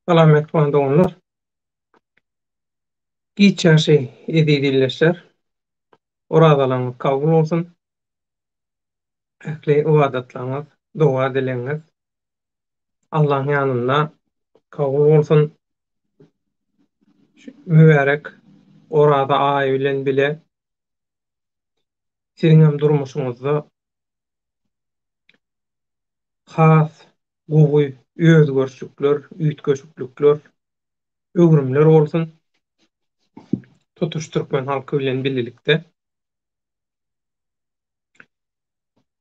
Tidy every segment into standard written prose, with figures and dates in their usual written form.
Salam mähriban doganlar. Giç ýaşy eziz ildeşler. Orazalaryňyz kabul bolsun. Ähli ybadatlaryňyz, doga dilegiňiz Allaň ýanynda kabul bolsun. Şu mübärek Oraza aýy bilen bile siziňem durmuşyňyzda has gowy özgerişlikler, üýtgeşiklikler, öwrümler bolsun. Tutuş türkmen halky bilen birlikde.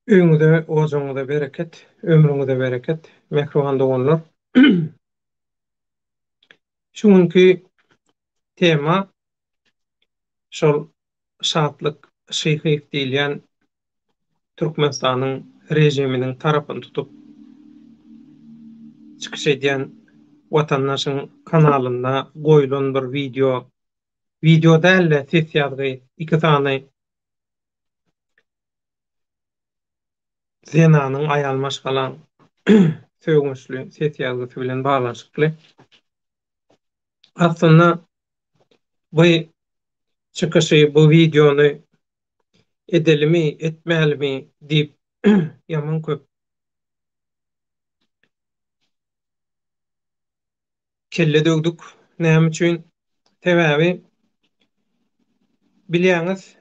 Öýüňize, ojagyňyza bereket, ömrüňize bereket, mähriban doganlar. Şu günki tema şol Şatlyk Şyhyýew diýilýän Türkmenistanyň režiminiň tarapyny tutup çykyş edýän watandaşyň kanalynda goýlan bir wideo, wideo däl-de ses ýazgy, iki sany zenanyň, aýal maşgalaň sögünçli ses ýazgysy bilen baglanyşykly. Aslynda bu çykyşy, bu wideony edelimi, etmälimi diýip ýaman köp kelle döwdük. Näme üçin? Sebäbi bilýäňiz,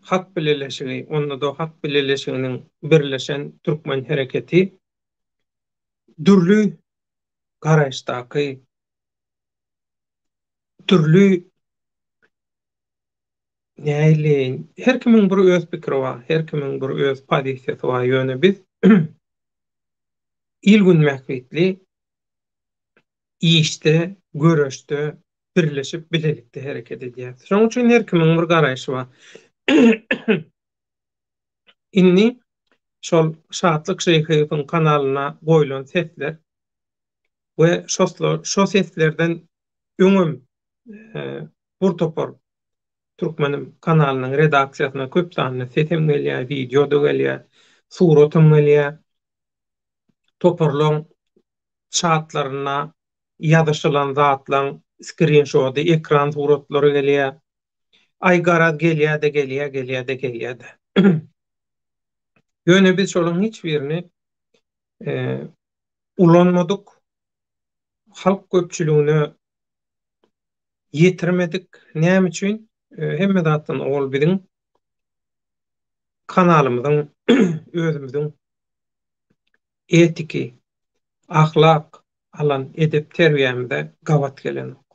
Halk bileleşigi, onda-da Halk bileleşiginiň birleşen türkmen hereketi dürli garaýyşdaky, dürli näleýin, her kimiň bir öz pikiri bar, her kimiň bir öz pozisiýasy bar, ýöne biz il-gün bähbitli işde, göreşde birleşip, bilelikde hereket edýäris. Şonuň üçin her kimiň bir garaýşy bar. Indi şol Şatlyk Şyhyýewiň kanalyna goýlan sesler we şo seslerden öňem bir topar Türkmenim kanalynyň redaksiýasyna köp sanly sesem gelýär, wideo-da gelýär, suratam gelýär. Toparlaň çatlarynda ýazyşylan zatlaň skrinşody, ekran suratlary gelýär. Aý garaz gelýär-de gelýär, gelýär-de gelýär-de. Ýöne biz şolaryň hiç birini ulanmadyk, halk köpçüligine ýetirmedik. Näme üçin? Hemme zatdan owal biziň kanalymyzyň özümiziň etiki, ahlak alan edep-terbiýämize gabat gelenok.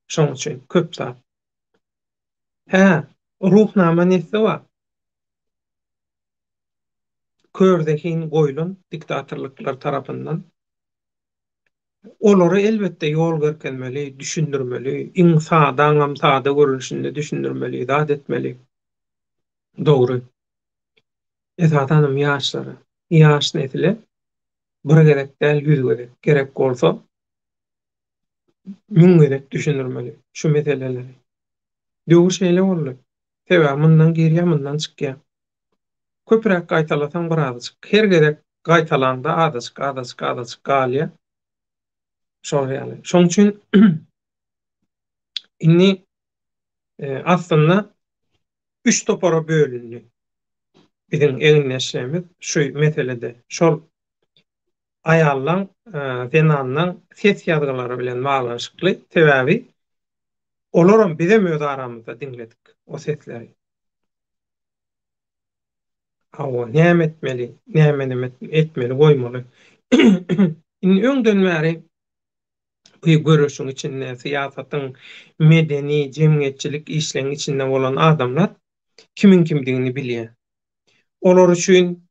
Şonuň üçin köp zat. Hä, Ruhnama nesli bar. Kör zehin goýlan diktatorlyklar tarapyndan. Olara elbetde ýol görkezmeli, düşündirmeli, iň sadaňam sada görnüşinde düşündirmeli, zat etmeli. Dogry. Esasanam ýaşlara, ýaş nesile bir gezek däl, ýüz gezek, gerek bolsa müň gezek düşündirmeli şu meseleleri. Döwür şeýle boldy. Sebäbi mundan girýär, mundan çykýar. Köpräk gaýtalasaň birazajyk, her gezek gaýtalaňda azajyk, azajyk, azajyk galýar. Şol ýaly. Şoň üçin indi aslynda üç topara bölündi. Biziň egindeşlerimiz şu meselede. Şol aýallaň, zenanlaň ses ýazgylary bilen baglanyşykly. Sebäbi olaram bizem öz aramyzda diňledik o sesleri. Hawa, näme etmeli, näme etmeli, goýmaly. Indi öňden bäri bu göreşiň içinde, syýasatyň, medeni, jemgyýetçilik işleň içinde bolan adamlar kimiň kimdigini bilýär. Olar üçin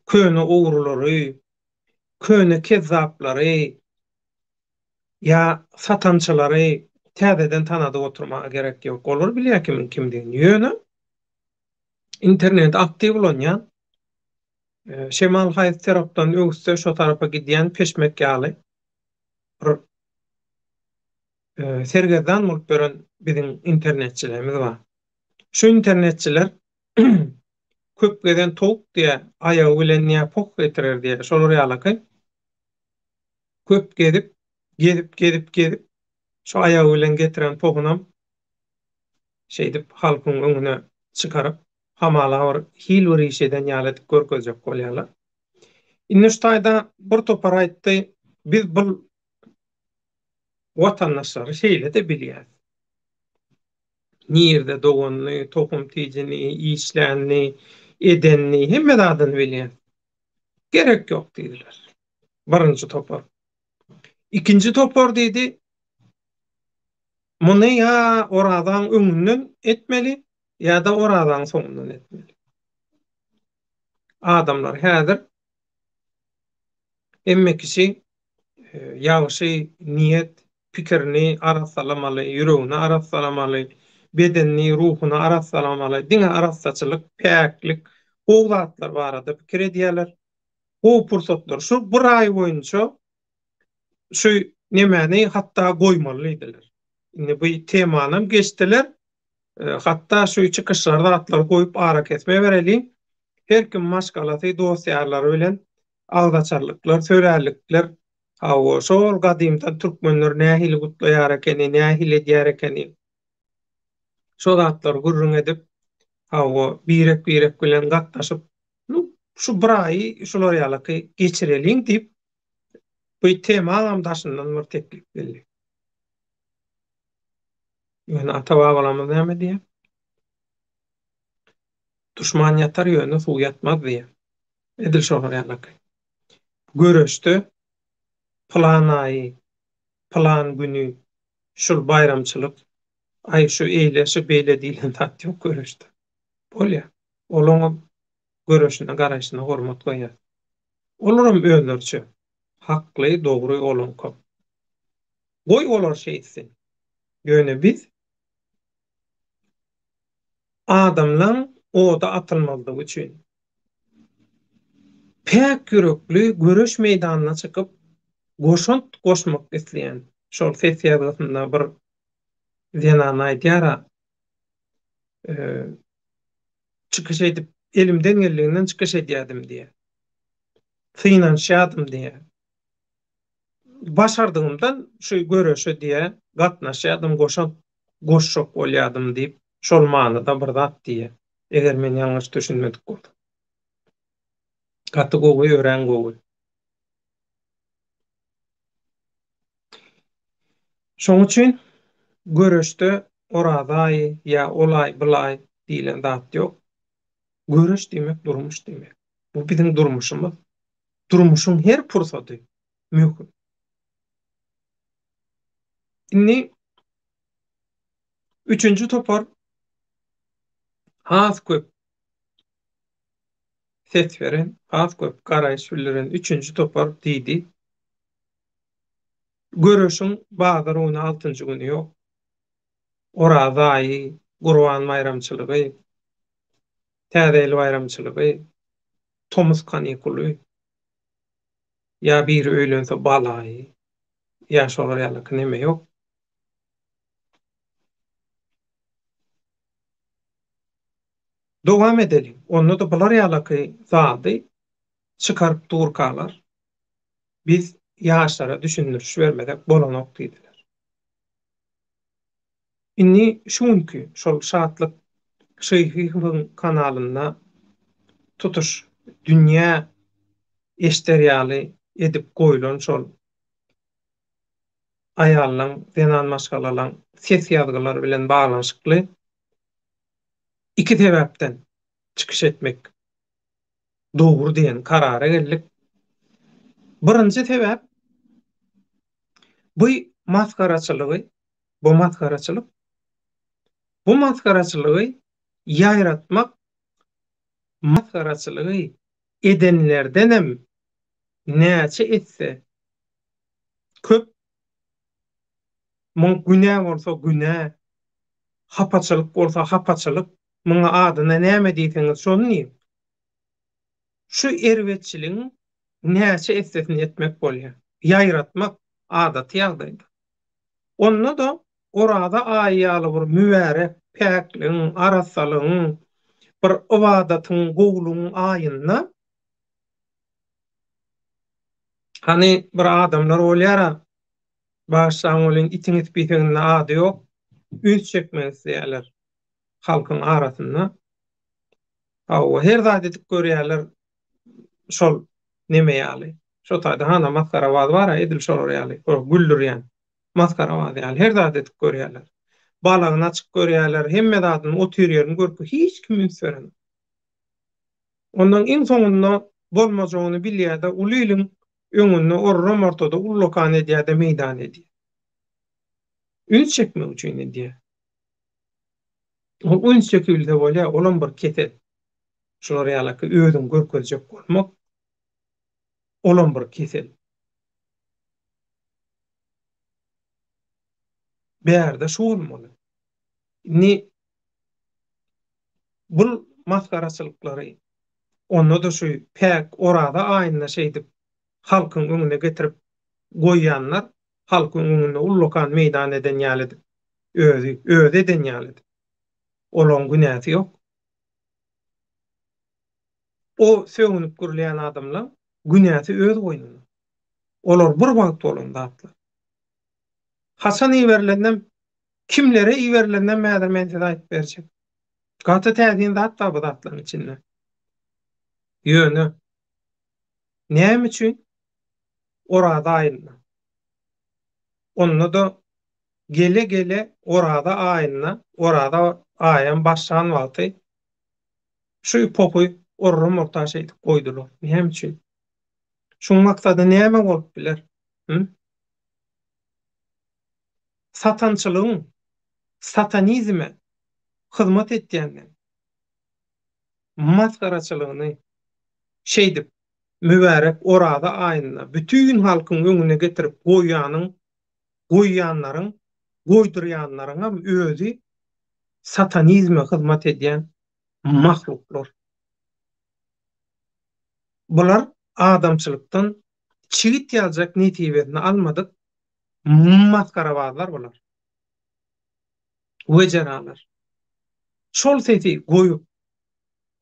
köne ogrulary, köne kezzaplary ýa satançylary täzeden tanadyp oturmaga gerek ýok. Olar bilýär kimiň kimdigini. Ýöne interneti aktiw ulanýan, şemal haýsy tarapdan öwüsse şo tarapa gidýän peşmek ýaly bir sergezdan bolup ýören biziň internetçilerimiz bar. Şu internetçiler köp gezen towuk diýýär, aýagy bilen diýýär poh getirer diýýär. Şolar ýalaky. Köp gezip, gezip, gezip, gezip, şu aýagy bilen getiren pohunam şeýdip halkyň öňüne çykaryp, hamala bir hil bir iş eden ýaly edip görkezjek bolýarlar. Indi şu taýda bir topar aýtdy, biz bul watandaşlary şeýle-de bilýäs. Nirde doganyny, tohum-tijini, işlänini, edenini, hemme zadyny bilýäs. Gerek ýok diýdiler. Birinji topar. Ikinji topar diýdi, muny ýa orazaň öňünden etmeli, ýa-da orazaň soňundan etmeli. Adamlar häzir hemme kişi e, ýagşy niýet, pikirini arassalamaly, ýüregini arassalamaly, bedenini, ruhuny arassalamaly. Diňe arassaçylyk, päklik, gowy zatlar barada pikir edýärler. Gowy pursatlar. Şu bir aý boýunça şu nemäni hatda goýmaly diýdiler. Indi bu temanam geçdiler. E, hatda şu çykyşlary zatlary goýup arakesme bereliň. Her kim maşgalasy, dost-ýarlary bilen agzaçarlyklar, sörärlikler, hawa, şol gadymdan türkmenler nähili gutlaýar ekeni, nähili edýär ekeni. Şo zatlary gürrüň edip, hawa, birek-birek bilen gatnaşyp, nu, şu bir aýy şular ýalaky geçireliň diýip, bu temaňam daşyndan bir teklip geldi. Ýöne ata-babalarymyz näme diýýär? Duşman ýatar, ýöne suw ýatmaz diýýär. Edil şolar ýalaky. Göreşde pylan aýy, pylan güni, şul baýramçylyk, aý şu eýle, şu beýle diýlen zat ýok göreşde. Bolýar. Olaňam göreşine, garaýşyna hormat goýýas. Olaram özleriçe hakly, dogry olaňkam. Goý olar şeýtsin. Ýöne biz adamlaň oda atylmazlygy üçin päk ýürekli göreş meýdanyna çykyp goşant goşmak isleýän şol ses ýazgysynda bir zenan aýdýar-a, çykyş edip, elimden geldiginden çykyş edýärdim diýýär. Synanyşýardym diýýär. Başardygymdan şu göreşe diýýär, gatnaşýardym, goşant goşjak bolýardym diýip, şol manyda bir zat diýýär. Eger men ýalňyş düşünmedik bolsam. Gaty gowy, örän gowy. Şoň üçin göreşde Oraza aýy ýa ol aý, bul aý diýlen zat ýok. Göreş diýmek durmuş diýmek. Bu biziň durmuşymyz. Durmuşyň her pursady möhüm. Indi üçünji topar has köp ses beren, has köp garaýyş bildiren üçünji topar diýdi. Göreşiň bazar güni altynjy güni ýok. Oraza aýy, Gurban baýramçylygy, Täze ýyl baýramçylygy, tomus kanikuly, ýa biri öýlense bal aýy, ýa şolar ýalyky neme ýok. Dowam edeliň. Onda-da bular ýalaky zady çykaryp durkalar, biz ýaşlara düşündiriş bermesek bolanok diýdiler. Indi şu günki şol Şatlyk Şyhyýewiň kanalynda tutuş dünýä eşder ýaly edip goýlan şol aýallaň, zenan maşgalalaň ses ýazgylary bilen baglanyşykly iki sebäpden çykyş etmek dogry diýen karara geldik. Birinji sebäp bu masgaraçylygy, bu masgaraçylyk, bu masgaraçylygy ýaýratmak masgaraçylygy edenlerdenem näçe etse köp, muň günä bolsa günä, hapaçylyk bolsa hapaçylyk, muňa adyna näme diýseňiz şony diýiň. Şu erbetçiligiň näçe essesini etmek bolýar. Ýaýratmak adaty ýagdaýda. Onda-da Oraza aýy ýaly bir mübärek päkligiň, arassalygyň, bir ybadatyň, gowulygyň aýynda. Hany bir adamlar bolýar-a, bagyşlaň welin itiň ispiseginde ady ýok, üns çekmek isleýärler halkyň arasynda. Hawa, her zat edip görýärler şol neme ýaly. Şo taýda hana masgarabaz bar-a, edil şolar ýaly, güldürýän masgarabaz ýaly her zat edip görýärler. Balagyny açyp görýärler, hemme zadyny otyr ýerini görüp hiç kim üns berenok. Ondan iň soňunda bolmajagyny bilýär-de, uly iliň öňünde orram ortada ullakan edýär-de meýdan edýär. Üns çekmek üçin edýär. Ol üns çekibilse bolýar, olam bir kesel. Şular ýalaky özüňi görkezjek bolmak, olam bir kesel. Bärde şu bolmaly. Indi bul masgaraçylyklary, onda-da şu päk Oraza aýynda şeýdip halkyň öňüne getirip goýýanlar, halkyň öňünde ullakan meýdan eden ýaly edip, özi, özi eden ýaly edip. Olaň günäsi ýok. O sögünip gürleýän adamlaň günäsi öz boýnuna. Olar bir wagt bolan zatlar. Haçan iberilendem, kimlere iberilendem häzir men size aýdyp berjek. Gaty täsin zat bar bu zatlaryň içinde. Ýöne näme üçin Oraza aýynda? Onda-da gele-gele Oraza aýynda, Oraza aýam başlan wagty şu pohy orram-orta şeýdip goýdular. Näme üçin? Şuň maksady näme bolup biler? Hü? Satançylygyň, satanizme hyzmat etýänleň masgaraçylygyny şeýdip mübärek Oraza aýynda bütin halkyň öňüne getirip goýýanyň, goýýanlaryň, goýdurýanlaryňam özi satanizme hyzmat edýän mahluklar. Bular adamçylykdan çigit ýaljak nesibesini almadyk masgarabazlar bular. Wejeralar. Şol sesi goýup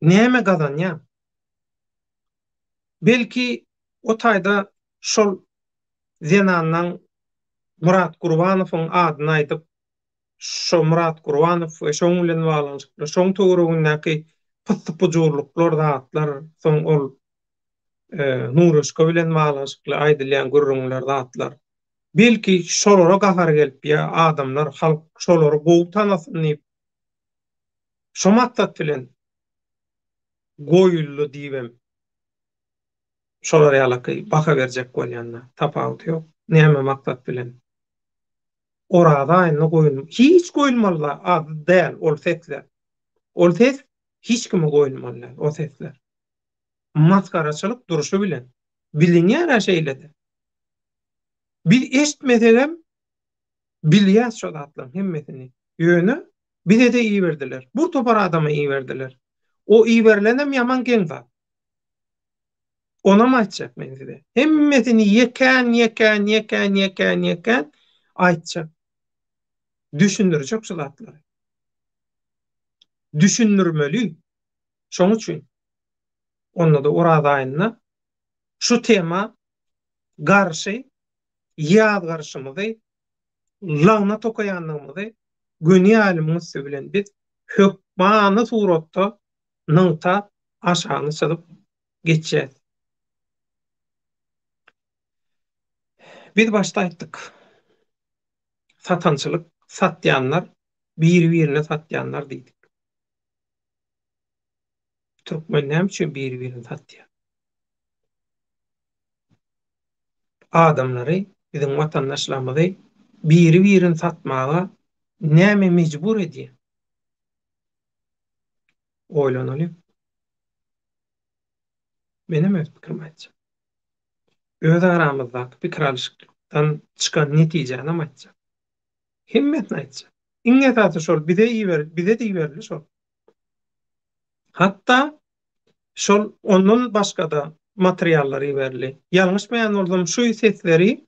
näme gazanýaň? Belki o taýda şol zenanlaň Myrat Gurbanowyň adyny aýdyp şo Myrat Gurbanow we şoň bilen baglanyşykly şoň töweregindäki pyssy-pujurlyklar zatlar soň ol Nuryşka bilen baglanyşykly aýdylýan gürrüňler zatlar. Belki şolara gahary gelip ýa adamlar halk şolary gowy tanasyn diýip şo maksat bilen goýuldy diýibem şolar ýalaky baha berjek bolýanda tapawudy ýok. Näme maksat bilen? Oraza aýynda goýul hiç goýulmaly däl ol sesler. Ol ses hiç kime goýulmaly däl o sesler. Masgaraçylyk durşy bilen. Bilinýär-ä şeýle-de. Biz eşitmesegem bilýäs şo zatlaryň hemmesini. Ýöne bize-de iberdiler. Bir topar adama iberdiler. O iberilenem ýaman geň zat. Onam aýtjak men size. Hemmesini ýekän, ýekän, ýekän, ýekän, ýekän aýtjak. Düşündirjek şu zatlary. Düşündirmeli. Şoň üçin onda-da Oraz aýynda şu tema garşy ýazgaryşymyzy, lagnat okaýandygymyzy göni ýaýlymyň üsti bilen biz hökmany suratda nygtap, aşagyny çyzyp geçýäs. Biz başda aýtdyk. Satançylyk, satýanlar, biri-birine satýanlar diýdik. Türkmen näme üçin biri-birini satýar? Adamlary, biziň watandaşlarymyzy biri-birini satmaga näme mejbur edýär? Oýlanalyň. Menem öz pikirimi aýtjak. Öz aramyzdaky pikir alyşykdan çykan netijänem aýtjak. Hemmesini aýtjak. Iň esasy şol bize iber, bize-de iberildi şol. Hatda şol ondan başga-da materiallar iberildi. Ýalňyşmaýan bolsam şu sesleri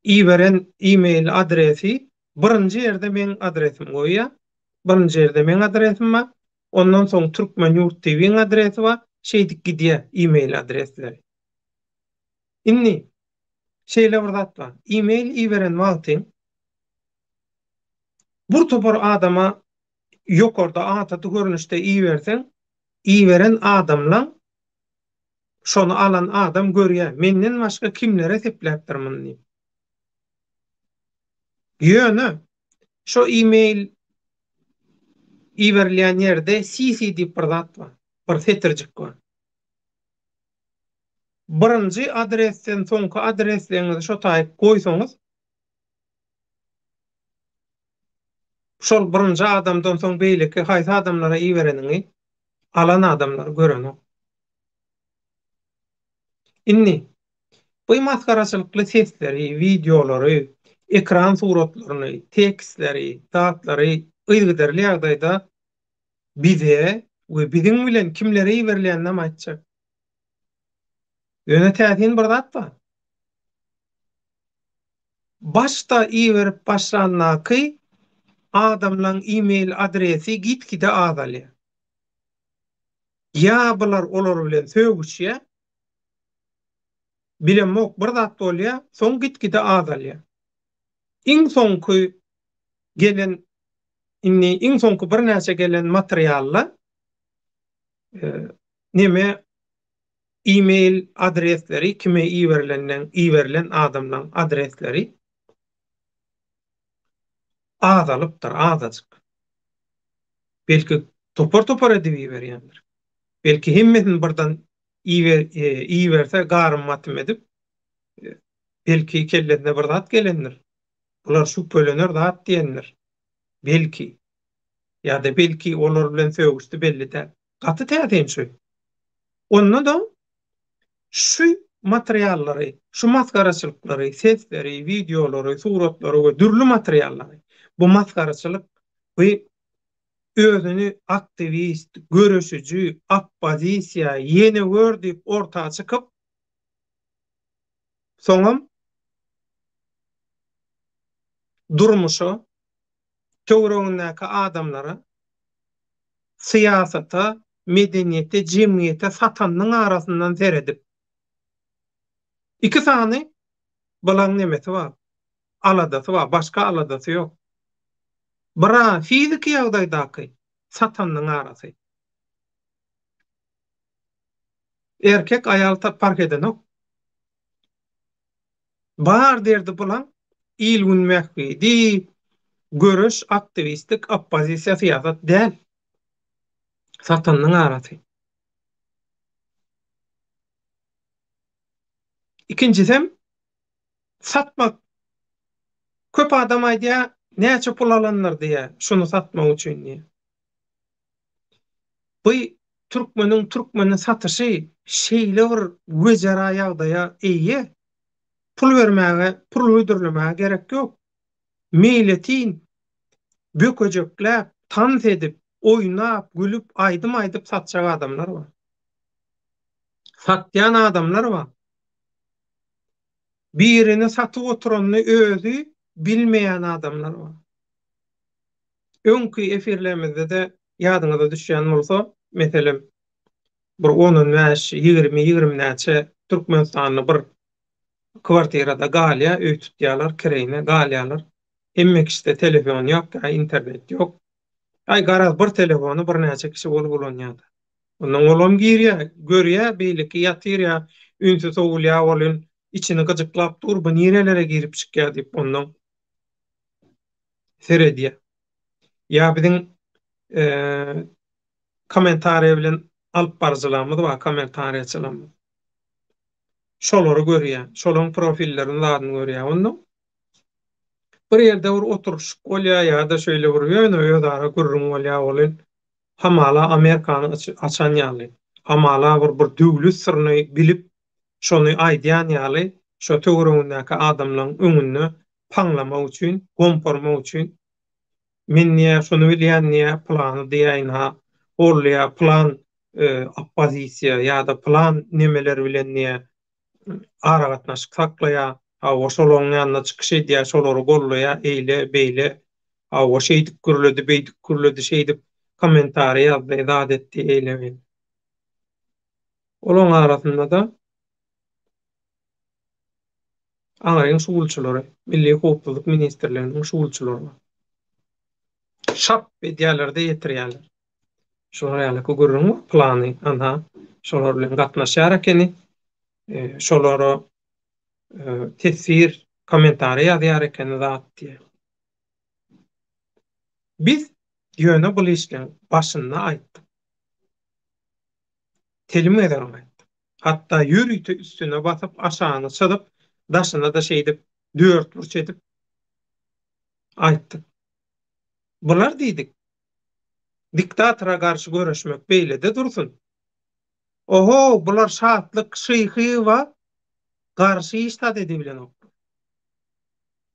iberen e-mail adresi birinji ýerde meň adresim goýýar. Birinji ýerde meň adresim bar. Ondan soň Türkmen ýurt TV-iň adresi bar. Şeýdip gidýär e-mail adresleri. Indi. Şeýle bir zat bar. E-mail iberen wagtyň bir topar adama ýokarda adaty görnüşde iberseň, iberen adamlaň şony alan adam görýär, menden başga kimlere sepläpdir muny diýip. Ýöne şo e-mail iberilýän ýerde CC diýip bir zat bar, bir setirjik bar. Birinji adresden soňky adresleriňizi şo taýyp goýsaňyz, şol birinji adamdan soň beýleki haýsy adamlara ibereniňi alan adamlar görenok. Indi bu masgaraçylykly sesleri, wideolary, ekran suratlaryny, tekstleri, zatlary yzygiderli ýagdaýda bize we biziň bilen kimlere iberilýäninem aýtjak. Ýöne täsin bir zat bar. Başda iberip başlandaky adamlaň e-mail adresi git-gide azalýar. Ýa bular olar bilen sögüşýär, bilemok bir zat bolýar, soň git-gide azalýar. Iň soňky gelen indi iň soňky birnäçe gelen materialda neme e-mail adresleri kime iberilenden iberilen adamlaň adresleri azalypdyr azajyk. Belki topar-topar edip iberýändir. Belki hemmesini birden iber iberse garym-gatym edip belki kellesine bir zat gelendir. Bular şübhelener zat diýendir. Belki. Ýa-da belki olar bilen sögüşdi belli däl. Gaty täsin şu. Onda-da şu materiallary, şu masgaraçylyklary, sesleri, wideolary, suratlary we dürli materiallary, bu masgaraçylyk bu özüni aktiwist, göreşiji, oppozisiýa, ýene gör diýip orta çykyp, soňam durmuşa, töweregindäki adamlara, syýasata, medeniýete, jemgyýete satanynyň arasyndan seredip, iki sany balaň nemesi bar, aladasy bar, başga aladasy ýok. Bira fiziki ýagdaýdaky satanynyň arasy. Erkek aýal parh edenok. Bar derdi bulaň il-gün bähbidi, göreş, aktiwistlik, oppozisiýa, syýasat däl. Satanynyň arasy. Ikinjisem satmak. Köp adam aýdýar, näçe pul alandyr diýýär, şuny satmak üçin diýýär. Bu türkmeniň türkmeni satyşy şeýle bir wejera ýagdaýa eýe, pul bermäge, pul hödürlemäge gerek ýok. Meýletin bökejekläp, tans edip, oýnap, gülüp, aýdym aýdyp satjak adamlar bar. Satýan adamlar bar. Birini satyp oturanyny özi bilmeýän adamlar bar. Öňki efirlerimizde-de ýadyňyza düşýän bolsa, meselem, bir on-on bäş, 20, 20 näçe türkmenistanly bir kwartirada galýar, öý tutýarlar, kireýine galýarlar. Hemme kişide telefon ýok, ýa internet ýok. Aý, garaz, bir telefony birnäçe kişi bolup ulanýar-da. Ondan olam girýär, görýär, beýleki ýatyr ýa ünsi sowulýar welin, içini gyjyklap dur, bu nirelere girip çykýar diýip, ondan seredýär. Ýa biziň kommentariýa bilen alyp baryjylarymyz bar, kommentariýaçylarymyz. Şolary görýär, şolaryň profillerini zadyny görýär. Onda bir ýerde bir oturyşyk bolýar ýa-da şeýle bir ýöne özara gürrüň bolýar welin, hamala Amerikany açan ýaly, hamala bir bir döwlet syryny bilip, şony aýdýan ýaly, şo töweregindäki adamlaryň öňünde paňlamak üçin, gomparmak üçin, men diýýär, şuny bilýän diýýär, pylany diýýär, ynha, ol diýýär, pylan oppozisiýa ýa-da pylan nemeler bilen diýýär, aragatnaşyk saklaýar, hawa, şolaryň ýanynda çykyş edýär, şolary gollaýar, eýle, beýle, hawa, şeýdip gürledi, beýdip gürledi, şeýdip kommentariý ýazdy, zat etdi, eýle, beýle. Olaryň arasynda-da. Aňryň şugulçylary, Milli howpsuzlyk ministrliginiň şugulçylary bar. Şap edýärler-de ýetirýärler. Şolar ýalyky gürrüň bar, plany, anha, şolar bilen gatnaşýar ekeni. Şolara teswir, kommentariý ýazýar ekeni zat diýýär. Biz ýöne bul işleň başynda aýtdyk. Telim gezegem aýtdyk. Hatda ýörite üstüne basyp, aşagyny çyzyp, daşyna-da şeýdip dörtburç edip aýtdyk. Bular diýdik, diktatora garşy göreşmek beýlede dursun. Oho, bular Şatlyk Şyhyýewa garşy hiç zat edibilenoklar.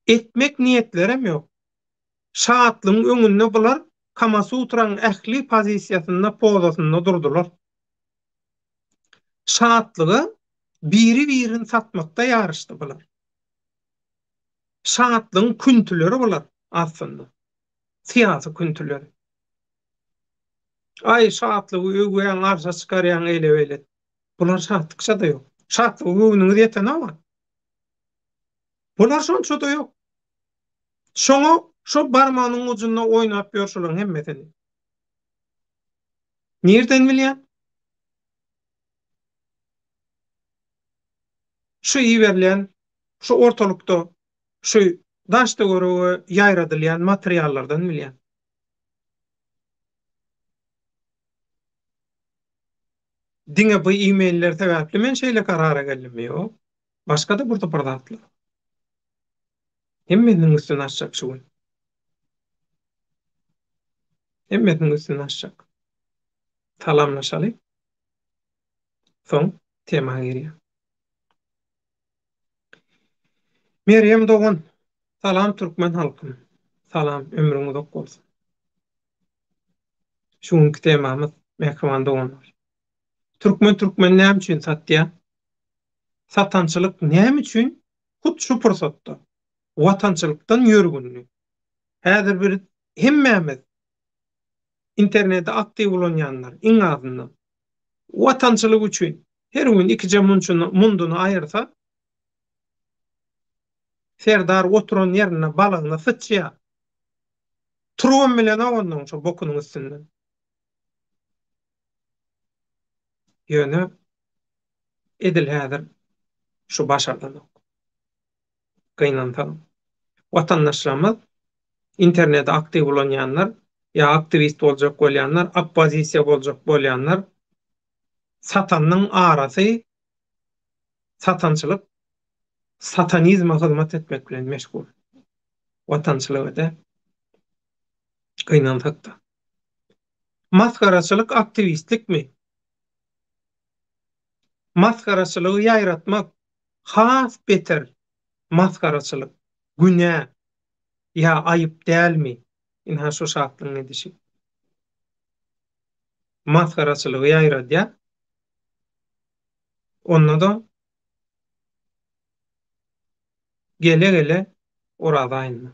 Etmek niýetlerem ýok. Şatlygyň öňünde bular Kamasutraň ähli pozisiýasynda, pozasynda durdular. Şatlyga biri-birini satmakda ýaryşdy bular. Şatlygyň küntüleri bular aslynda. Syýasy küntüleri. Aý, Şatlygy öwýäň, arşa çykarýaň, eýle-beýle. Bular Şatlykça-da ýok. Şatlyga göwnüňiz ýetenok-a. Bular şonça-da ýok. Şoňa şo barmagynyň ujunda oýnap ýör şolaryň hemmesini. Nirden bilýän? Şu iberilýän, şu ortalykda, şu daş-töwerege ýaýradylýan materiallardan bilýän. Diňe bu e-mailler sebäpli men şeýle karara geldim. Ýok. Başga-da bir topar zatlar. Hemmesiniň üstüni açjak şu gün. Hemmesiniň üstüni açjak. Salamlaşaly. Soň tema girýär. Merýem dogan, salam türkmen halkym. Salam, ömrüň uzak bolsun. Şu günki temamyz mähriban doganlar. Türkmen türkmeni näme üçin satýar? Satançylyk näme üçin hut şu pursatda watançylykdan ýörgünli? Häzir bir hemmämiz interneti aktiw ulanýanlar iň azyndan watançylyk üçin her gün ikije munduny aýyrsa Serdar oturan ýerinde balagyna syçýar. Turubam bilenok onnoň şo bokunyň üstünden. Ýöne edil häzir şu başardanok. Gynansagam. Watandaşlarymyz interneti aktiw ulanýanlar ýa aktiwist boljak bolýanlar, oppozisiýa boljak bolýanlar satanyň arasy satançylyk satanizme hyzmat etmek bilen meşgul. Watançylyga däl. Gynansak-da. Masgaraçylyk aktiwistlikmi? Masgaraçylygy ýaýratmak has beter masgaraçylyk, günä ýa aýyp dälmi? Ynha şu şatlygyň edişi. Masgaraçylygy ýaýradýar. Onda-da gele-gele Oraz aýynda.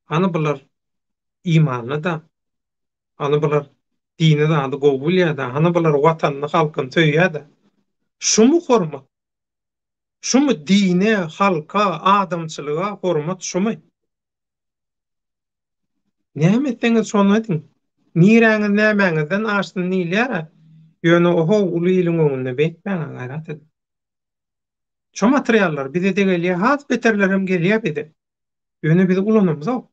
Hany bular imanly-da, hany bular dini zady gowy bilýär-dä, hany bular watanyny, halkyny söýýär-dä. Şumy hormat? Şumy dine, halka, adamçylyga hormat şumy? Näme etseňiz şony ediň. Niräňiz nämäňizden aşsyn diýilýär-ä. Ýöne ohow uly iliň öňünde beýtmäň-ä gaýrat ediň. Şo materiallar bize-de gelýär, has beterlerem gelýär bize. Ýöne biz ulanamzok.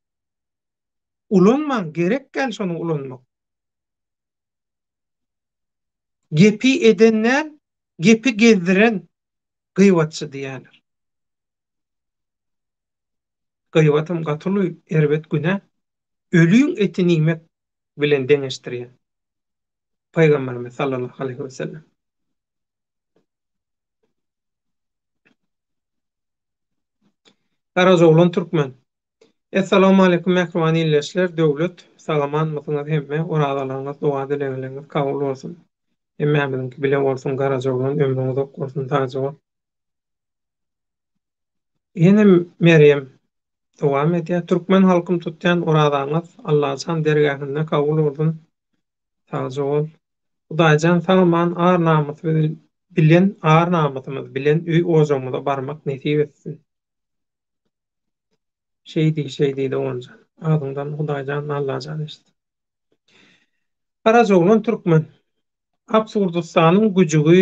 Ulanmaň, gerek däl şony ulanmak. Gepi eden däl, gepi gezdiren gybatçy diýýärler. Gybatam gaty uly erbet günä. Ölüň etini iýmek bilen deňeşdirýär. Pygamberimiz sallallahu aleýhi wesellem. Garajaoglan Türkmen. Essalawmaleýkum mähriban ildeşler Döwlet sagamanmysyňyz hemme orazalaryňyz doga dilegleriňiz kabul bolsun hemmämiziňki bile bolsun Garajaoglan ömrüň uzak bolsun sagja bol. Ýene Merýem dowam edýär Türkmen halkym tutýan orazaňyz Allajan dergähinde kabul bolsun sagja bol Hudaýjan sagaman ar namysy. bilen ar-namysymyz bilen öý-ojagymyza barmak nesip etsin. Şeý diý, şeý diý doganjan. Adyňdan Hudaýjan, Allajan eşitsin. Garajaoglan türkmen. Absurdystanyň güjügi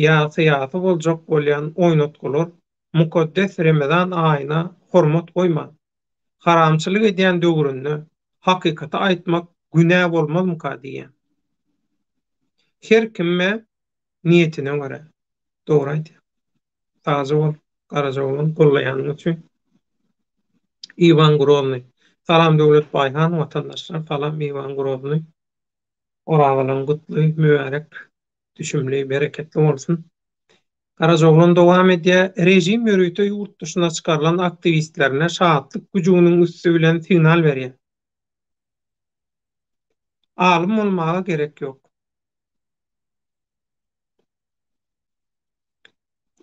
ýa syýasy boljak bolýan oýnatgylar mukaddes Remezan aýyna hormat goýman, haramçylyk edýän döwründe hakykaty aýtmak günä bolmazmyka diýýän. Her kimme niýetine görä. Dogry aýdýaň. Sagja bol Garajaoglan gollaýanyň üçin. Iwan Grozny. Salam Döwlet Baýhan watandaşlar salam Iwan Grozny. Orazalyň gutly, mübärek, düşümli, bereketli bolsun. Garajaoglan dowam edýär, Režim ýörite ýurt dyşyna çykarylan aktiwistlerine şatlyk güjüginiň üsti bilen signal berýär. Alym bolmaga gerek ýok.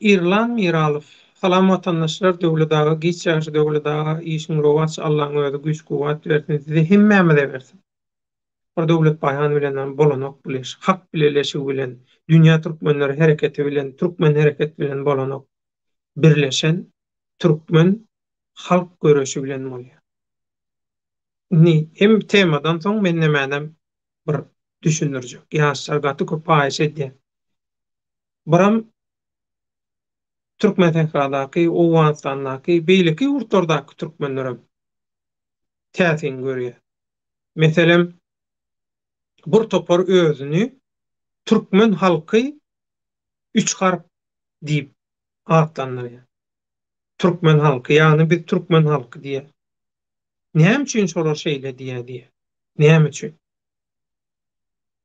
Irlan Miralow, Salam watandaşlar Döwlet aga giç ýagşy Döwlet aga işiň rowaç Allaň özi güýç kuwwat bersin size hemmämize bersin. Bir Döwlet Baýhan bilenem bolanok bul iş. Hak bileleşigi bilen, Dünýä Türkmenleri hereketi bilen, Türkmen hereket bilen bolanok. Birleşen türkmen halk göreşi bilen bolýar. Indi hem temadan soň men nämänem bir düşündirjek. Ýaşlar gaty köp haýyş edýär. Biram Türkmensähradaky, Owganystandaky, beýleki ýurtlardaky türkmenlerem täsin görýär. Meselem, bir topar özüni türkmen halky üç harp diýip atlandyrýar. Türkmen halky, ýagny biz türkmen halky diýýär. Näme üçin şolar şeýle diýýär diýýär. Näme üçin?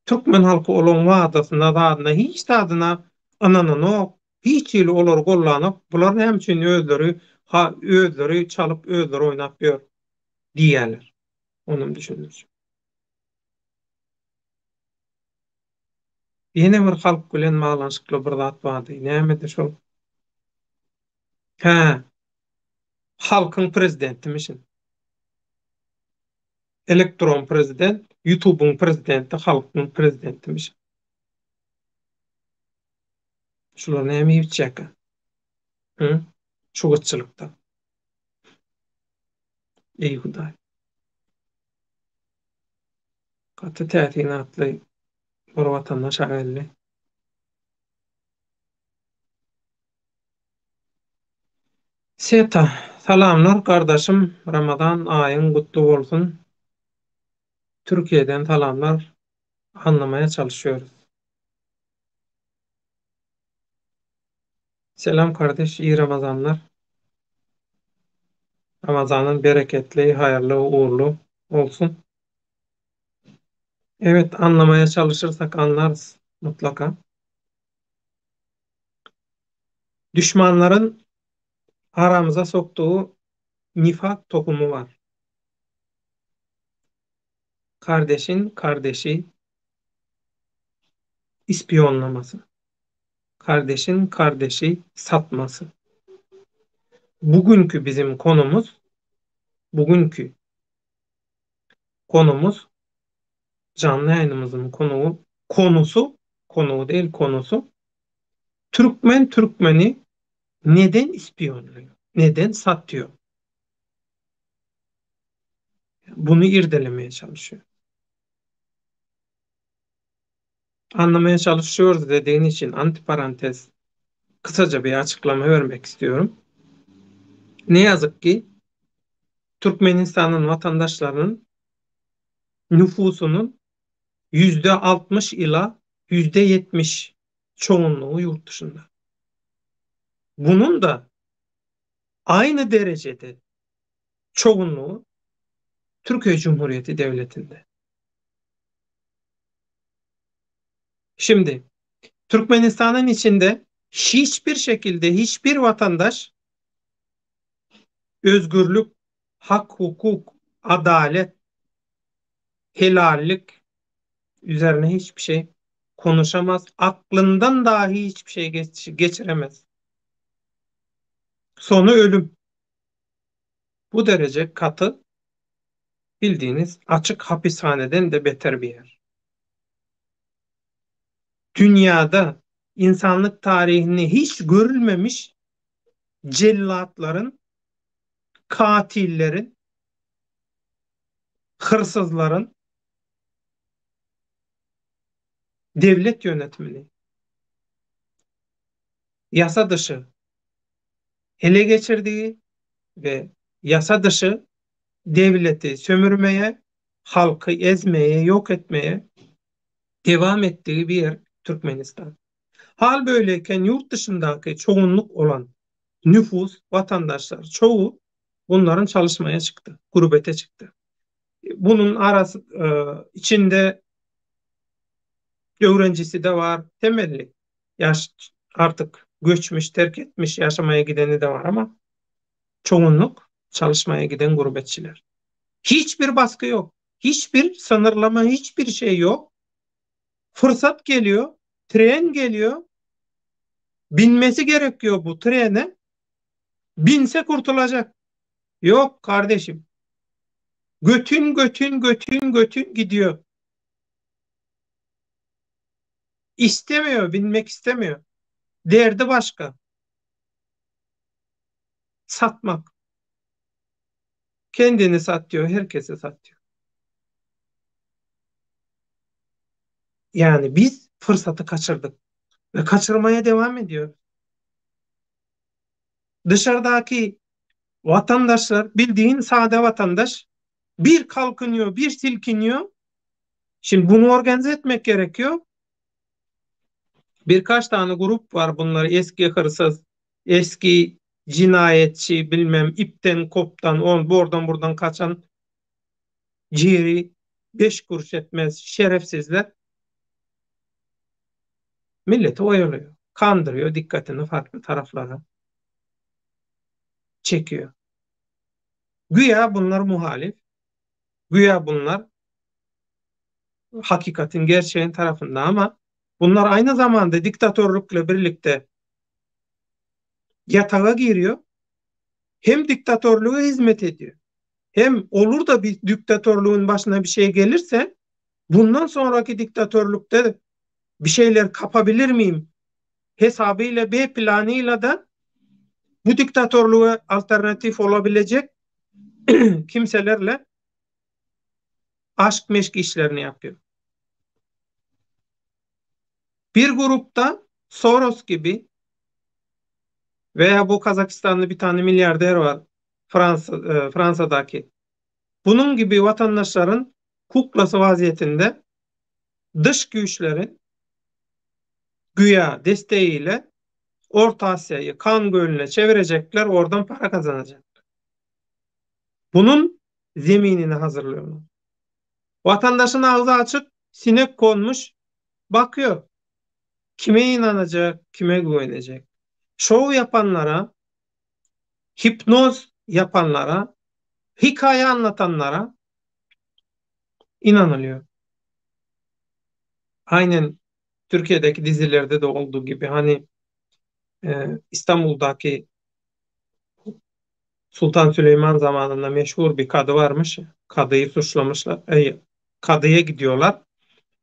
Türkmen halky olaň wadasyna, zadyna, hiç zadyna ynananok, hiç hili olary gollanok. Bular näme üçin özleri ha özleri çalyp, özleri oýnap ýör diýýärler. Onam düşündirjek. Ýene bir halk bilen baglanyşykly bir zat bardy. Nämedi şol? Hä. Halkyň prezidentimişin. Elektron prezident, ýutubyň prezidenti halkyň prezidentimiş. Şular näme iýip içýärkä? Hı? Şu gytçylykda. Eý Hudaý. Gaty täsin atly bir watandaş-a geldi. Seta, salamlar gardaşym Ramazan aýyň gutly bolsun. Türkiýeden salamlar anlamaya çalışýoruz. Selam kardeş iyi Ramazanlar. Ramazanyň bereketli, haýyrly, uğurly bolsun. Evet anlamaya çalışırsak anlarız mutlaka. Düşmanların aramyza soktuğu nifak tohumu var. Kardeşin kardeşi ispiyonlamasy. Kardeşin kardeşi satmasy. Bugünkü bizim konumuz bugünkü konumuz janly ýaýynymyzyň konugy konusu konugy değil konusu Türkmen türkmeni neden ispiyonluyor? Neden satıyor? Bunu irdelemeye çalışıyor. Anlamaya çalışıyoruz dediğin için antiparantez kısaca bir açıklama vermek istiyorum. Ne yazık ki Türkmenistan'ın vatandaşlarının nüfusunun %60 ila %70 çoğunluğu yurt dışında. Bunun da aynı derecede çoğunluğu Türkiye Cumhuriyeti Devleti'nde. Şimdi Türkmenistan'ın içinde hiçbir şekilde hiçbir vatandaş özgürlük, hak, hukuk, adalet, helallik üzerine hiçbir şey konuşamaz. Aklından dahi hiçbir şey geç, geçiremez. Sonu ölüm. Bu derece katı bildiğiniz açık hapishaneden de beter bir yer. Dünyada. insanlyk taryhynda hiç görülmemiş jellatlaryň, katilleriň, hyrsyzlaryň döwlet yönetimini yasa dışı ele geçirdiği ve yasa dışı devleti sömürmeye, halky ezmeye, yok etmeye devam ettiği bir yer Türkmenistan. Hal böyleyken yurt dışındaki çoğunluk olan nüfus, vatandaşlar çoğu bunların çalışmaya çıktı, gurbete çıktı. Bunun arası e, içinde öğrencisi de var, temelli. Yaş artık göçmüş, terk etmiş, yaşamaya gideni de var ama çoğunluk çalışmaya giden gurbetçiler. Hiçbir baskı yok. Hiçbir sınırlama, hiçbir şey yok. Fırsat geliyor, tren geliyor. Binmesi gerekiyor bu trene. Binse kurtulacak. Yok kardeşim. Götün götün götün götün gidiyor. İstemiyor, binmek istemiyor. Derdi başka. Satmak. Kendini satıyor, herkese satıyor. Yani biz fırsatı kaçırdık ve kaçırmaya devam ediyoruz. Dışarıdaki vatandaşlar, bildiğin sade vatandaş bir kalkınıyor, bir silkiniyor. Şimdi bunu organize etmek gerekiyor. Birkaç tane grup var bunlar eski hırsız, eski cinayetçi bilmem ipten koptan on oradan buradan kaçan ciğeri beş kuruş etmez şerefsizler milleti oyalıyor. Kandırıyor, dikkatini farklı taraflara çekiyor. Güya bunlar muhalif. Güya bunlar hakikatin, gerçeğin tarafında ama bunlar aynı zamanda diktatörlükle birlikte yatağa giriyor. Hem diktatörlüğe hizmet ediyor. Hem olur da bir diktatörlüğün başına bir şey gelirse bundan sonraki diktatörlükte bir şeyler kapabilir miyim hesabıyla B planıyla da bu diktatörlüğe alternatif olabilecek kimselerle aşk meşk işlerini yapıyor. Bir grupta Soros gibi veya bu Kazakistanlı bir tane milyarder var Fransa, e, Fransa'daki. Bunun gibi vatandaşların kuklası vaziyetinde dış güçlerin güya desteğiyle Orta Asya'yı kan gölüne çevirecekler, oradan para kazanacaklar. Bunun zeminini hazırlıyorlar. Vatandaşın ağzı açık, sinek konmuş, bakıyor. Kime inanacak, kime güvenecek? Şov yapanlara, hipnoz yapanlara, hikaye anlatanlara inanılıyor. Aynen Türkiye'deki dizilerde de olduğu gibi hani e, İstanbul'daki Sultan Süleyman zamanında meşhur bir kadı varmış. Kadıyı suçlamışlar. E, kadıya gidiyorlar.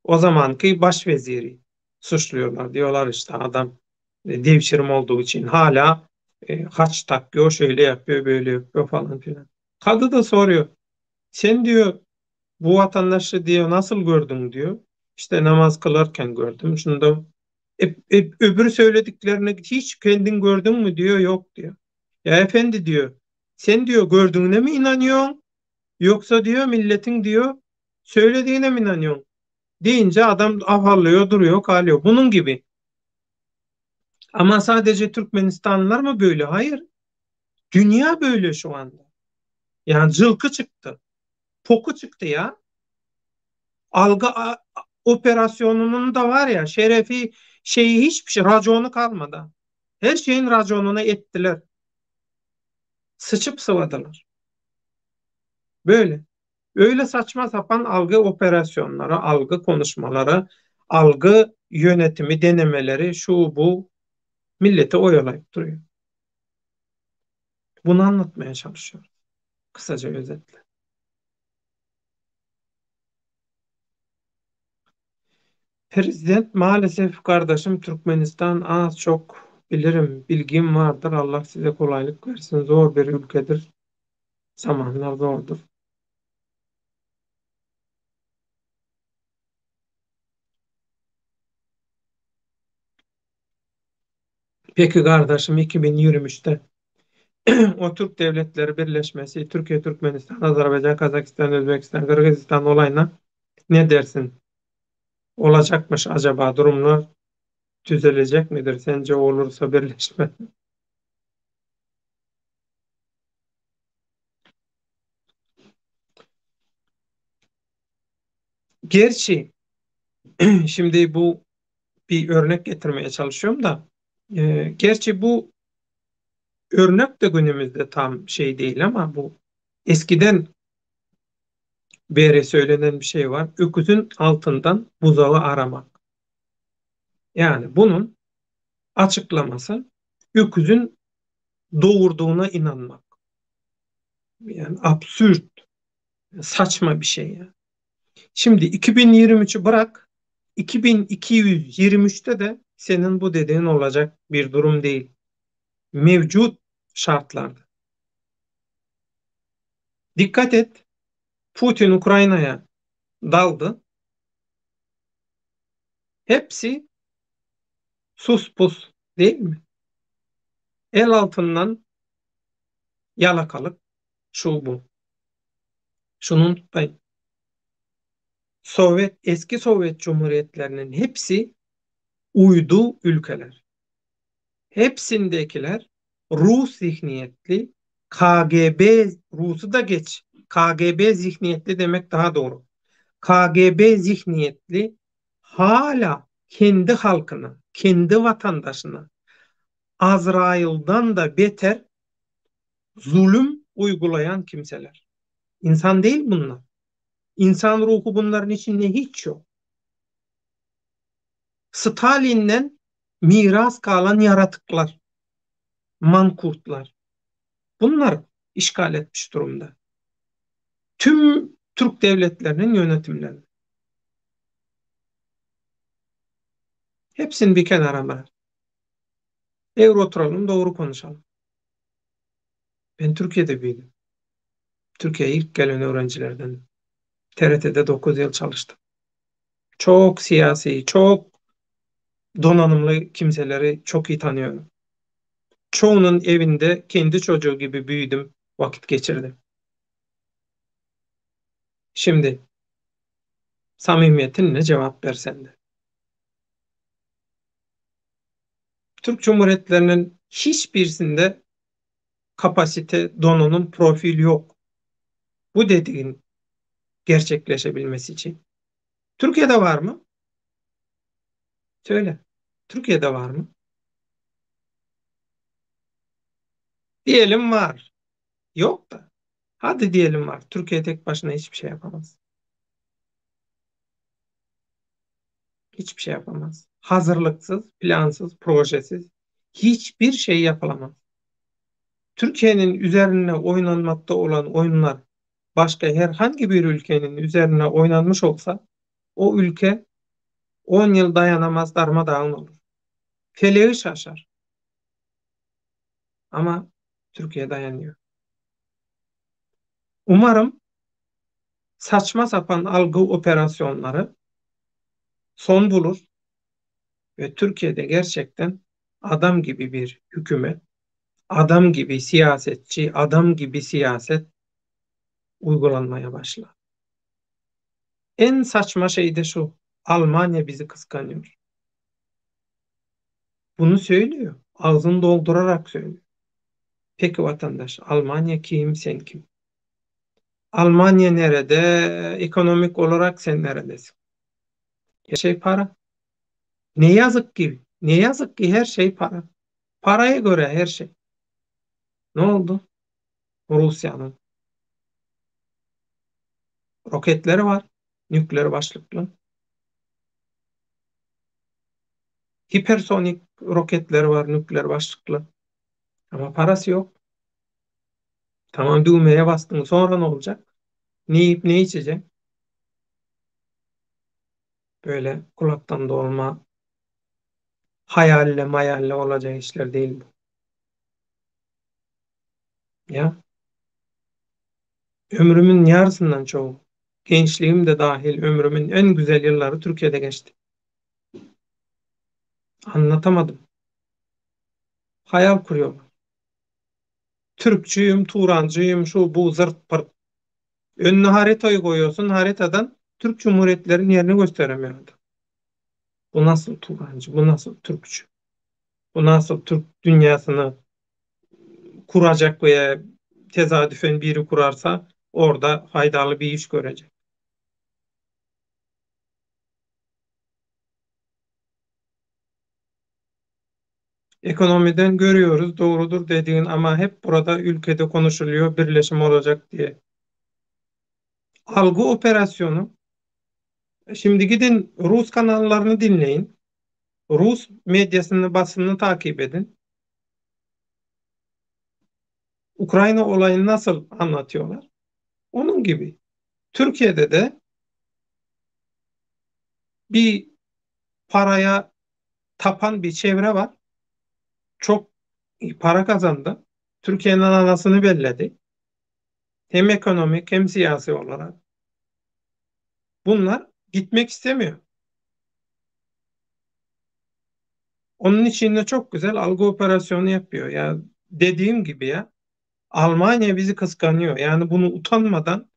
O zamanki başveziri suçluyorlar. Diyorlar işte adam e, devşirim olduğu için hala e, haç takıyor, şöyle yapıyor, böyle yapıyor falan filan. Kadı da soruyor. Sen diyor bu vatandaşı diyor nasıl gördün diyor. İşte namaz kılarken gördüm. Şunda e, e, öbürü söylediklerini hiç kendin gördün mü diyor. Yok diyor. Ya efendi diyor. Sen diyor gördüğüne mi inanıyorsun? Yoksa diyor milletin diyor söylediğine mi inanıyorsun? Deyince adam afallıyor, duruyor, kalıyor. Bunun gibi. Ama sadece Türkmenistanlılar mı böyle? Hayır. Dünya böyle şu anda. Yani cılkı çıktı. Poku çıktı ya. Algı operasyonunun da var ya şerefi şeyi hiçbir şey raconu kalmadı. Her şeyin raconunu ettiler. Sıçıp sıvadılar. Böyle. Öyle saçma sapan algı operasyonları, algı konuşmaları, algı yönetimi denemeleri şu bu milleti oyalayıp duruyor. Bunu anlatmaya çalışıyorum. Kısaca özetle. Prezident maalesef gardaşym Türkmenistan az çok bilirim bilgim vardyr Allah size kolaylyk versin zor bir ülkedir zamanlar zordur. Peki gardaşym 2023-de o Türk Devletleri Birleşmesi Türkiye Türkmenistan Azerbaycan Kazakistan Özbekistan Gyrgyzystan olayına ne dersin? Olacakmyş acaba durumlar düzelecek midir sence olursa birleşme? Gerçi şimdi bu bir örnek getirmeye çalışıyorum da e, gerçi bu örnek de günümüzde tam şey değil ama bu eskiden beri söylenen bir şey var. Öküzün altından buzağı aramak. Yani bunun açıklaması öküzün doğurduğuna inanmak. Yani absürt, saçma bir şey ya. Şimdi 2023'ü bırak, 2223'te de senin bu dediğin olacak bir durum değil. Mevcut şartlarda. Dikkat et, Putin Ukrayna'ya daldı. Hepsi sus pus değil mi? El altından yalakalık şu bu. Şunu unutmayın. Sovyet, eski Sovyet Cumhuriyetlerinin hepsi uydu ülkeler. Hepsindekiler Rus zihniyetli, KGB, Rus'u da geç, KGB zihniyetli demek daha doğru. KGB zihniyetli hala kendi halkına, kendi vatandaşına Azrail'dan da beter zulüm uygulayan kimseler. İnsan değil bunlar. İnsan ruhu bunların içinde hiç yok. Stalin'den miras kalan yaratıklar, mankurtlar. Bunlar işgal etmiş durumda. Tüm Türk devletlerinin yönetimlerini. Hepsini bir kenara bırak. Eğri oturalım, doğru konuşalım. Ben Türkiye'de büyüdüm. Türkiye'ye ilk gelen öğrencilerden. TRT'de 9 yıl çalıştım. Çok siyasi, çok donanımlı kimseleri çok iyi tanıyorum. Çoğunun evinde kendi çocuğu gibi büyüdüm, vakit geçirdim. Şimdi samimiyetinle cevap versen de. Türk Cumhuriyetlerinin hiçbirisinde kapasite, donanım, profil yok. Bu dediğin gerçekleşebilmesi için. Türkiye'de var mı? Söyle. Türkiye'de var mı? Diyelim var. Yok da. Hadi diyelim var. Türkiye tek başına hiçbir şey yapamaz. Hiçbir şey yapamaz. Hazırlıksız, plansız, projesiz hiçbir şey yapılamaz. Türkiye'nin üzerine oynanmakta olan oyunlar başka herhangi bir ülkenin üzerine oynanmış olsa o ülke 10 yıl dayanamaz, darmadağın olur. Feleği şaşar. Ama Türkiye dayanıyor. Umarım saçma sapan algı operasyonları son bulur ve Türkiye'de gerçekten adam gibi bir hükümet, adam gibi siyasetçi, adam gibi siyaset uygulanmaya başlar. En saçma şey de şu, Almanya bizi kıskanıyor. Bunu söylüyor. Ağzını doldurarak söylüyor. Peki vatandaş, Almanya kim, sen kim? Almanya nerede? Ekonomik olarak sen neredesin? Her şey para. Ne yazık ki, ne yazık ki her şey para. Paraya göre her şey. Ne oldu? Rusya'nın roketleri var. Nükleer başlıklı. Hipersonik roketleri var, nükleer başlıklı. Ama parası yok. Tamam düğmeye bastın. Sonra ne olacak? Ne yiyip ne içecek? Böyle kulakdan dolma hayalle mayalle olacak işler değil bu. Ya. Ömrümün yarısından çoğu, gençliğim de dahil ömrümün en güzel yılları Türkiye'de geçti. Anlatamadım. Hayal kuruyorlar. Türkçüyüm, Turancıyım, şu bu zırt pırt. Önüne haritayı koyuyorsun, haritadan Türk Cumhuriyetlerin yerini gösteremiyor adam. Bu nasıl Turancı, bu nasıl Türkçü? Bu nasıl Türk dünyasını kuracak veya tezadüfen biri kurarsa orada faydalı bir iş görecek. Ekonomiden görüyoruz doğrudur dediğin ama hep burada ülkede konuşuluyor birleşim olacak diye. Algı operasyonu. Şimdi gidin Rus kanallarını dinleyin. Rus medyasını, basını takip edin. Ukrayna olayını nasıl anlatıyorlar? Onun gibi. Türkiye'de de bir paraya tapan bir çevre var. Çok para kazandı. Türkiye'nin anasını belledi. Hem ekonomik hem siyasi olarak. Bunlar gitmek istemiyor. Onun için de çok güzel algı operasyonu yapıyor. Ya dediğim gibi ya Almanya bizi kıskanıyor. Yani bunu utanmadan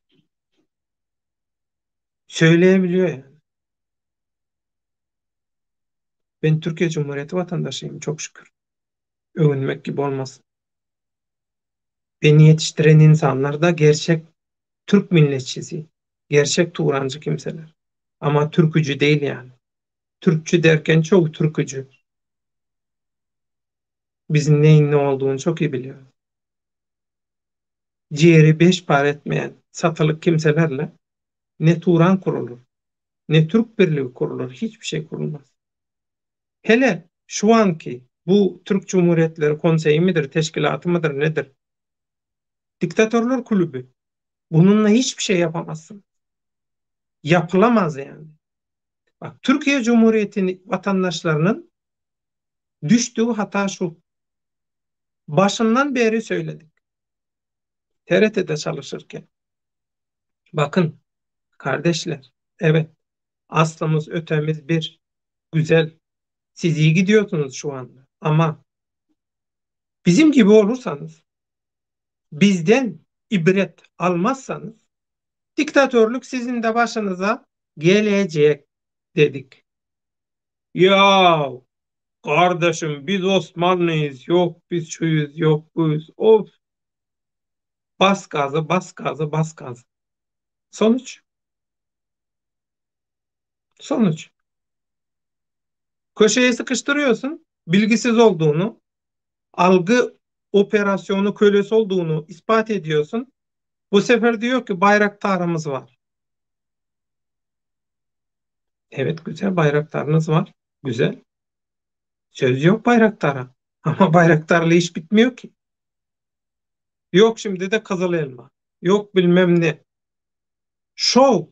söyleyebiliyor yani. Ben Türkiye Cumhuriyeti vatandaşıyım çok şükür. Övünmek gibi olmasın. Beni yetiştiren insanlar da gerçek Türk milletçisi, gerçek Turancı kimseler. Ama Türkücü değil yani. Türkçü derken çok Türkücü. Bizim neyin ne olduğunu çok iyi biliyoruz. Ciğeri beş par etmeyen satılık kimselerle ne Turan kurulur, ne Türk Birliği kurulur, hiçbir şey kurulmaz. Hele şu anki bu Türk Cumhuriyetleri Konseyi midir, teşkilatı mıdır, nedir? Diktatörler kulübü. Bununla hiçbir şey yapamazsın. Yapılamaz yani. Bak Türkiye Cumhuriyeti'nin vatandaşlarının düştüğü hata şu. Başından beri söyledik. TRT'de çalışırken. Bakın kardeşler, evet aslımız ötemiz bir. Güzel. Siz iyi gidiyorsunuz şu anda. Ama bizim gibi olursanız, bizden ibret almazsanız diktatörlük sizin de başınıza gelecek dedik. Ya kardeşim biz Osmanlıyız, yok biz şuyuz, yok buyuz. Of. Bas gazı, bas gazı, bas gazı. Sonuç. Sonuç. Köşeye sıkıştırıyorsun, bilgisiz olduğunu, algı operasyonu kölesi olduğunu ispat ediyorsun. Bu sefer diyor ki bayraktarımız var. Evet güzel bayraktarınız var. Güzel. Söz yok bayraktara. Ama bayraktarla iş bitmiyor ki. Yok şimdi de kızıl elma. Yok bilmem ne. Şov.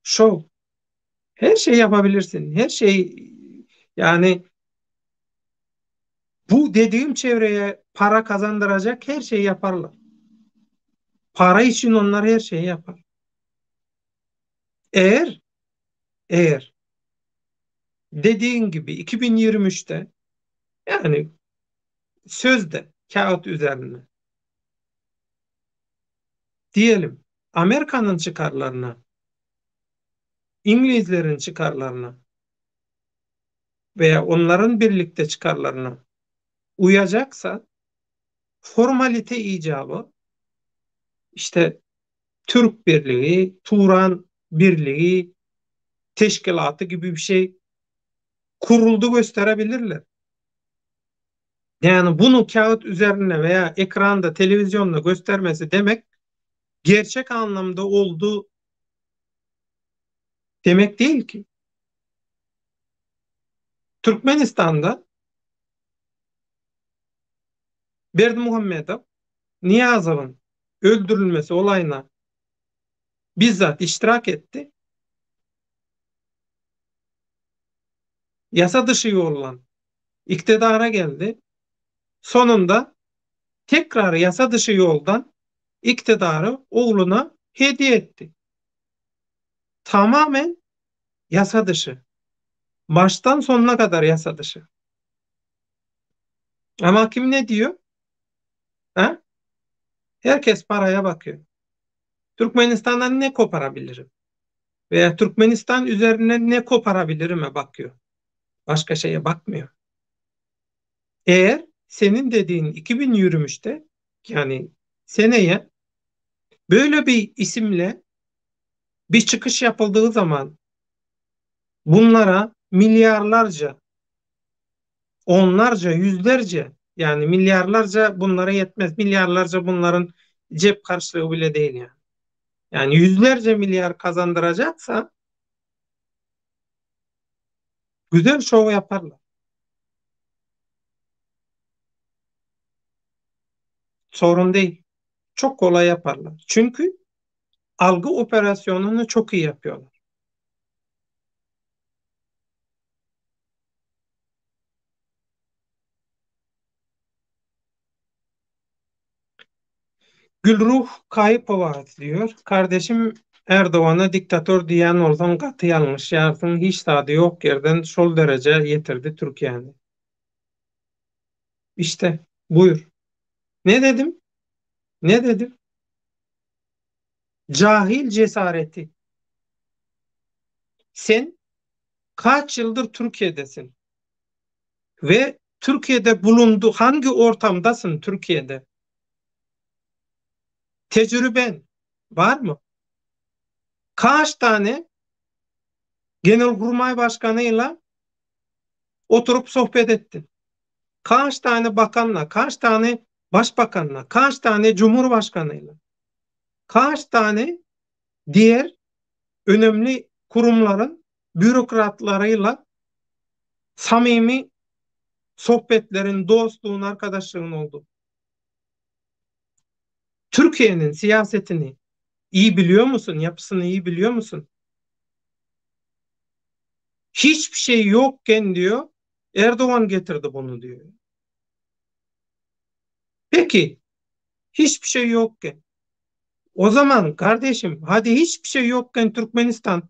Şov. Her şey yapabilirsin. Her şey yani bu dediğim çevreye para kazandıracak her şeyi yaparlar. Para için onlar her şeyi yapar. Eğer eğer dediğin gibi 2023'te yani sözde kağıt üzerine diyelim Amerika'nın çıkarlarına İngilizlerin çıkarlarına veya onların birlikte çıkarlarına uyacaksa formalite icabı işte Türk Birliği, Turan Birliği teşkilatı gibi bir şey kuruldu gösterebilirler. Yani bunu kağıt üzerine veya ekranda, televizyonda göstermesi demek gerçek anlamda oldu demek değil ki. Türkmenistan'da Berdimuhamedow Niyazow'un öldürülmesi olayına bizzat iştirak etti. Yasa dışı yolla iktidara geldi. Sonunda tekrar yasa dışı yoldan iktidarı oğluna hediye etti. Tamamen yasa dışı. Baştan sonuna kadar yasa dışı. Ama kim ne diyor? Ha? Herkes paraya bakıyor. Türkmenistan'dan ne koparabilirim? Veya Türkmenistan üzerine ne koparabilirim'e bakıyor. Başka şeye bakmıyor. Eğer senin dediğin 2023'te yani seneye böyle bir isimle bir çıkış yapıldığı zaman bunlara milyarlarca, onlarca, yüzlerce yani milyarlarca bunlara yetmez. Milyarlarca bunların cep karşılığı bile değil yani. Yani yüzlerce milyar kazandıracaksa güzel şov yaparlar. Sorun değil. Çok kolay yaparlar. Çünkü algı operasyonunu çok iyi yapıyorlar. Gülruh Kayıpova diyor. Kardeşim Erdoğan'a diktatör diyen olsan katı yanlış yarsın. Hiç tadı yok yerden şol derece getirdi Türkiye'ni. İşte buyur. Ne dedim? Ne dedim? Cahil cesareti. Sen kaç yıldır Türkiye'desin? Ve Türkiye'de bulundu hangi ortamdasın Türkiye'de? Tecrüben var mı? Kaç tane Genelkurmay Başkanı'yla oturup sohbet ettin? Kaç tane bakanla, kaç tane başbakanla, kaç tane cumhurbaşkanıyla, kaç tane diğer önemli kurumların bürokratlarıyla samimi sohbetlerin, dostluğun, arkadaşlığın oldu. Türkiye'nin siyasetini iyi biliyor musun? Yapısını iyi biliyor musun? Hiçbir şey yokken diyor Erdoğan getirdi bunu diyor. Peki hiçbir şey yokken o zaman kardeşim hadi hiçbir şey yokken Türkmenistan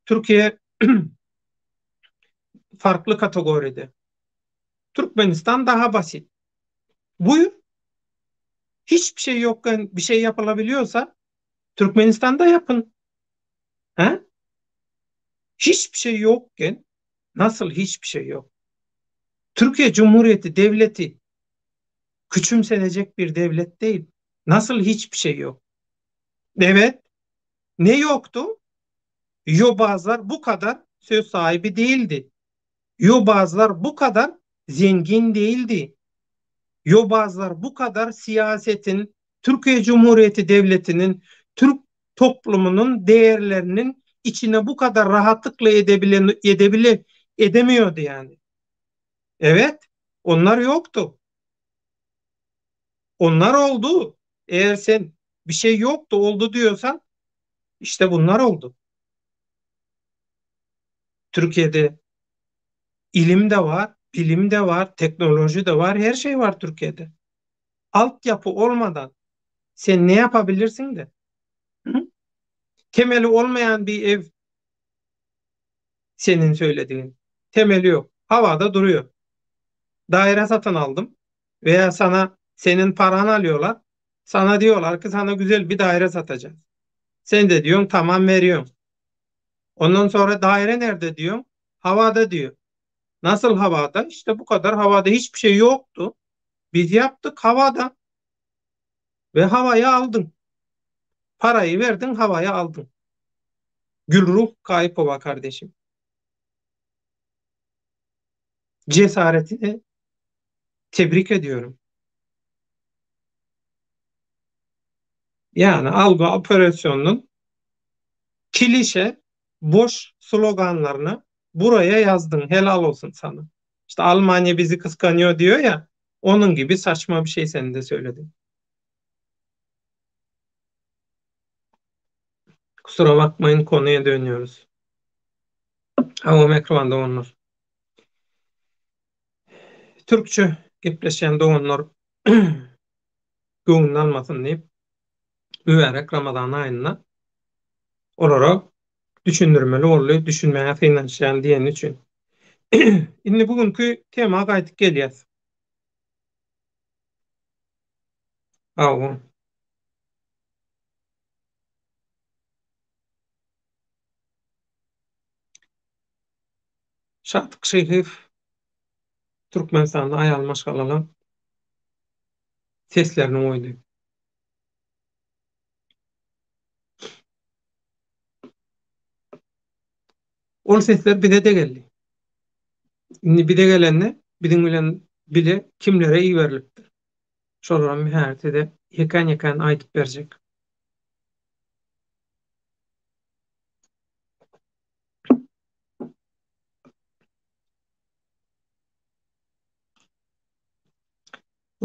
Türkiye farklı kategoride. Türkmenistan daha basit. Buyur. Hiçbir şey yokken bir şey yapılabiliyorsa Türkmenistan'da yapın. He? Hiçbir şey yokken nasıl hiçbir şey yok? Türkiye Cumhuriyeti Devleti küçümsenecek bir devlet değil. Nasıl hiçbir şey yok? Evet. Ne yoktu? Yobazlar bu kadar söz sahibi değildi. Yobazlar bu kadar zengin değildi. Yobazlar bu kadar siyasetin, Türkiye Cumhuriyeti Devleti'nin, Türk toplumunun değerlerinin içine bu kadar rahatlıkla edebilen, edebile, edemiyordu yani. Evet, onlar yoktu. Onlar oldu. Eğer sen bir şey yoktu oldu diyorsan işte bunlar oldu. Türkiye'de ilim de var, bilim de var, teknoloji de var, her şey var Türkiye'de. Altyapı olmadan sen ne yapabilirsin de? Hı? Temeli olmayan bir ev senin söylediğin. Temeli yok. Havada duruyor. Daire satın aldım veya sana senin paranı alıyorlar. Sana diyorlar ki sana güzel bir daire satacağız. Sen de diyorsun tamam veriyorum. Ondan sonra daire nerede diyorsun? Havada diyor. Nasıl havada? İşte bu kadar havada hiçbir şey yoktu. Biz yaptık havada. Ve havaya aldın. Parayı verdin havaya aldın. Gülruh Kayıpova kardeşim. Cesaretini tebrik ediyorum. Yani algı operasyonunun klişe boş sloganlarını buraya yazdın. Helal olsun sana. İşte Almanya bizi kıskanıyor diyor ya. Onun gibi saçma bir şey senin de söyledin. Kusura bakmayın konuya dönüyoruz. Ama mikrofon da onlar. Türkçe gepleşýän doganlar göwnüne almasyn diýip, mübärek Ramazan aýynda olara düşündirmeli boldy, düşünmäge synanyşýan diýeni üçin. Indi bu günki tema gaýdyp gelýäs. Hawa. Şatyk Şyhyýew Türkmenistanda aýal maşgalalaň seslerini goýdy. Ol sesler bize-de geldi. Indi bize gelende biziň bilen bile kimlere iberilipdir? Şolaram häzir size ýekän-ýekän aýdyp berjek.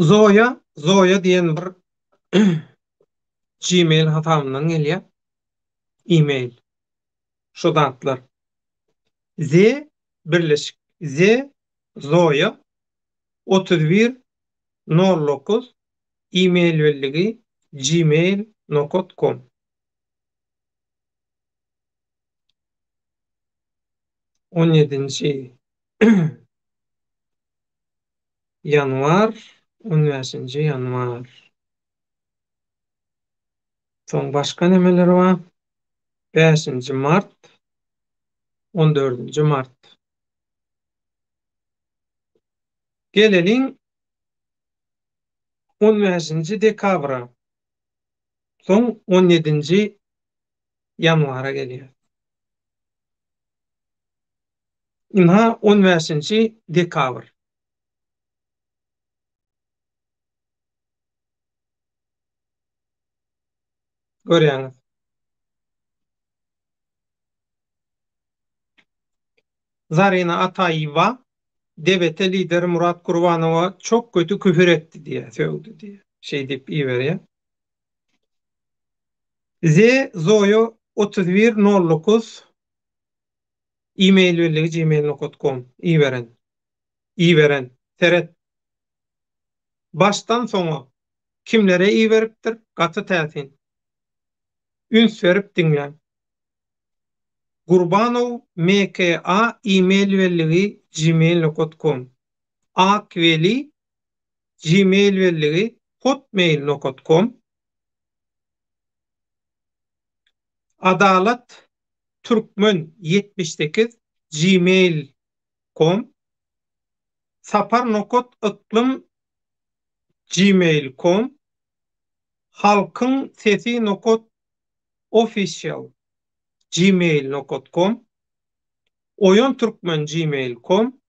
Zoýa, Zoýa diýen bir Gmail hasabyndan gelýär. E-mail. Şu zatlar. Z birleşik Z Zoýa 31 09 e-mail belligi gmail nokat kom. 17-nji ýanwar, 15-nji ýanwar. Soň başga nämeler bar? 5-nji mart, 14-nji mart. Geleliň 15-nji dekabra. Soň 17-nji ýanwara gelýär. Ynha 15-nji dekabr. Görýäňiz. Zarina Ataýewa DBT lideri Murat Gurbanowa çok kötü küfür etdi diýýär, sögdi diýýär. Şeý diýip iberýär. Z Zoýa 31 09 e-mail belligi gmail nokat kom iberen. Iberen. Seret. Başdan soňa kimlere iberipdir gaty täsin. Üns berip diňläň. Gurbanow MKA e-mail belligi gmail nokat kom Ak Weli gmail belligi hotmail nokat kom Adalat Türkmen 78 gmail kom Sapar nokat yklym gmail kom Halkyň sesi nokat official gmail nokat kom Oýan Türkmen gmail kom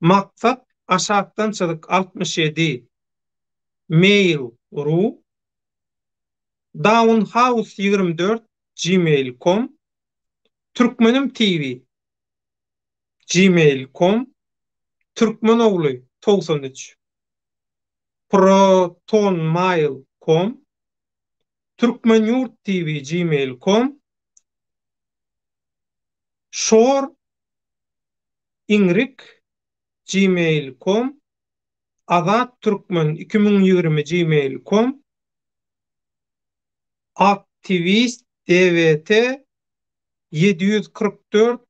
Maksat aşakdan çyzyk 67 mail ru Down House 24 gmail kom Türkmenim TV gmail kom Türkmen ogly 93 protonmail kom Türkmenyurt TV gmail kom Şor iňrik gmail kom Azat Türkmen 2020 gmail kom Aktiwist DWT 744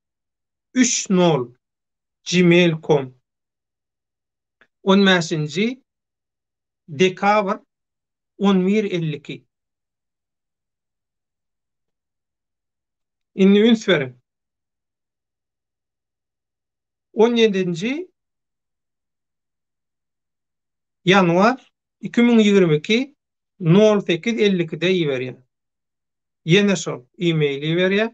üç nol gmail kom 15-nji dekabr 11 52 Indi üns beriň. 17-nji ýanwar 2022 08 52-de iberýär. Ýene şol e-mail iberýär.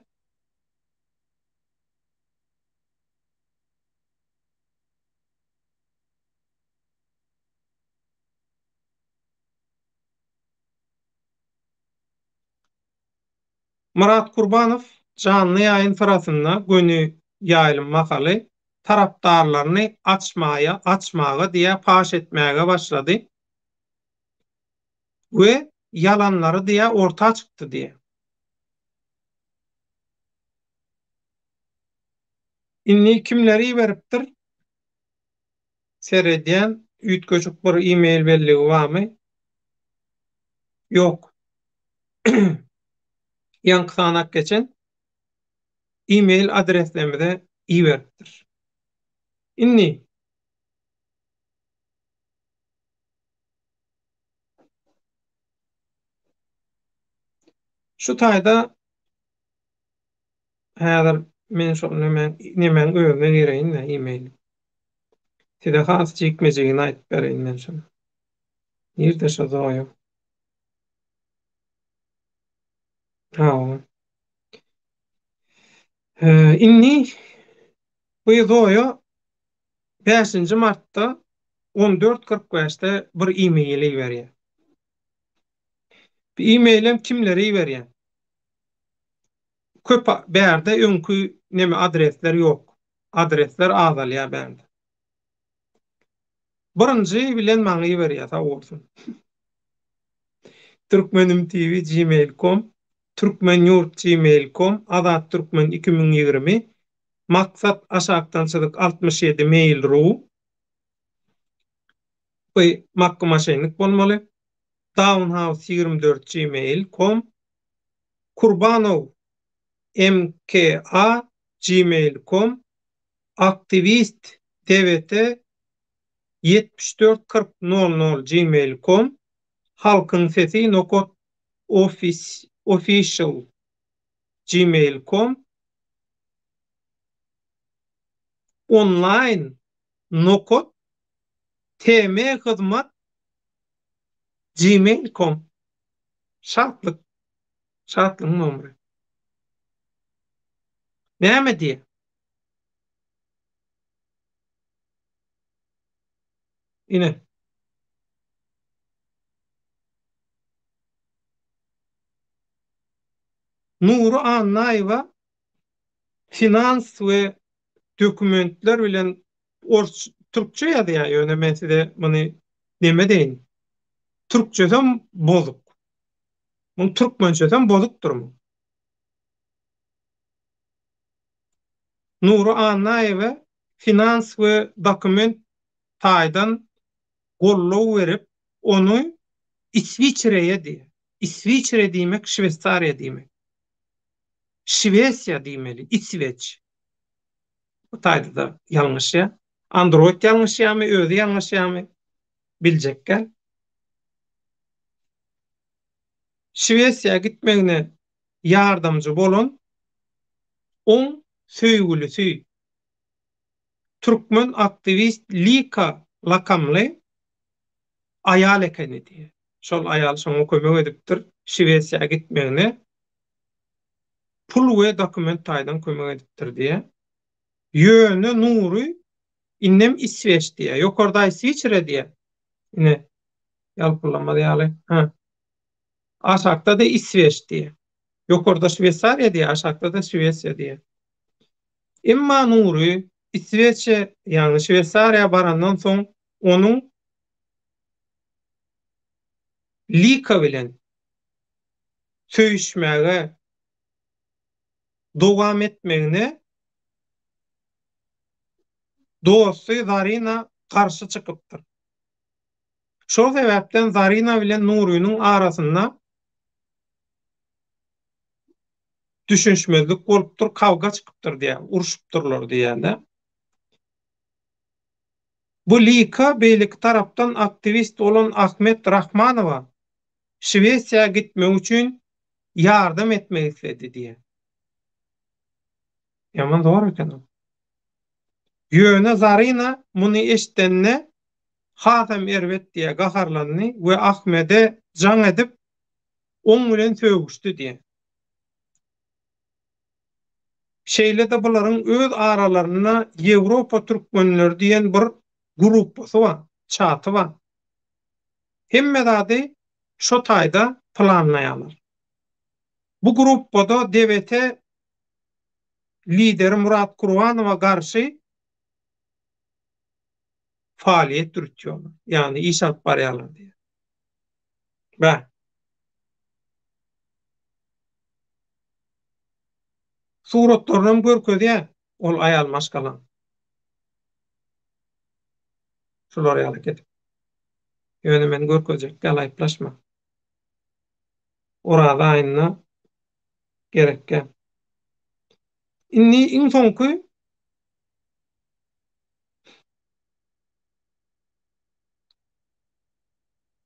Myrat Kurbanow janly ýaýyn syrasynda göni ýaýlym mahaly tarapdarlaryny açmaýa açmaga diýä paş etmäge başlady we ýalanlary diýä orta çykdy diýä. Indi kimleri iberipdir? Seredýän, üýtgeşik bir e-mail belligi barmy? Ýok. Ýaňky sanap geçen e-mail adreslerimize iberipdir. Indi şu taýda häzir men şol neme nemäň özüne gireýin-de e-mail. Size has jikme-jigini aýdyp bereýin men şony. Nirde şo Zoýa? Hawa. Indi bu Zoýa bäşinji martda on dört 45 bäşde bir e-mail iberýär. Bu e-mailem kimlere iberýär? Köp bärde öňki neme adresler ýok. Adresler azalýar bärde. Birinji bilen maňa iberýär sag bolsun. Türkmenimtv gmail kom Türkmenyurt gmail kom Azat Türkmen 2020 Maksat aşakdan çyzyk 67 mail ru Bu makky maşennik bolmaly. Downhouse 24 gmail kom Kurbanow MKA gmail kom Aktiwist TBT 74 40 nol nol gmail kom Halkyň sesi nokat official gmail kom Onlaýn nokat tm hyzmat gmail kom Şatlyk Şatlygyň nomeri. Näme diýýär? Ine. Nury Annaýewa finans we dokumentler bilen ors türkçe ýazýar, ýöne men size muny neme deýin. Türkçesem bozuk. Muň türkmençesem bozukdyr muň. Nury Annaýewe finans we dokument taýdan goldaw berip, ony Iswiçreýe diýýär. Iswiçre diýmek Şweýsariýa diýmek. Şwesiýa diýmeli, Isweç. Bu taýda-da ýalňyşýar. Android ýalňyşýarmy, özi ýalňyşýarmy biljek däl. Şwesiýa gitmegine ýardamjy bolan oň söýgülisi, türkmen aktiwist Lika lakamly aýal ekeni diýýär. Şol aýal şoňa kömek edipdir, Şwesiýa gitmegine pul we dokument taýdan kömek edipdir diýýär. Ýöne Nury indem Isweç diýýär. Ýokarda Iswiçre diýýär. Ine, ýalpyllamaz ýaly. Hä. Aşakda-da Isweç diýýär. Ýokarda Şweýsariýa diýýär, aşakda-da Şwesiýa diýýär. Emma Nury Isweçe, ýagny Şweýsariýa barandan soň onuň Lika bilen söýüşmäge dowam etmegine dosty Zarina garşy çykypdyr. Şol sebäpden Zarina bilen Nurynyň arasynda düşünişmezlik bolupdyr, kawga çykypdyr diýýär, urşupdyrlar diýýär-de. Bu Lika beýleki tarapdan aktiwist bolan Ahmet Rahmanowa Şwesiýa gitmek üçin ýardam etmek isledi diýýär. Ýaman zor eken ol. Ýöne Zarina muny eşidende hasam erbet diýýär, gaharlandy we Ahmede jaň edip, oň bilen sögüşdi diýýär. Şeýle-de bularyň öz aralarynda Ýewropa türkmenleri diýen bir gruppasy bar, çaty bar. Hemme zady şo taýda planlaýarlar. Bu gruppada DBT lideri Murat Kurbanowa garşy faaliýet ýürütýärler. Ýagny iş alyp barýarlar diýýär. Bä. Suratlarynam görkezýär ol aýal maşgalaň. Şular ýaly edip. Ýöne men görkezjek däl aýyplaşma. Oraza aýynda gerekkä. Indi iň soňky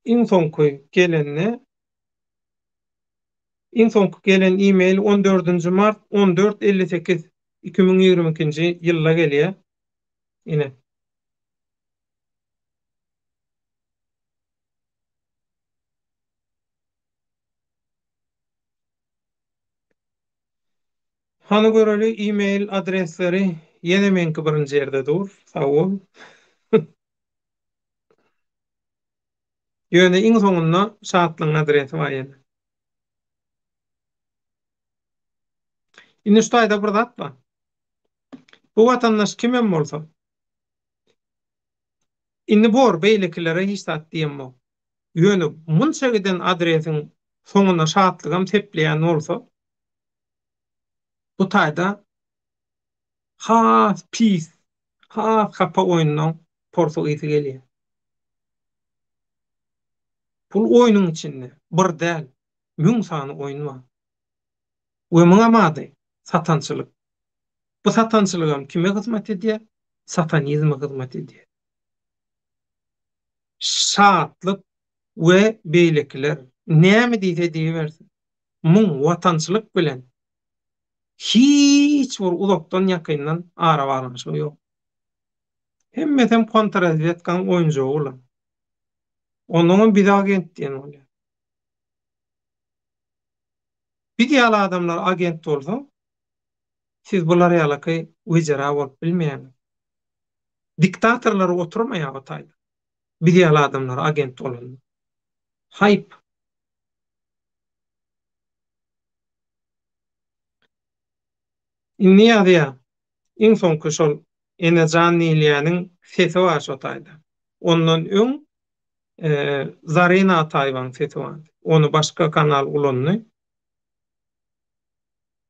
iň soňky gelende iň soňky gelen e-mail 14-nji mart 14.58 2022-nji ýylda gelýär. Ine. Hany göreli e-mail adresleri ýene meňki birinji ýerde dur. Sag bol. Ýöne iň soňunda Şatlygyň adresi bar ýene. Indi şu taýda bir zat bar. Bu watandaş kimem bolsa, indi bor beýlekilere hiç zat diýemok. Ýöne munça giden adresiň soňuna Şatlygam sepleýän bolsa, bu taýda has pis, has hapa oýundan porsuk ysy gelýär. Bul oýnuň içinde bir däl, müň sany oýun bar. We muňam ady satançylyk. Bu satançylygam kime hyzmat edýär? Satanizme hyzmat edýär. Şatlyk we beýlekiler näme diýse diýibersin. Muň watançylyk bilen hiç bir uzakdan ýakyndan arabaglanyşygy ýok. Hemmesem kontrrazwedkaň oýunjagy bular. Onnoňam bize agent diýen bolýar. Biz ýaly adamlar agent bolsa, siz bular ýalaky wejera bolup bilmeýäňiz. Diktatorlar oturmaýar o taýda. Biz ýaly adamlar agent bolanda. Haýp. Indi ýazýar. Iň soňky şol Enejan diýilýäniň sesi bar şo taýda. Ondan öň Zarina Ataýewaň sesi bardy. Ony başga kanal ulandy.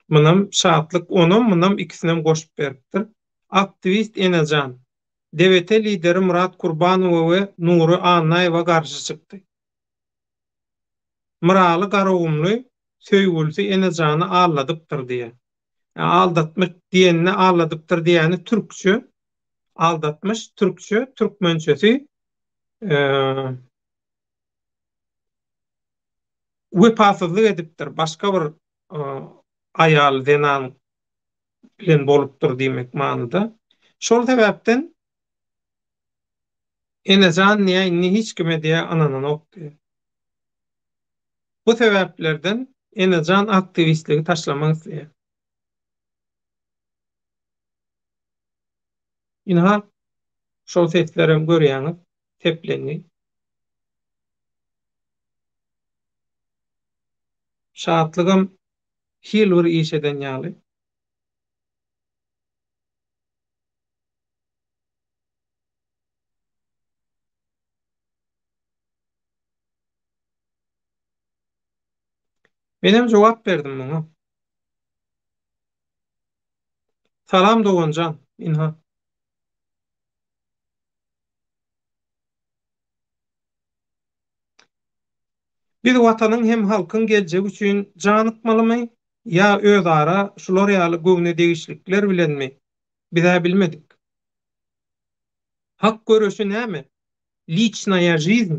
Munam Şatlyk onam munam ikisinem goşup beripdir. Aktiwist Enejan, DWT lideri Myrat Kurbanowa we Nury Annaýewa garşy çykdy. Myraly Garagumly söýgülisi Enejany aldadypdyr diýýär. Aldatmyş diýenine aldadypdyr diýýäni türkçe, aldatmyş türkçe, türkmençesi wepasyzlyk edipdir, başga bir aýal, zenan bilen bolupdyr diýmek manyda. Şol sebäpden Enejan diýýär, indi hiç kime diýýär ynananok diýýär. Bu sebäplerden Enejan aktiwistligi taşlamak isleýär. Ynha, şol seslerem görýäňiz, seplendi. Şatlygam hil bir iş eden ýaly. Menem jogap berdim muňa. Salam doganjan, ynha. Biz Watanyň hem halkyň geljegi üçin janykmalymy ýa özara şular ýaly göwne degişlikler bilenmi, biz-ä bilmedik. Hak göreşi näme? Liçnaýa žizn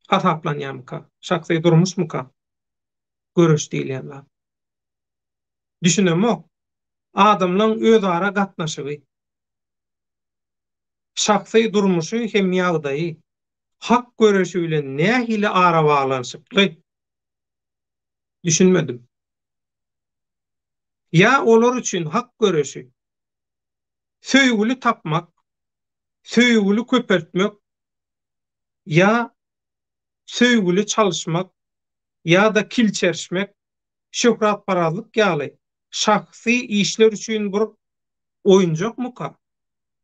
hasaplanýamyka? Şahsy durmuşmyka göreş diýilýän zat? Düşünemok. Adamlaň özara gatnaşygy, şahsy durmuşy hem ýagdaýy hak göreşi bilen nähili arabaglanyşykly? Düşünmedim. Ýa olar üçin hak göreşi söýgüli tapmak, söýgüli köpeltmek ýa söýgüli çalyşmak ýa-da kilçerişmek, şöhratparazlyk ýaly şahsy işler üçin bir oýunjakmyka?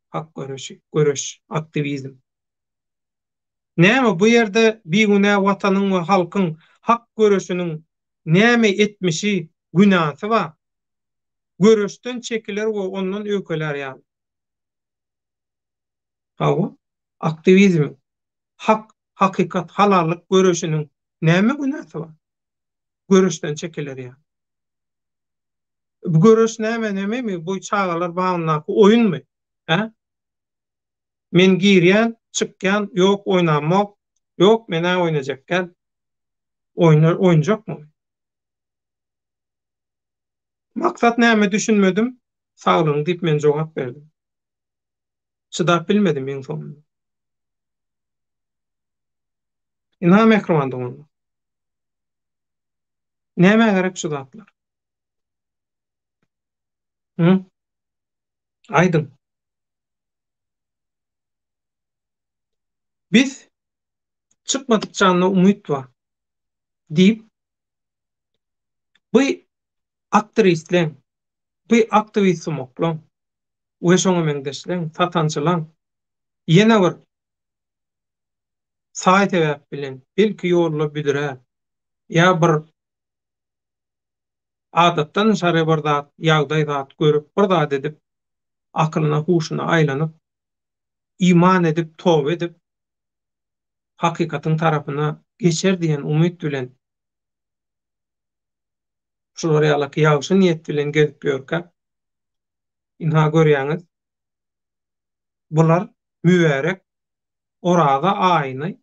Hak göreşi, göreş, aktiwizm. Näme bu ýerde bigünä watanyň we halkyň hak göreşiniň näme etmişi, günäsi bar? Göreşden çekiler we ondan öýkelär ýaly. Hawa. Aktiwizmiň, hak, hakykat, halallyk göreşiniň näme günäsi bar? Göreşden çekiler ýaly. Bu göreş näme nememi? Bu çagalar bagyndaky oýunmy? Hä? Men girýän, çykýan, ýok oýnamok, ýok men-ä oýnajak däl. Oýna, oýunjakmy? Maksat näme düşünmedim, saglygyň diýip men jogap berdim. Çydap bilmedim iň soňunda. Ynha mähriban doganlar. Nämä gerek şu zatlar? Hı? Aýdyň. Biz çykmadyk janda umyt bar diýip bu aktristleň, bu aktiwist sumaklaň we şoňa meňzeşleň, satançylaň ýene bir saý-sebäp bilen belki ýolda büdräp ýa bir adatdan daşary bir zat, ýagdaý zat görüp, bir zat edip, akylyna, huşuna aýlanyp, iman edip, toba edip, hakykatyň tarapyna geçer diýen umyt bilen şular ýalaky ýagşy niýet bilen gezip ýörkäk, ynha görýäňiz, bular mübärek Oraza aýyny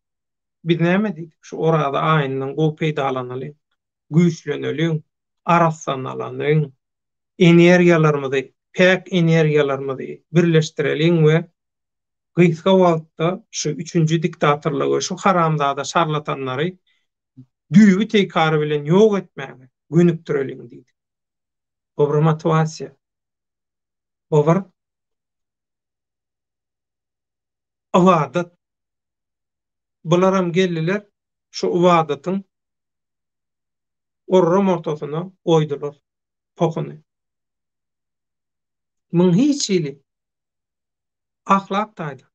biz näme diýdik, şu Oraza aýyndan gowy peýdalanalyň, güýçleneliň, arassanalanyň, energiýalarymyzy, päk energiýalarymyzy birleşdireliň we gysga wagtda şu üçünji diktatorlygy, şu haramzada şarlatanlary düýbi teýkary bilen ýok etmäge gönükdireliň diýdik. Bu bir motiwasiýa. Bu bir ybadat. Bularam geldiler, şu ybadatyň orram ortasyna goýdular pohuny. Muň hiç hili ahlak taýdan,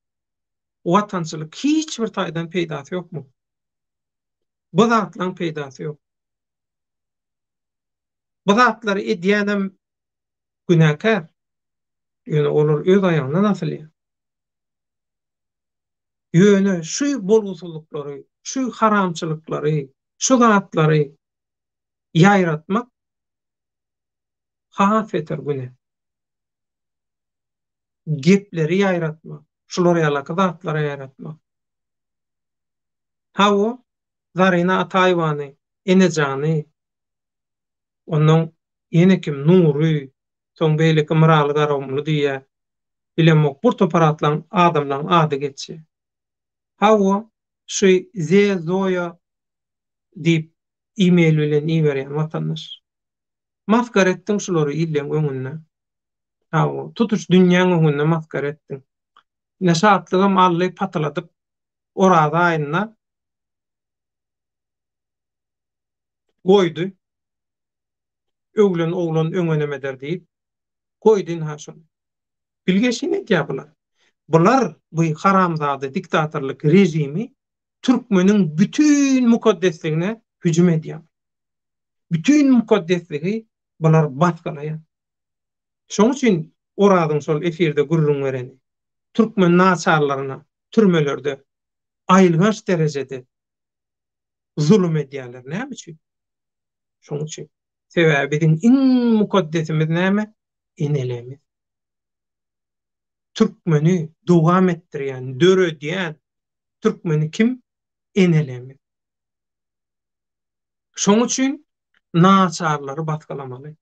watançylyk hiç bir taýdan peýdasy ýok muň. Bu zatlaň peýdasy ýok. Bu zatlary edýänem günäkär. Ýöne olar öz aýagyndan asylýar. Ýöne şu bolgusyzlyklary, şu haramçylyklary, şu zatlary ýaýratmak has beter günä. Gepleri ýaýratmak, şular ýalaky zatlary ýaýratmak. Hawa, Zarina Ataýewany, Enejany, ondan ýene kim, Nury, soň beýleki Myraly Garagumly diýýär. Bilemok, bir topar atlaň, adamlaň ady geçýär. Hawa, şu Ze Zoýa diýip e-mail bilen iberýän watandaş. Masgara etdiň şulary illeň öňünde. Hawa, tutuş dünýäň öňünde masgara etdiň. Ine Şatlygam aldy patyladyp Oraza aýynda goýdy. Öwlen oglan öňenem eder diýip, goýdy ynha şony. Bilgeşin edýär bular. Bular bu haramzada diktatorlyk režimi türkmeniň bütin mukaddesligine hüjüm edýär. Bütin mukaddesligi bular basgylaýar. Şoň üçin Orazyň şol efirde gürrüň bereni, türkmen naçarlaryna türmelerde aýylganç derejede zulum edýärler. Näme üçin? Şoň üçin. Sebäbi biziň iň mukaddesimiz näme? Enelerimiz. Türkmeni dowam etdirýän, döredýän türkmeni kim? Enelerimiz. Şoň üçin naçarlary basgylamaly.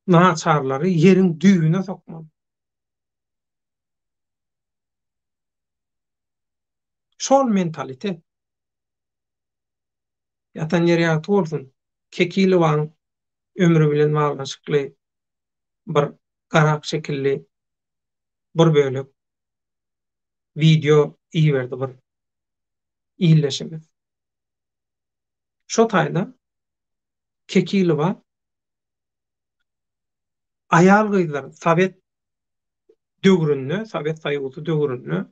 Naçarlary ýeriň düýbüne sokmaly. Şol mentalitet. Ýatan ýeri ýagty bolsun. Kekilowaň ömri bilen baglanyşykly bir garak şekilli bir bölek wideo iberdi bir ildeşimiz. Şo taýda Kekilowa aýal-gyzlar sowet döwründe, Sowet Soýuzy döwründe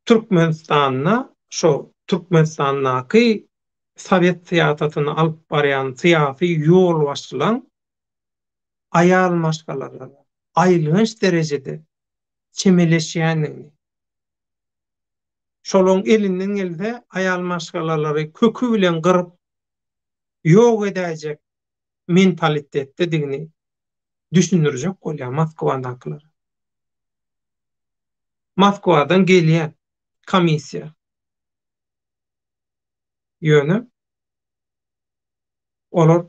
Türkmenistanda şo Türkmenistandaky sowet syýasatyny alyp barýan syýasy ýolbaşçylaň aýal maşgalalara aýylganç derejede. çemeleşýändigini, şolaň elinden gelse aýal maşgalalary köki bilen gyryp ýok edäýjek mentalitetdedigini düşündirjek bolýar Moskwadakylara. Moskwadan gelýär komissiýa. Ýöne olar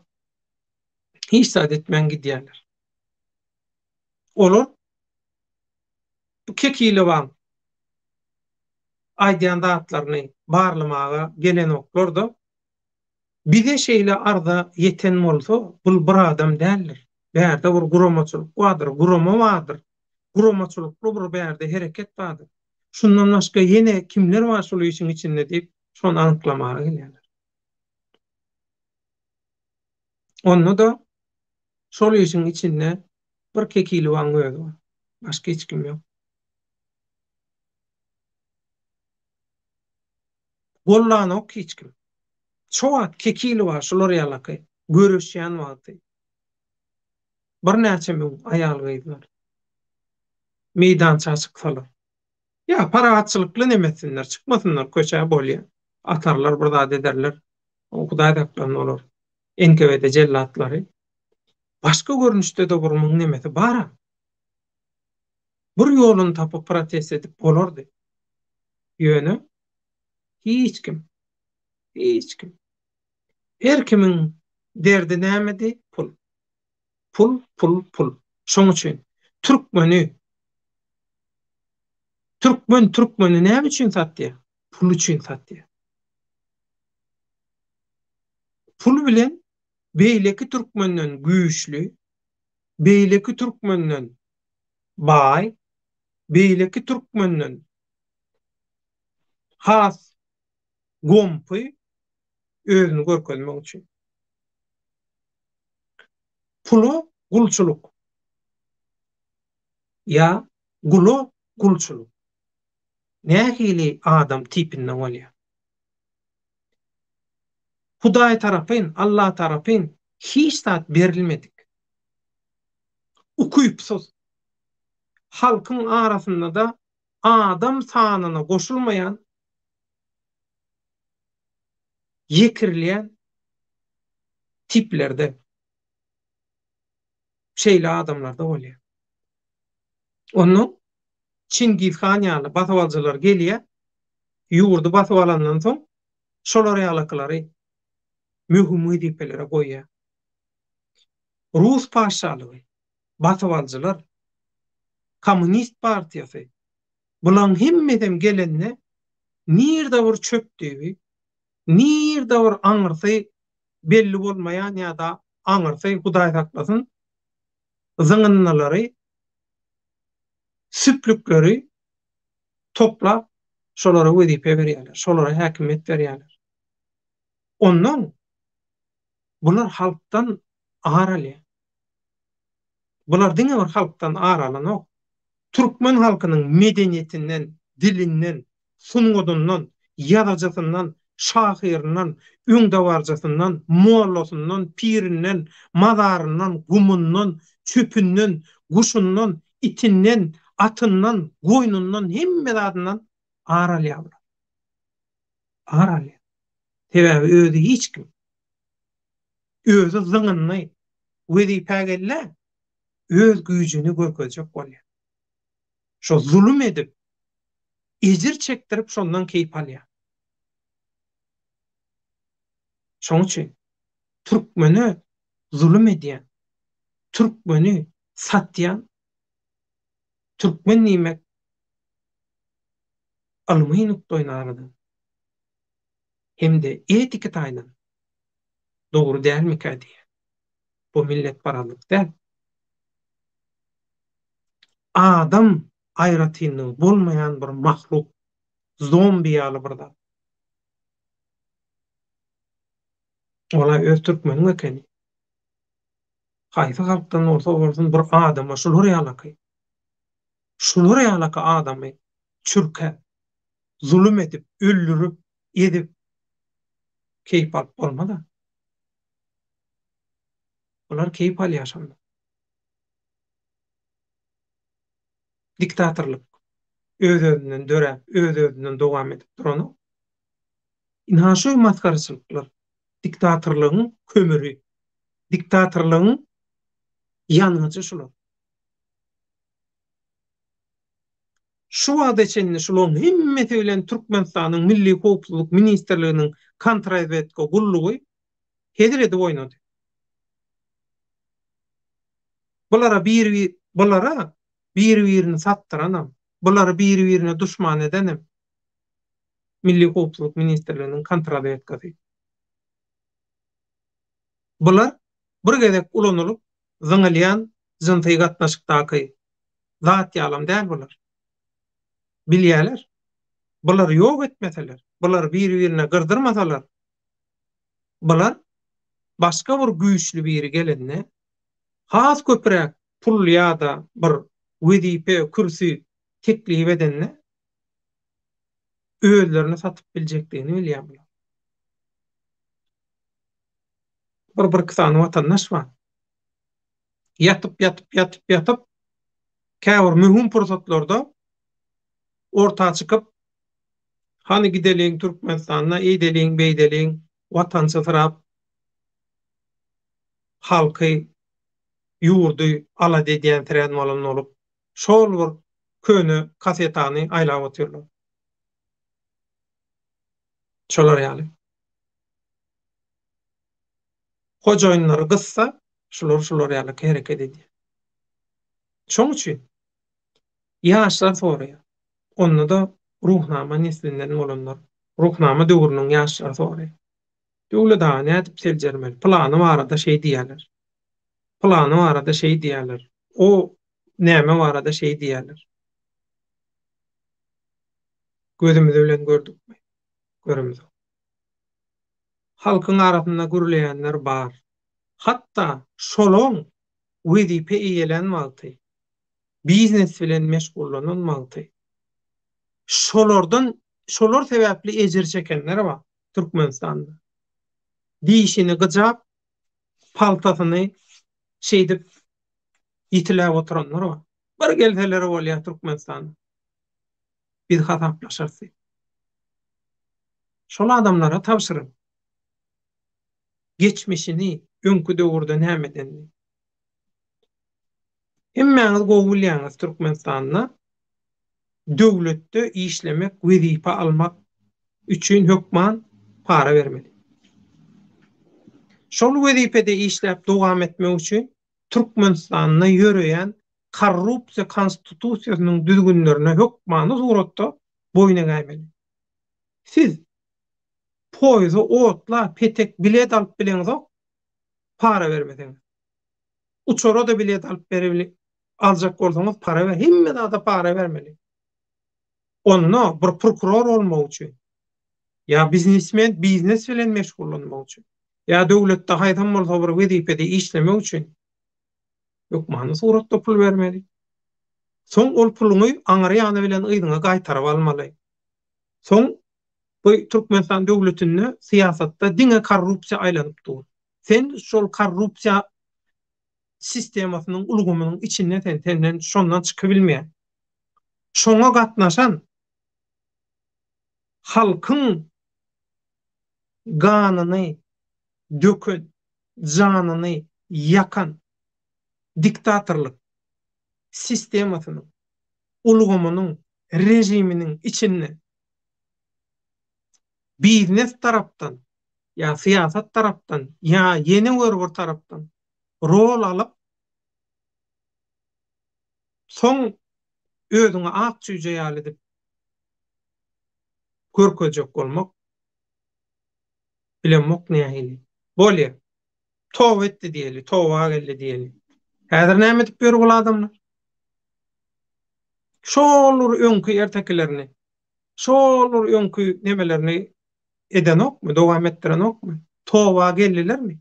hiç zat etmän gidýärler. Olar bu Kekilowaň aýdýan zatlaryny barlamaga gelenoklar-da, bize şeýle arza ýeten bolsa, bul bir adam däldir. Bärde bir guramaçylyk bardyr, gurama bardyr. Guramaçylykly bir bärde hereket bardyr. Şundan başga ýene kimler bar şul işiň içinde diýip, şony anyklamaga gelýärler. Onda-da şol işiň içinde bir Kekilowaň özi bar. Başga hiç kim ýok. Gollanok hiç kim. Şo wagt Kekilowa şular ýalaky göreşýän wagty birnäçe müň aýal-gyzlar meýdança çyksalar, ýa parahatçylykly neme etsinler, çykmasynlar köçä bolýa, atarlar bir zat ederler, Hudaý saklasyn olar NKWD jellatlary. Başga görnüşde-de bir muň nemesi bar-a. Bir ýoluny tapyp protest edip bolardy. Ýöne hiç kim, hiç kim. Her kimiň derdi nämedi? Pul. Pul, pul, pul. Şoň üçin türkmeni türkmen türkmeni näme üçin satýar? Pul üçin satýar. Pul bilen beýleki türkmenden güýçli, beýleki türkmenden baý, beýleki türkmenden has gompy özüni görkezmek üçin. Pula gulçulyk ýa gula gulçulyk nähili adam tipinde bolýar? Hudaý tarapyn, Allah tarapyn hiç zat berilmedik. Ukypsyz. Halkyň arasynda-da adam sanyna goşulmaýan, ýekirilýän tiplerde, şeýle adamlarda bolýar. Ondan Çingiz han ýaly basybalyjylar gelýär, ýurdy basyp alandan soň şolar ýalakylary möhüm wezipelere goýýar. Rus patyşalygy, basybalyjylar, kommunist partiýasy, bulaň hemmesem gelende nirde bir çöp düýbi, nirde bir aňyrsy belli bolmaýan ýa-da aňyrsy Hudaý saklasyn zyňyndylary, süplükleri toplap şolara wezipe berýärler, şolara häkimiýet berýärler. Ondan bular halkdan ar alýar. Bular diňe bir halkdan ar alanok. Türkmen halkynyň medeniýetinden, dilinden, sungadyndan, ýazyjysyndan, şahyryndan, öňdebaryjysyndan, mollasyndan, pirinden, mazaryndan, gumundan, çöpünden, guşundan, itinden, atyndan, goýnundan hemme zadyndan ar alýar bular. Ar alýar. Sebäbi özi hiç kim. Özi zyňyndy. Wezipä gelde, öz güýjüni görkezjek bolýar. Şo zulum edip, ejir çekdirip şondan keýp alýar. Şoň üçin türkmene zulum edýän, türkmeni satýan türkmen diýmek ylmy nukdaýnazardan hem-de etiki taýdan dogry dälmikä diýýän. Bu milletparazlyk däl. Adam aýratynlygy bolmaýan bir mahluk, zombi ýaly bir zat. Ol-a öz türkmeniň ekeni. Haýsy halkdan bolsa bolsun bir adama şular ýalaky, şular ýalaky adamy çürkäp, zulum edip, öldürip, ezip keýp alyp bolmaz-a. Bular keýp alýar şonda. Diktatorlyk öz-özünden döräp, öz-özünden dowam edip duranok. Ynha şu masgaraçylyklar diktatorlygyň kömüri, diktatorlygyň ýangyjy şular. Şu wagta çenli şularyň hemmesi bilen Türkmenistanyň Milli howpsuzlyk ministrliginiň kontrazwedka gullugy hezil edip oýnady. Bulara bir bulara bir-birini satdyranam, bulary bir-birine duşman edenem Milli howpsuzlyk ministrliginiň kontrazwedkasy. Bular bir gezek ulanylyp zyňylýan jynsy gatnaşykdaky zat ýalam däl bular. Bilýäler. Bulary ýok etmeseler, bulary bir-birine gyrdyrmasalar, bular başga bir güýçli biri gelende has köpräk pul ýa-da bir wezipe, kürsi teklip edende özlerini satyp biljekdigini bilýär bular. Bir birki sany watandaş bar. Ýatyp, ýatyp, ýatyp, ýatyp, käbir möhüm pursatlarda orta çykyp, hany gideliň Türkmenistanda, eýdeliň, beýdeliň, watançysyrap, halky, ýurdy alada edýänsirän bolan bolup, şol bir köne kasetany aýlap otyrlar. Şolar ýaly. Hojaýynlary gyssa, şular şular ýaly hereket edýär. Şoň üçin ýaşlar soraýar. Onda-da Ruhnama neslinden bolanlar, Ruhnama döwrüniň ýaşlary soraýar. Döwlet aga nädip seljermeli? Pylany barada şeý diýýärler. Pylany barada şeý diýýärler. O näme barada şeý diýýärler. Gözümiz bilen gördükmi? Göremizok. Halkyň arasynda gürleýänler bar. Hatda şolaň wezipe eýelän wagty, biznes bilen meşgullanan wagty şolardan şolar sebäpli ejir çekenler bar Türkmenistanda. Dişini gyjap, paltasyny şeýdip ýitiläp oturanlar bar. Bir gelseler bolýar Türkmenistana. Biz hasaplaşarys diýip. Şol adamlara tabşyryň. Geçmişini, öňki döwürde näme edenini. Hemmäňiz gowy bilýäňiz Türkmenistanda döwletde işlemek, wezipe almak üçin hökman para bermeli. Şol wezipede işläp dowam etmek üçin Türkmenistanda ýöreýän korrupsiýa konstitusiýasynyň düzgünlerine hökmany suratda boýun egäýmeli. Siz poýza, otla, petek bilet alyp bileňzok, para bermeseňiz. Uçara-da bilet alyp bere aljak bolsaňyz para ber, hemme zada para bermeli. Onda bir prokuror bolmak üçin ýa biznesmen biznes bilen meşgullanmak üçin ýa döwletde haýsam bolsa bir wezipede işlemek üçin hökmany suratda pul bermeli. Soň ol puluňy aňry ýany bilen yzyňa gaýtaryp almaly. Soň bu Türkmenistan döwletinde syýasatda diňe korrupsiýa aýlanyp dur. Sen şol korrupsiýa sistemasynyň ulgamynyň içinde sen senden şondan çykybilmeýän. Şoňa gatnaşan halkyň ganyny döken, janyny ýakan diktatorlyk sistemasynyň, ulgamynyň, režiminiň içinde biznes tarapdan ýa syýasat tarapdan ýa ýene bir bir tarapdan rol alyp, soň özüňi ak jüýje ýaly edip görkezjek bolmak bilemok nähili. Bolýa. Toba etdi diýeli, toba geldi diýeli. Häzir näme edip ýör bul adamlar? Şol bir öňki ertekilerini, şol bir öňki nemelerini edenokmy, dowam etdirenokmy? Toba geldilermi?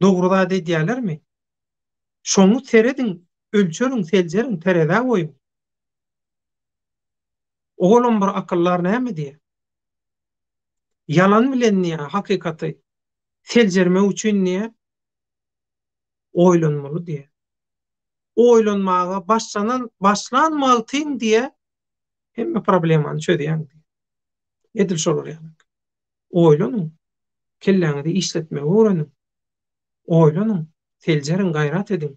Dogry zat edýärlermi? Şoňy serediň, ölçeriň, seljeriň, terezä goýuň. Olam bir akyldar näme diýýär? Ýalan bilen diýýär, hakykaty seljermek üçin diýýär, oýlanmaly diýýär. Oýlanmaga başlanan başlan wagtyň diýýä hemme problemany çözýäň diýýä. Edil şolar ýaly. Oýlanyň. Kelläňizi işletmegi öwreniň. Oýlanyň, seljeriň, gaýrat ediň.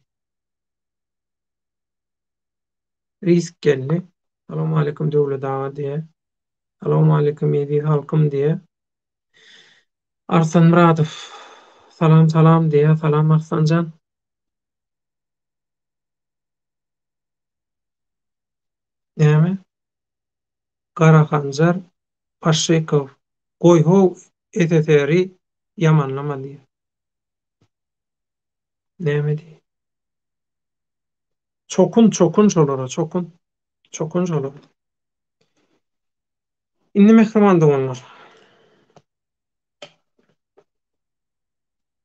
Risk geldi. Salowmaleýkim Döwlet aga diýýä. Salowmaleýkim eziz halkym diýýä. Arslan Myradow Salam salam diýýä. Salam Arslanjan. Näme? Garahanjar Paşşykow Goý how SSR-i ýamanlama diýýä. Näme diýýä? Çokun çokun şolara çokun. Çokun şolara. Indi mähriban doganlar.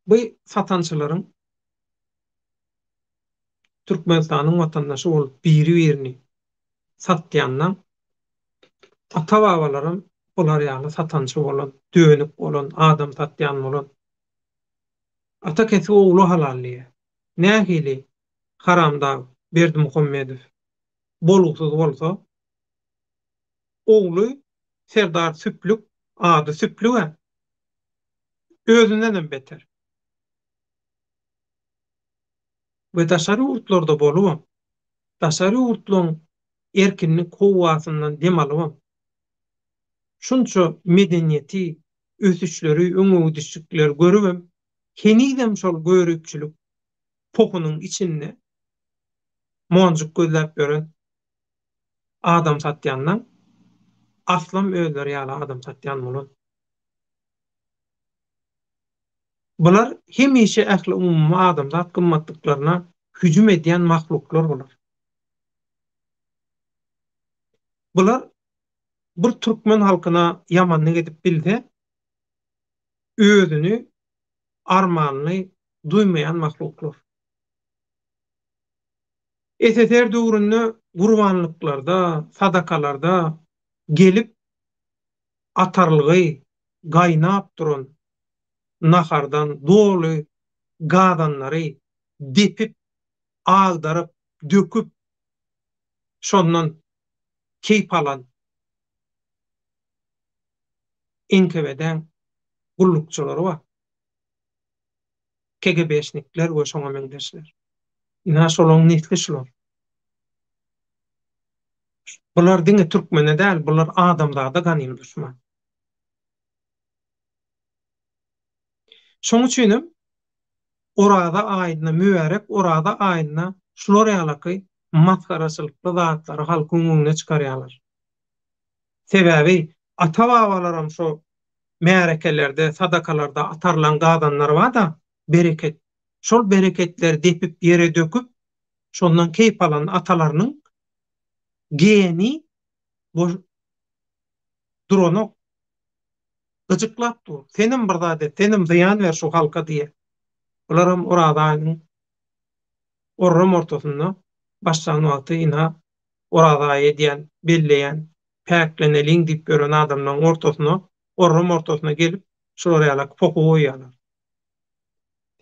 Bu satançylaryň Türkmenistanyň watandaşy bolup biri-birini satýandan ata-babalaram bular ýaly satançy bolan, dönük bolan, adam satýan bolan. Ata kesip ogla halal diýýär. Nähili haramdag Berdimuhamedow bolgusyz bolsa, ogly Serdar Süplük, ady Süplüg-ä, özündenem beter. We daşary ýurtlarda bolubam, daşary ýurtlaryň erkinlik howasyndan dem alybam, şunça medeniýeti, ösüşleri, öňegidişlikleri görübem, henizem şol göripçilik pohunyň içinde monjuk gözläp ýören adam satýandan aslam özleri ýaly adam satýan bolan. Bular hemişe ähli umumy adamzat gymmatlyklaryna hüjüm edýän mahluklar bular. Bular bir türkmen halkyna ýamanlyk edip bilse, özüni armanly duýmaýan mahluklar. SSR döwründe gurbanlyklarda, sadakalarda gelip atarlygy gaýnap duran nahardan doly gazanlary depip, agdaryp, döküp, şondan keýp alan NKWD-iň gullukçylary bar. KGB-şnikler we şoňa meňzeşler. Ynha şolaň nesli şular. Bular diňe türkmene däl, bular adamzada ganym duşman. Şoň üçinem Oraza aýynda, mübärek Oraza aýynda şular ýalaky masgaraçylykly zatlary halkyň öňüne çykarýarlar. Sebäbi ata-babalaram şo märekelerde, sadakalarda atarylan gazanlar bar-da, bereket. Şol bereketleri depip ýere döküp, şondan keýp alan atalarynyň geni boş duranok. Gyjyklap dur. Senem bir zat et, senem zyýan ber şu halka diýýär. Bularam Oraza aýynyň orram ortasynda başlan wagty ynha Oraza aýy edýän, belleýän, päkleneliň diýip ýören adamlaryň ortasyna, orram ortasyna gelip, şular ýalak pohy goýýarlar.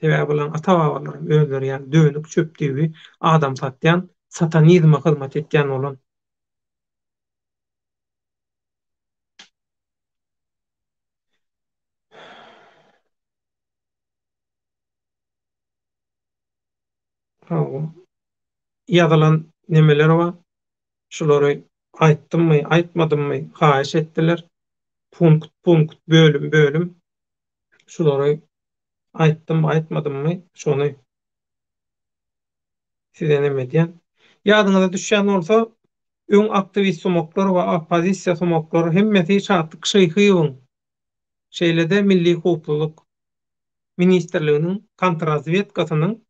Sebäbi bularyň ata-babalaram özleri ýaly dönük, çöpdüýbi, adam satýan, satanizme hyzmat etýän bolan. Hawa. Ýazylan nemeler bar. Şulary aýtdymmy, aýtmadymmy, haýyş etdiler. Punkt, punkt, bölüm, bölüm. Şulary aýtdym, aýtmadymmy, şony size neme edýän. Ýadyňyza düşýän bolsa, öň aktiwist sumaklar we oppozisiýa sumaklary hemmesi Şatlyk Şyhyýewiň, şeýle-de Milli howpsuzlyk ministrliginiň kontrazwedkasynyň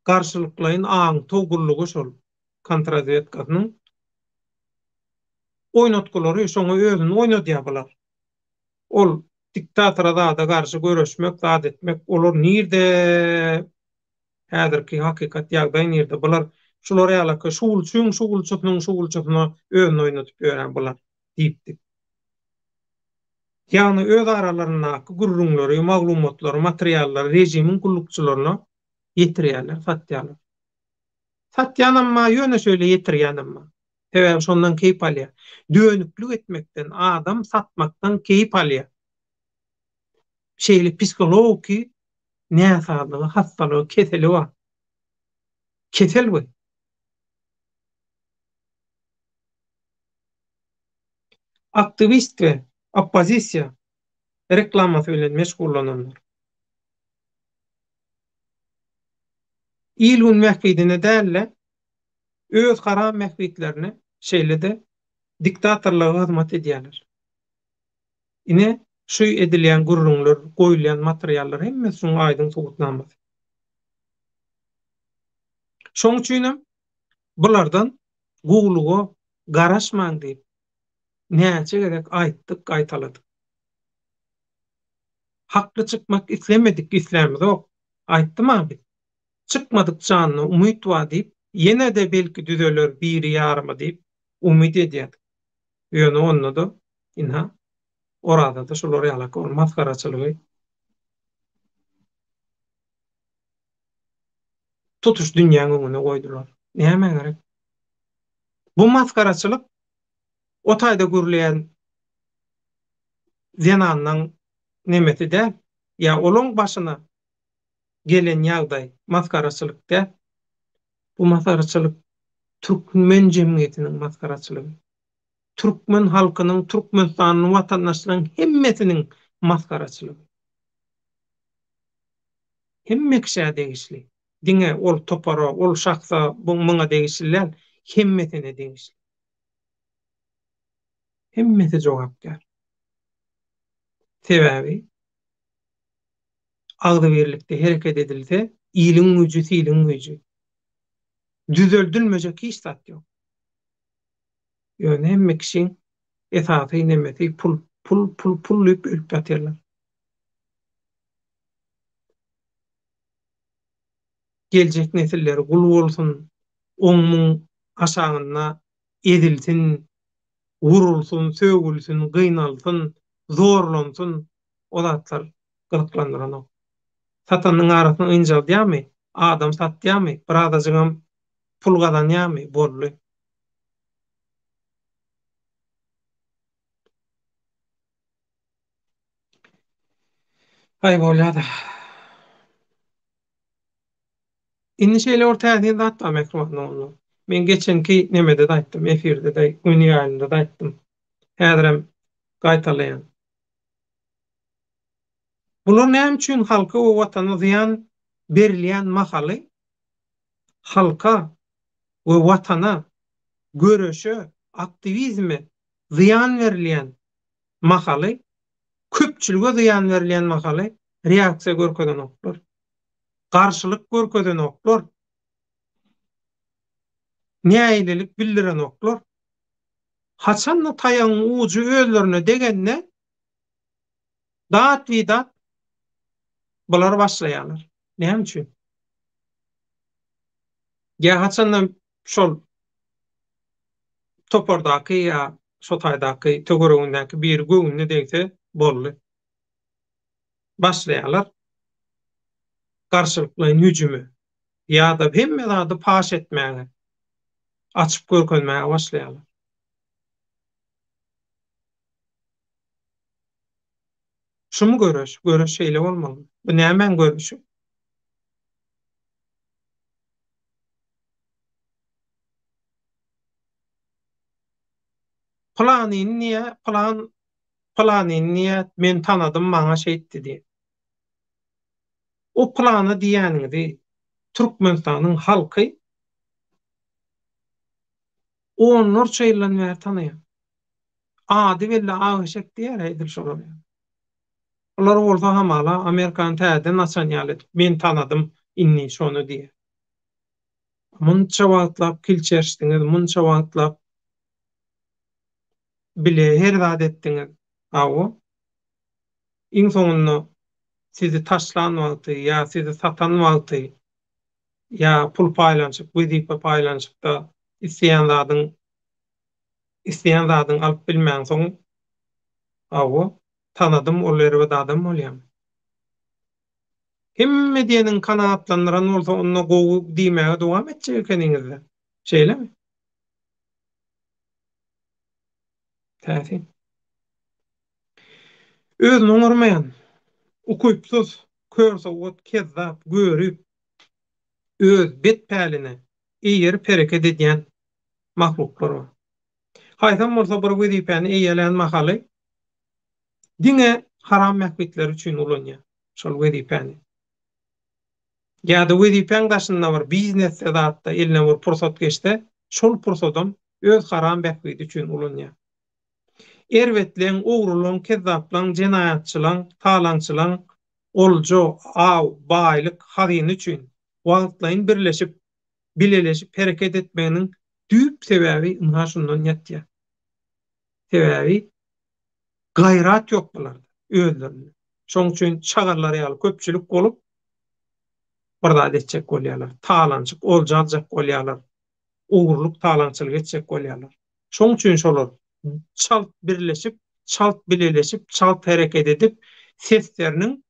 garşylyklaýyn aňtaw gullugy şol kontrazwedkasynyň oýnatgylary şoňa özüni oýnadýar bular. Ol diktatora zada garşy göreşmek zat etmek olar nirde häzirki hakykat ýagdaý nirde bular şular ýalaky şugulçyň şugulçysynyň şugulçysyna özüni oýnadyp ýören bular diýipdik. Ýagny öz aralaryndaky gürrüňleri, maglumatlary, materiallary režimiň gullukçylaryna ýetirýärler, satýarlar. Satýanam bar, ýöne şeýle ýetirýänem bar. Sebäbi şondan keýp alýar. Dönüklik etmekden, adam satmakdan keýp alýar. Şeýle psihologiki näsazlygy, hassalygy, keseli bar. Kesel bu. Aktiwist we oppozisiýa reklamasy bilen meşgullananlar. Il-gün bähbidine däl-de, öz haram bähbitlerine, şeýle-de diktatorlyga hyzmat edýärler. Ine, şu edilýän gürrüňler, goýulýan materiallar hemmesi şunuň aýdyň subutnamasy. Şonuň üçinem bulardan gowulyga garaşmaň diýip, näçe gezek aýtdyk, gaýtaladyk. Hakly çykmak islemedik, islämizok. Aýtdym-a biz. Çykmadyk janyna umyt bar diýip, ýene-de belki düzeler biri ýarymy diýip, umyt edýärdik. Ýöne onda-da, ynha, Orazada şular ýalak ol masgaraçylygy tutuş dünýäň öňüne goýdular. Nämä gerek? Bu masgaraçylyk o taýda gürleýän zenanlaň nemesi däl, ýa olaň başyna gelen ýagdaý masgaraçylyk däl. Bu masgaraçylyk türkmen jemgyýetiniň masgaraçylygy. Türkmen halkynyň, Türkmenistanyň watandaşlaryň hemmesiniň masgaraçylygy. Hemme kişä degişli. Diňe ol topara, ol şahsa, bu muňa degişli däl, hemmesine degişli. Hemmesi jogapkär. Sebäbi agzybirlikde hereket edilse, iliň güýji, siliň güýji. Düzeldilmejek hiç zat ýok. Ýöne hemme kişiň esasy nemesi pul, pul, pul, pul diýip ölüp ýatyrlar. Geljek nesilleri gul bolsun, oň-muň aşagynda ezilsin, wurulsyn, sögülsin, gynalsyn, zorlansyn, o zatlar gyzyklandyranok. Satanyň arasyny ynjaldýarmy, adam satýarmy, birazajygam pul gazanýarmy, boldy. Aý bolýada. Indi şeýle bir täsin zat bar mähriban doganlar. Men geçenki nemede-de aýtdym, efirde-de, göni ýaýlymda-da aýtdym. Häzirem gaýtalaýan. Bular näme üçin halka we watana zyýan berilýän mahaly halka we watana, göreşe, aktiwizme zyýan berilýän mahaly, köpçülige zyýan berilýän mahaly reaksiýa görkezenoklar. Garşylyk görkezenoklar. Nägilelik bildirenoklar. Haçanda taýagyň ujy özlerine degende dat-bidat bular başlaýarlar. Näme üçin? Ýa haçanda şol topardaky ýa şo taýdaky töweregindäki biri göwnüne degse boldy. Başlaýarlar garşylyklaýyn hüjüme ýa-da hemme zady paş etmäge, açyp görkezmäge başlaýarlar. Şumy göreş? Göreş şeýle bolmalymy? Bu nämäň göreşi? Pylanyny diýýä, pylan pylanyny diýýä, men tanadym, maňa şeýtdi diýýä. O pylany diýýäniňizi Türkmenistanyň halky onlarça ýyldan bäri tanaýar. Ady belli ak eşek diýýär edil şolar ýaly. Bular bolsa hamala Amerikany täzeden açan ýaly edip, men tanadym indi şony diýýär. Munça wagtlap kilçerişdiňiz, munça wagtlap bile her zat etdiňiz. Hawa. Iň soňunda sizi taşlan wagty ýa sizi satan wagty ýa pul paýlanyşyk, wezipe paýlanyşykda isleýän zadyň isleýän zadyňy alyp bilmäňsoň, hawa, tanadym, ol erbet adam bolýarmy? Hemme diýeniň kanagatlandyran bolsa onda gowy diýmäge dowam etjek ekeniňizde. Şeýlemi? Täsin. Özüni oňarmaýan, ukypsyz, körsowat, kezzap, görip, öz bet päline eýerip hereket edýän mahluklar bar. Haýsam bolsa bir wezipäni eýelän mahaly diňe haram bähbitleri üçin ulanýar şol wezipäni. Ýa-da wezipäň daşynda bir biznesde zatda eline bir pursat geçse, şol pursadam öz haram bähbidi üçin ulanýar. Erbetleň, ogrulaň, kezzaplaň, jenaýatçylaň, talaňçylaň olja, aw, baýlyk, hazyna üçin wagtlaýyn birleşip, bileleşip hereket etmeginiň düýp sebäbi ynha şundan ýatýar. Sebäbi gaýrat ýok bularda, özlerinde. Şoň üçin şagallar ýaly köpçülik bolup bir zat etjek bolýarlar. Talaňçyk, olja aljak bolýarlar. Ogurlyk, talaňçylyk etjek bolýarlar. Şoň üçin şolar çalt birleşip, çalt bileleşip, çalt hereket edip, sesleriniň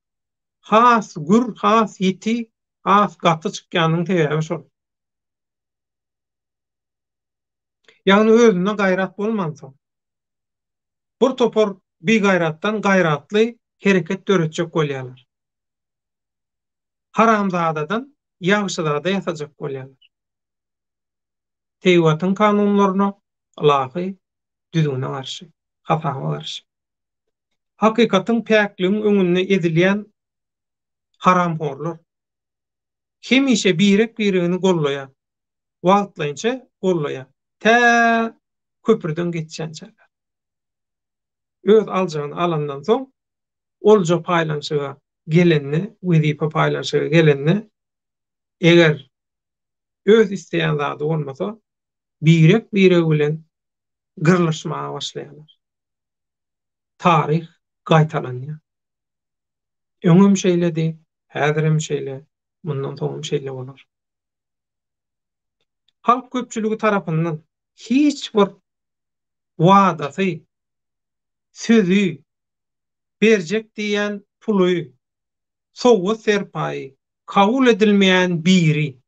has gür, has ýiti, has gaty çykýanynyň sebäbi şol. Ýagny özünde gaýrat bolmansoň, bir topar bigaýratdan gaýratly hereket döretjek bolýarlar. Haramzadadan ýagşyzada ýasajak bolýarlar. Tebigatyň kanunlaryna, ylahy düzgüne garşy, hasaba garşy. Hakykatyň, päkligiň öňünde ezilýän haramhorlar hemişe birek-biregini gollaýar. Wagtlaýynça gollaýar. Tä köprüden geçýänçäler. Öz aljagyny alandan soň, olja paýlanyşyga gelende, wezipe paýlanyşyga gelende, eger öz isleýän zady bolmasa, birek-biregi bilen gyrlyşmaga başlaýarlar. Taryh gaýtalanýar. Öňem şeýledi, häzirem şeýle, mundan soňam şeýle bolar. Halk köpçüligi tarapyndan hiç bir wadasy, sözi, berjek diýýän puly, sowgat-serpaýy kabul edilmeýän biri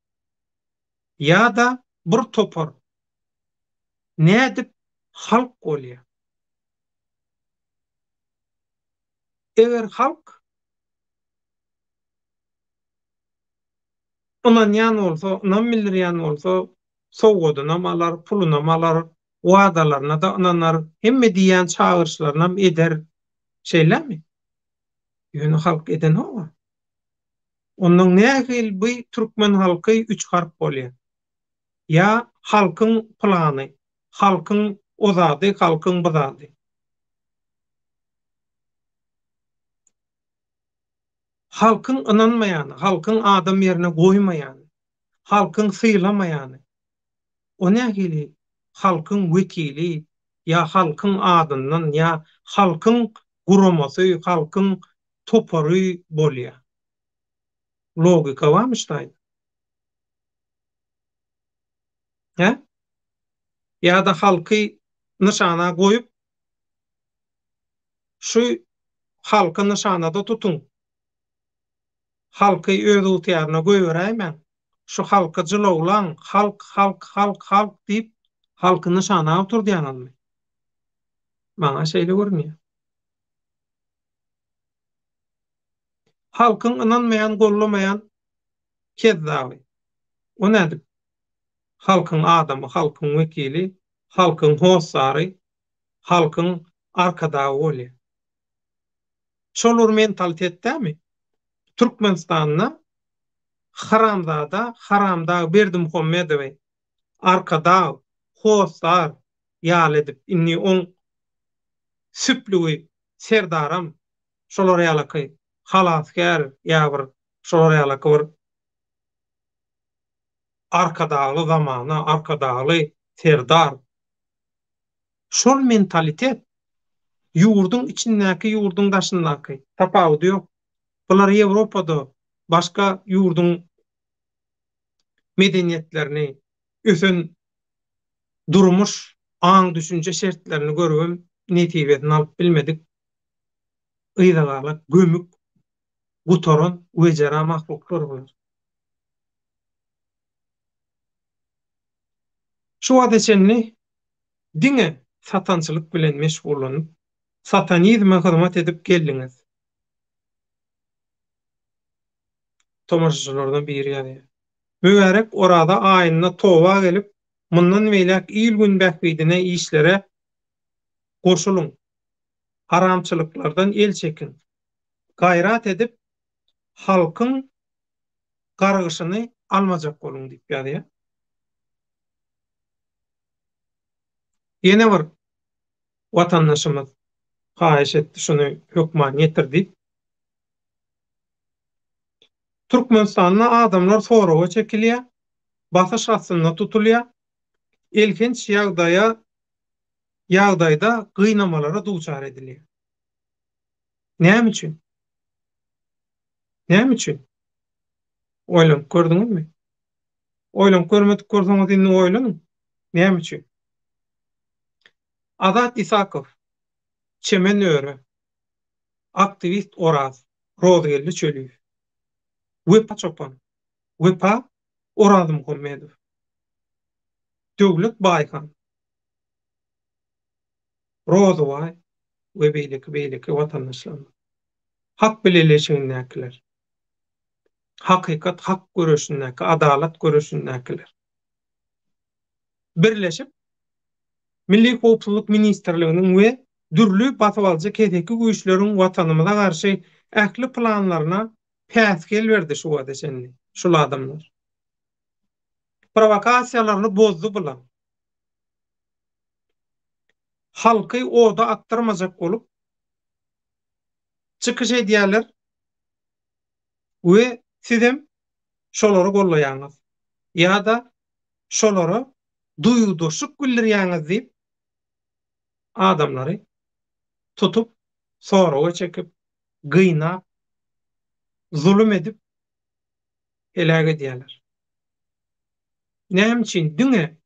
ýa-da bir topar nädip halk bolýar? Eger halk ynanýan bolsa, ynam bildirýän bolsa, sowgadynam alar, pulunam alar, wadalaryna-da ynanar, hemme diýýän çagyryşlarynam eder. Şeýlemi? Ýöne halk edenok-a. Onnoň nähili bu türkmen halky üç harp bolýar? Ýa halkyň pylany, halkyň o zady, halkyň bu zady. Halkyň ynanmaýany, halkyň adam ýerine goýmaýany, halkyň sylamaýany, o nähili halkyň wekili ýa halkyň adyndan ýa halkyň guramasy, halkyň topary bolýar? Logika barmy şu taýda? Hä? Ýa-da halky nyşana goýup, Şu halky nyşanada tutuň. Halky öz ygtyýaryna goýberäýmäň. Şu halky jylawlaň, halk, halk, halk, halk diýip, halky nyşana oturdýaňyzmy? Maňa şeýle görünýär. Halkyň ynanmaýan, gollamaýan kezzaby. O nädip halkyň adamy, halkyň wekili, halkyň hossary, halkyň arkadagy bolýar. Şol bir mentalitet dämi? Türkmenistanda haramzada Haramdag Berdimuhamedowy arkadag, hossar ýaly edip indi oň süplügi Serdaram şolar ýalaky halasgär ýa bir şolar ýalaky bir arkadagly zamana, arkadagly Serdar Şol mentalitet ýurduň içindäki ýurduň daşyndaky tapawudy ýok. Bular Ýewropada başga ýurduň medeniýetlerini, ösen durmuş, aň-düşünje şertlerini görübem nesibesini alyp bilmedik yzagalak, gömük. Gutaran wejera mahluklar bular. Şu wagta çenli diňe satançylyk bilen meşgullanyp, satanizme hyzmat edip geldiňiz. Tomaşaçylardan biri ýazýar. Mübärek Oraza aýynda toba gelip, mundan beýläk il-gün bähbidine işlere goşulyň. Haramçylyklardan el çekiň. Gaýrat edip, halkyň gargyşyny almajak boluň diýip ýazýar. Ýene bir watandaşymyz haýyş etdi şuny hökman ýetir diýip. Türkmenistanda adamlar soraga çekilýär, basyş astynda tutulýar, elhenç ýagdaýa ýagdaýda gynamalara duçar edilýär. Näme üçin? Näme üçin? Oýlanyp gördüňizmi? Oýlanyp görmedik bolsaňyz indi oýlanyň. Näme üçin? Azat Isakow, Çemen Öre, aktiwist Oraz, Rozgeldi Çöliýew, Wepa Çopan, Wepa Orazmuhammedow, Döwlet Baýhan, Rozybaý we beýleki beýleki watandaşlarymyz. Hak bileleşigindäkiler. Hakykat hak göreşindäki, adalat göreşindäkiler. Birleşip Milli howpsuzlyk ministrliginiň we dürli basybalyjy keseki güýçleriň watanymyza garşy ähli planlaryna päsgel berdi şu wagta çenli şul adamlar. Prowokasiýalaryny bozdy bular. Halky oda atdyrmajak bolup çykyş edýärler we sizem şolary gollaýaňyz ýa-da şolara duýgudaşlyk bildirýäňiz diýip adamlary tutup soraga çekip gynap zulum edip heläk edýärler. Näme üçin diňe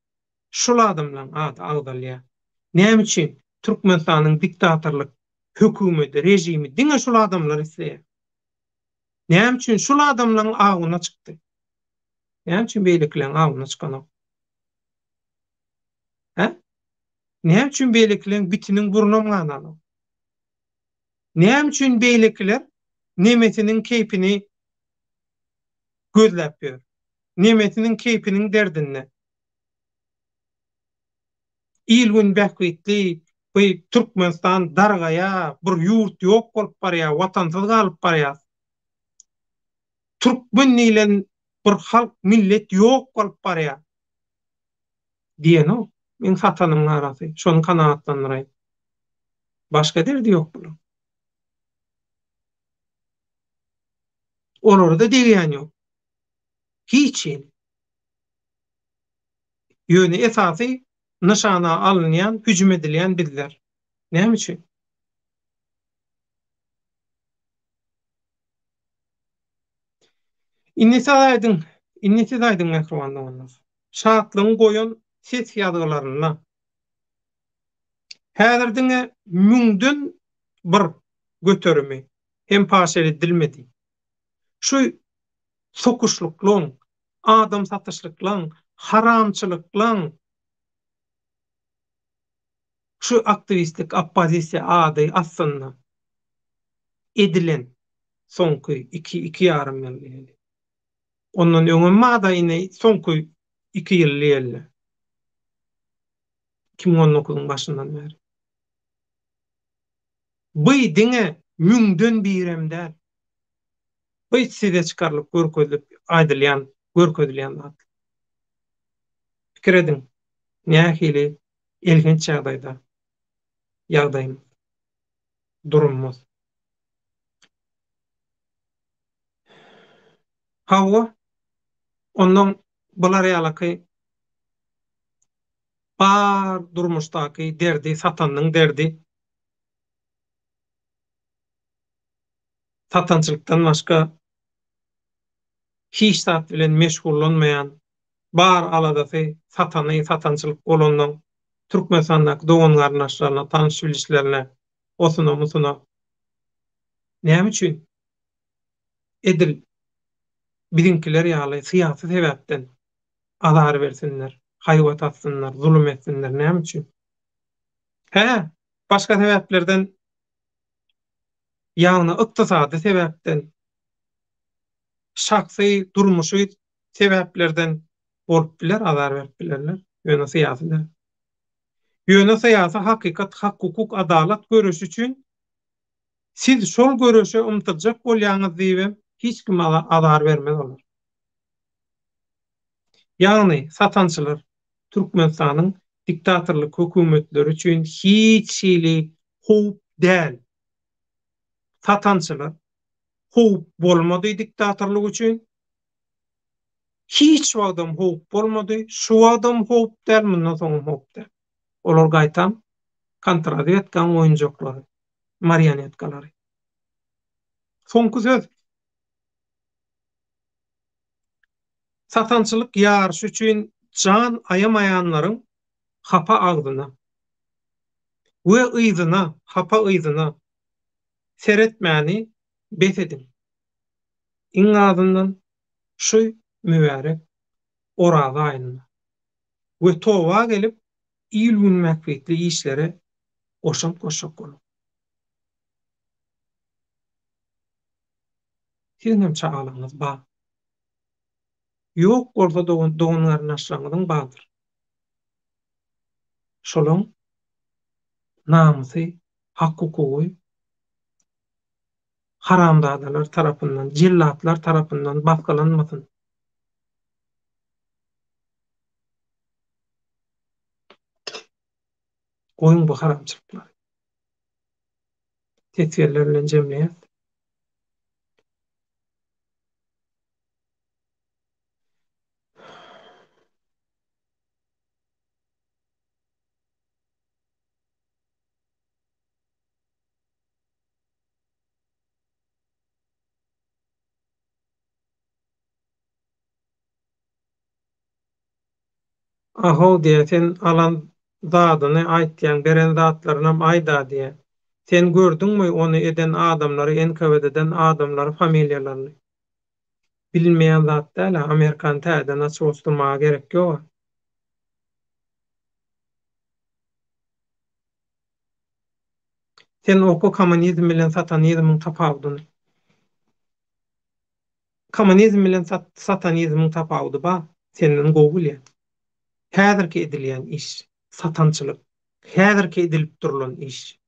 şul adamlaň ady agzalýar? Näme üçin Türkmenistanyň diktatorlyk hökümeti, režimi diňe şul adamlary isleýär? Näme üçin şul adamlaň awuna çykdy? Näme üçin beýlekileň awuna çykanok? Hä? Näme üçin beýlekileň bitiniň burnam gananok? Näme üçin beýlekiler nemesiniň keýpini gözläp ýör? Nemesiniň keýpiniň derdinde. Il-gün bähbitli bu Türkmenistan dargaýar, bir ýurt ýok bolup barýar, watansyz galyp barýas. Türkmen diýlen bir halk, millet ýok bolup barýar. Diýenok. Meň satanymyň arasy. Şony kanagatlandyraýyn. Başga derdi ýok bulaň. Olara-da degýän ýok. Hiç hili. Ýöne esasy nyşana alynýan, hüjüm edilýän bizler. Näme üçin? Indi siz aýdyň, indi siz aýdyň mähriban doganlar. Şatlygyň goýan ses ýazgylarynda häzir diňe müňden bir göterimi hem paş edilmedi. Şu sokuşlyklaň, adam satyşlyklaň, haramçylyklaň şu aktiwistlik oppozisiýa ady astynda edilen soňky iki, iki ýarym ýyl diýeli. Ondan öňem barda ine soňky iki ýyl diýeli. 2019-yň başyndan bäri. Bu diňe müňden birem däl. Bu size çykarylyp görkezilip aýdylýan, görkezilýän zat. Pikir ediň, nähili elhenç ýagdaýda ýagdaýymyz, durumymyz. Hawa, onnoň bular ýalaky bar durmuşdaky derdi satanyň derdi. Satançylykdan başga hiç zat bilen meşgullanmaýan, bar aladasy satany, satançylyk bolandan Türkmenistandaky dogan-garyndaşlaryna, tanyş-bilişlerine, osuna-musuna näme üçin? Edil biziňkiler ýaly syýasy sebäpden azar bersinler, haýbat atsynlar, zulum etsinler näme üçin? Hä, başga sebäplerden ýagny ykdysady sebäpden, şahsy, durmuşy sebäplerden bolup biler, azar berip bilerler, ýöne syýasy däl. Ýöne syýasy hakykat, hak-hukuk, adalat göreşi üçin siz şol göreşe ymtyljak bolýaňyz diýibem hiç kim azar bermez olar. Ýagny satançylar Türkmenistanyň diktatorlyk hökümetleri üçin hiç hili howp däl. Satançylar howp bolmady diktatorlyk üçin. Hiç wagtam howp bolmady, şu wagtam howp däl, mundan soňam howp däl. Olar gaýtam kontrazwedkaň oýunjaklary, marionetkalary. Soňky söz. Satançylyk ýaryşy üçin jan aýamaýanlaryň hapa agzyna we yzyna, hapa yzyna seretmäni bes ediň. Iň azyndan şu mübärek Oraza aýynda we toba gelip il-gün bähbitli işlere goşant goşjak boluň. Siziň hem çagalaryňyz bar. Ýok bolsa dogan-garyndaşlaryňyzyň bardyr. Şolaň namysy, hak-hukugy haramzadalar tarapyndan, jellatlar tarapyndan basgylanmasyn. Goýuň bu haramçylyklary. Teswirler bilen jemleýäs. Ahow diýýä sen alan zadyny aýtýaň beren zatlarynam aýda diýýä. Sen gördüňmi ony eden adamlary NKWD-den adamlary familiýalaryny. Bilinmeýän zat däl-ä Amerikany täzeden açyp oturmaga gerek ýoga. Sen oka kommunizm bilen satanizmiň tapawudyny. Kommunizm bilen satanizmiň tapawudy bar, senden gowy bilýän. Häzirki edilýän iş, satançylyk. Häzirki edilip durlan iş.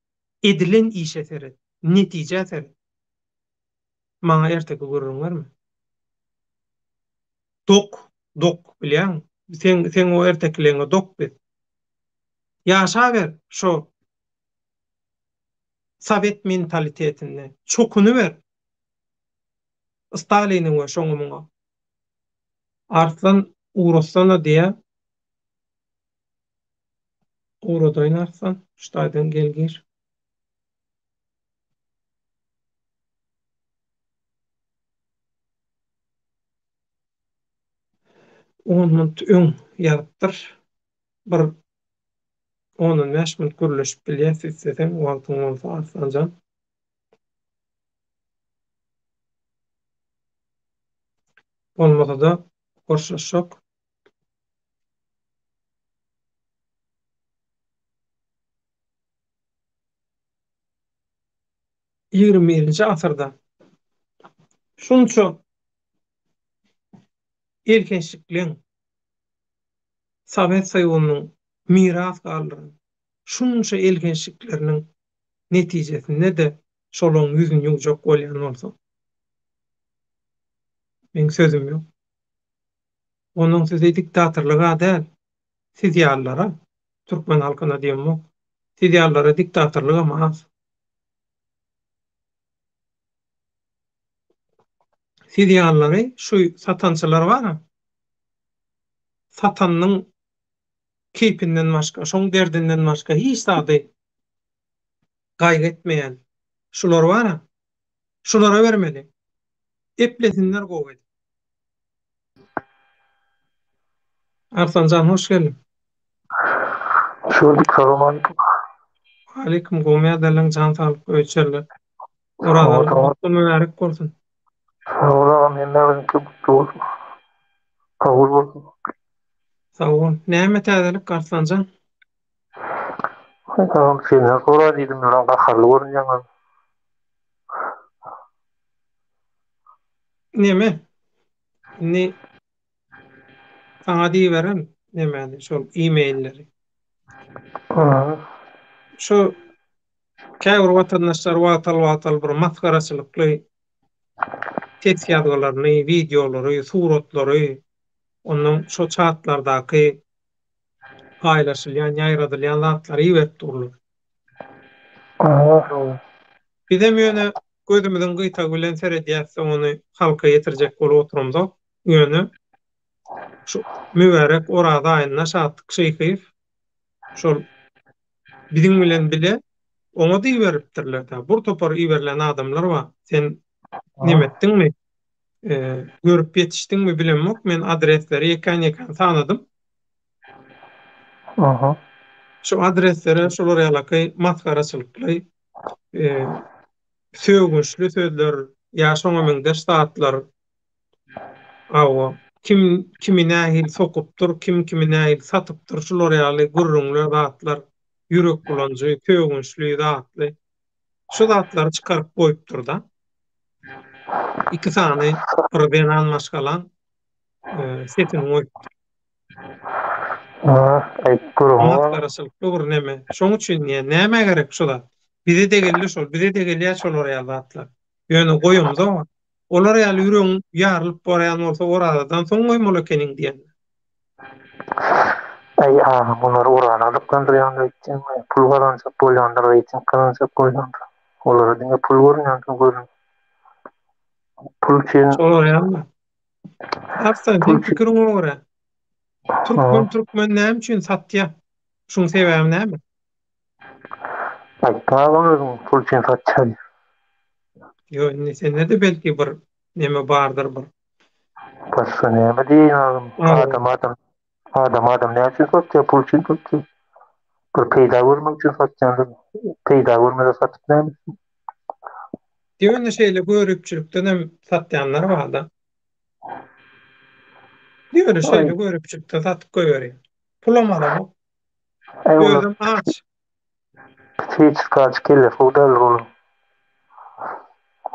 Edilen işe seret, netijä seret. Maňa erteki gürrüň berme. Dok, dok, bilýäňmi? Seň, seň o ertekileňe dok biz. Ýaşaber şo sowet mentalitetinde. Çokunyber. Staliniň we şoňa muňa. Arslan ugratsana diýä. Ugradaýyn Arslan. Şu taýdan gel gir. On minut öň ýazypdyr. Bir on-on bäş minut gürleşip bilýäs isleseň wagtyň bolsa Arslanjan. Bolmasa-da hoşlaşjak. Ýigrimi birinji asyrda şunça elhençlikleň Sowet Soýuzynyň miras galdyran şunça elhençlikleriniň netijesinde-de şolaň ýüzüni ýuwjak bolýan bolsa, meň sözüm ýok. Onuň sözi diktatorlyga däl, siz ýalylara, türkmen halkyna diýemok, siz ýalylara diktatorlygam az. Siz ýalylary şu satançylar bar-a, satanynyň keýpinden başga, şoň derdinden başga hiç zady gaýgy etmeýän şular bar-a, şulara bermeli. Eplesinler gowy edip. Arslanjan hoş geldiň. Hoş gördük, salam aleyküm. Aleyküm, gowy ýagdaýlaň jan saglyk öý içerler. Orazalar gutly mübärek bolsun. Sag bol agam hemmäňiziňki gutly bolsun. Kabul bolsun. Sag bol. Näme täzelik Arslanjan? Haý agam senden soraý diýdim ýöne gaharly görünýäňiz. Neme? Indi saňa diýiberen nemäni şol e-mailleri. Şu käbir watandaşlar wagtal-wagtal bir masgaraçylykly ses ýazgylaryny, wideolary, suratlary, ondan şo çatlardaky paýlaşylýan, ýaýradylýan zatlary iberip durlar. Bizem ýöne gözümiziň gyýtagy bilen seredýäs-de ony halka ýetirjek bolup oturamzok. Ýöne şu mübärek Oraza aýynda Şatlyk Şyhyýew şol biziň bilen bile oňa-da iberipdirler-dä. Bir topar iberilen adamlar bar. Sen neme etdiňmi? Görüp ýetişdiňmi bilemok. Men adresleri ýekän-ýekän sanadym. Aha. Şu adreslere şolar ýalaky masgaraçylykly, sögünçli sözler ýa şoňa meňzeş zatlar Hawa, kim kimi nähili sokupdyr, kim kimi nähili satypdyr, şular ýaly gürrüňler, zatlar, ýürek bulanjy, sögünçli, zatly. Şu zatlary çykaryp goýupdyr-da. Iki sany bir zenan maşgalaň sesini goýupdyr. Masgaraçylykly bir neme. Şoň üçin diýýän, nämä gerek şu zat? Bize-de geldi şol, bize-de gelýär şolar ýaly zatlar. Ýöne goýamzok. Olar ýaly ýüregiň ýarylyp barýan bolsa orazadan soň goýmaly ekeniň diýen. Aý agam olar oraza gyzyklandyrýandyr öýtýäňmi? Pul gazanjak bolýandyr, reýting gazanjak bolýandyr. Olara diňe pul görünýändir gözüne. Pul üçin Şolar ýalymy? Arslan seň pikiriňe görä türkmen türkmen näme üçin satýa? Şuň sebäbi näme? Aýtma agam özüň pul üçin satýa diýip. Ýok indi sende-de belki bir neme bardyr bir. Başga näme diýeýin agam? Adam adam adam adam näme üçin satýar? Pul üçin satýar. Bir peýda görmek üçin satýandyr. Peýda görmese satyp näme etsin? Ýöne şeýle göripçilikden hem satýanlar barda. Ýöne şeýle göripçilikden satyp goýberýär. Pulam alamok. Özem aç. Psihiçki kellesi gowy däldir onuň.